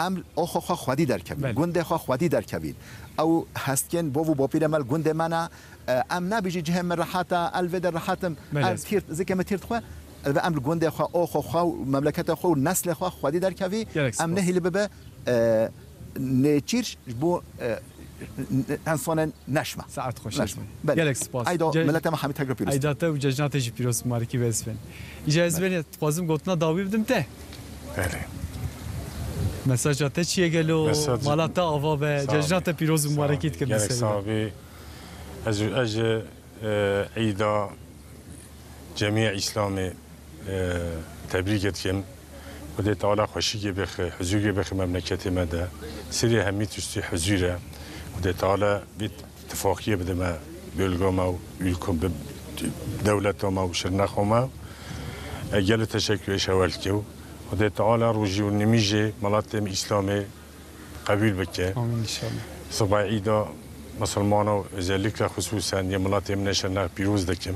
em oxo xwe xwedî derkevîn, Belê. gundê xwe xwedî derkevîn. Ew hestkên bov û bapîrê me li gundê me ne, e, em nebî jî cihê min rehet e, el vê de rehet im, Belê. el tîrt, zikê min tîrt xwe, ve em li gundê xwe, oxo xwe û memleketê xwe û neslê xwe xwedî derkevî, Gelek em spas. nehîlî bibe, e, nêçîr ji bo, e, insanên neşme. Saet xweş Neşme. Belê. Gelek spas. Eyda Ce- miletê me hemî tekrar pîroz. Eyda te û cejna te jî pîroz, mubarekî be ez ben. Îca ez Belê. ben dixwazim gotina dawî bidim te. Belê. Mesaja te çi ye gelo? Mesaj Mala te ava be. Sağ ol. Cejna te pîroz û Sağ ol. mubarekî dikim. Gelek sağ ol. Ez, ez, e, Eyda Cemî Îslamê, e, tebrîk dikim. Xwedê Teala xweşîkê bixi, huzûrê bixi memleketê me de. Sirê hemî tiştî huzûr e. Xwedê Teala vê tifaqiyê bide me, bölga me û ülke bi dewleta me û şirnexa me. E, gelê teşekkür ê şewel dikim. Xwedê Teala rojî û nimîjê miletê me Îslamê qebûl bike. Amin inşallah. Siba Îda Misilmana û özellikle xusûsen yê miletê min şirnex pîroz dikim.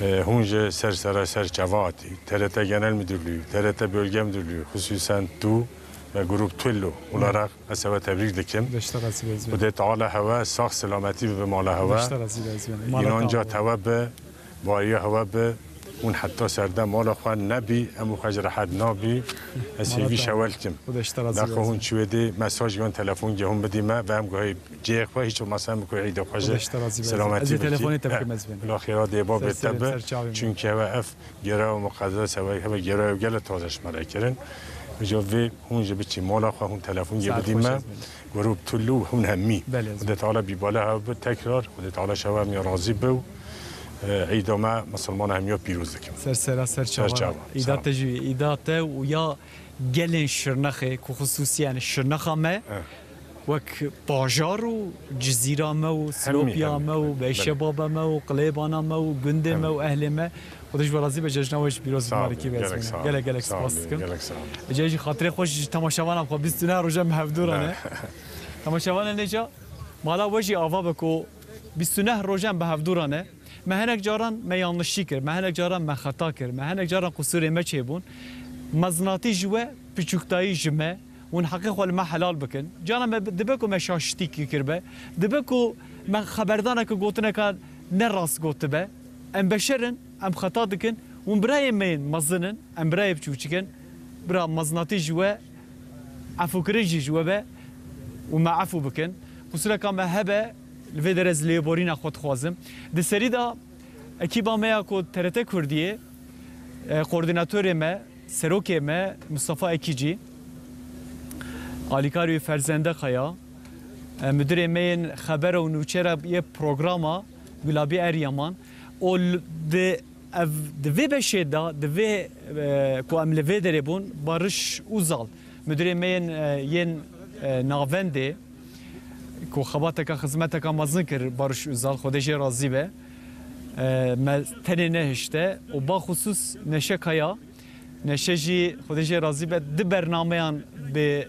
E, hûn ji ser sera ser çava hatî. T R T Genel Müdürlüğü, T R T Bölge Müdürlüğü, xusûsen tu ve grup Tullu olarak ez hewe tebrîk dikim. Beşte razî be ez ben. Xwedê Teala hewe sax selametî bibe mala hewe. Beşte razî be ez ben. Mala Înanca te ava. tewe bi Bariya hewe bi, hûn heta serdem mala xwe nebî, em û xwe ji rehet nabî. Ez Mala hêvî te şewel kim. Xwedê ji te razî be. Daxo hûn çi wê dê mesaj yan telefon ge hûn bidî me ve em guhê cihê xwe, hiç olmazsa em guhê îda xwe ji Xwedê ji te razî be. selametî Xwedê bikî. telefonê te Eh, bikim ez bim. Bila xêra dê ba Ser bê te serê bi. ser çavê min. Çunke hewe ev gera û muqeddes hewe, hewe gera û gele taze ji me re kirin. Ji vê hûn ji biçî mala xwe hûn telefon ge Saet bidî xweş me. ez bim. Grup Tullu hûn hemî. Belê, ez Xwedê Teala bîbala hev bi tekrar, Xwedê Teala şeva hemiya razî bi û, e, Îda me Misilmana hemiya pîroz dikim. Ser sera, ser Ser çava. çava. Îda Sağ ol. te jî, îda te û ya gelên Şirnexê, ku xusûsî yani Şirnexa me, Evet. wek bajar û cizîra me û Hemî, Silopiya hemî, me û hemî. Belê. Beyşebaba me û Qilêbana me û gundê me Hemî. û ehlê me, Xwedê ji we razî be, cejna we jî pîroz Sağ ol, mubarekî be ez gelek bênim. sağ ol. Gelek, gelek Sağ ol, spas dikim. gelek sağ ol. Ecê jî xatirê xweş ji temaşevanan xwe bîst û neh rojan bi hevdû re ne. Ne. Temaşevanên nêca, mala we jî ava be ku bîst û neh rojan bi hevdû re ne. Me hinek caran me yanlişî kir, me hinek caran me xeta kir, me hinek caran qusûrê me çêbûn. Mezinatî ji we, piçûktayî ji me, hûn heqê xwe li me helal bikin. Cara me dibe ku me şaşitîkî kiribe, dibe ku me xeberdaneke gotineka ne rast gotibe. Em beşer in, em xeta dikin, hûn birayê me yên mezin in, em birayê biçûçik in, bira mezinatî ji we, efûkirin jî ji we be û me efû bikin. Qusûreka me hebe, li vê derê ez lêborîna xwe dixwazim. Di serî de ekîba me ya ku T R T Kurdiyê, e, koordînatorê me, serokê me Mustafa Ekîcî, alîkarê wî Ferzende Kaya, e, mudirê me yên xebera û nûçera yê programa Gulabî Eryaman û l-, di ev, di vê beşê de, di vê, e, ku em li vê derê bûn, Barış Uzal, mudirê me yên, e, yên, e, navendê, ku xebateka, xizmeteka mezin kir Barış Uzal, Xwedê jê razî be. E, me tenê nehişte û baxusûs Neşe Kaya, Neşe jî Xwedê jê razî be, di bernameyan bi,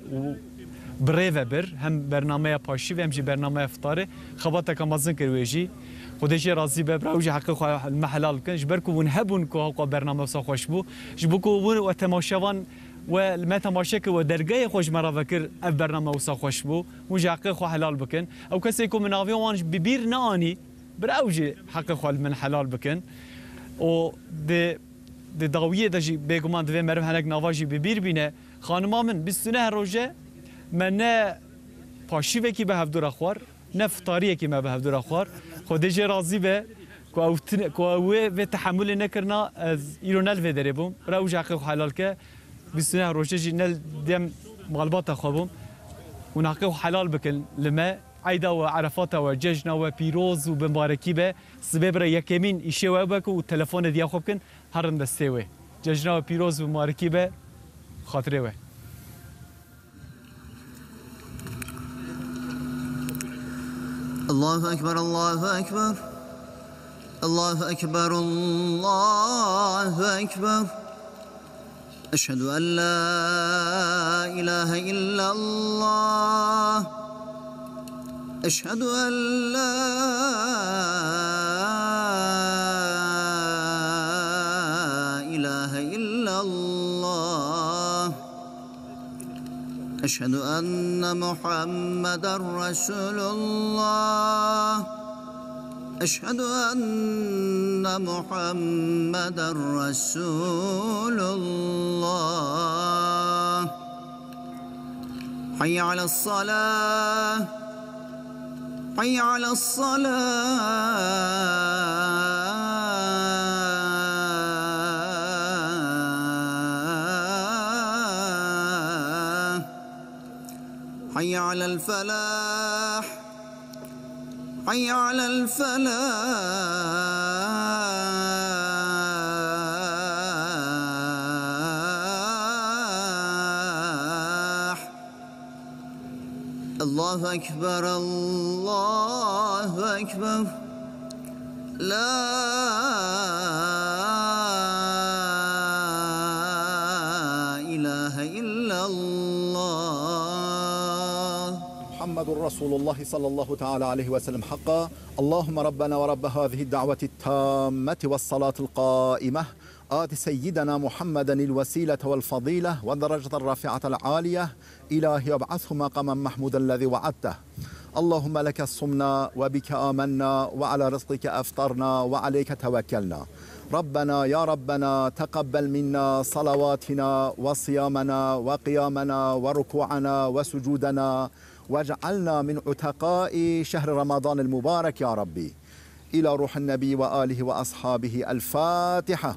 bi rê ve bir, hem bernameya paşî ve hem jî bernameya fitarê xebateka mezin kir wê jî. Xwedê jê razî be, bira ew jî heqê xwe li me helal bikin. Ji ber ku hûn hebûn ku hewqa bername wisa xweş bû. Ji bo ku hûn we temaşevan we li me temaşe kir, we dergehê xwe ji me re vekir, ev bername wisa xweş bû. Hûn jî heqê xwe helal bikin. Ew kesê ku min navê wan ji bi bîr neanî, bira ew jî heqê xwe li min helal bikin. Û di, di dawiyê de jî bêguman divê meriv hinek nava jî bi bîr bîne. Xanima min, bîst û neh roje me ne paşîvekî bi hevdû re xwar, ne fitariyekî me bi hevdû re xwar. Xwedê jê razî be ku ew tine, ku ew wê vê tehemulê nekirina, ez îro ne li vê derê bûm. Bira ew jî heqê xwe helal ke. Bîst û neh roje jî ne li dem malbata xwe bûm. Hûn heqê xwe helal bikin li me. Eyda we, Erefata we, cejna we pîroz û bimbarekî be. Sibê bira yekemîn îşê we ew be ku telefonê diya xwe bikin, herin destê wê. Cejna we pîroz û bimbarekî be, xatirê we. الله أكبر، الله أكبر، الله أكبر، الله أكبر. أشهد أن لا إله إلا الله. أشهد أن لا إله إلا الله. أشهد أن محمدا رسول الله. أشهد أن محمدا رسول الله. حي على الصلاة. حي على الصلاة. حي على الفلاح. حي على الفلاح. الله أكبر، الله أكبر. لا إله إلا الله. محمد رسول الله صلى الله تعالى عليه وسلم حقا. اللهم ربنا ورب هذه الدعوة التامة والصلاة القائمة، آت سيدنا محمدا الوسيلة والفضيلة والدرجة الرفيعة العالية، إلهي وابعثه مقاما محمودا الذي وعدته. اللهم لك صمنا وبك آمنا وعلى رزقك أفطرنا وعليك توكلنا. ربنا يا ربنا تقبل منا صلواتنا وصيامنا وقيامنا وركوعنا وسجودنا واجعلنا من عتقاء شهر رمضان المبارك يا ربي. إلى روح النبي وآله وأصحابه الفاتحة.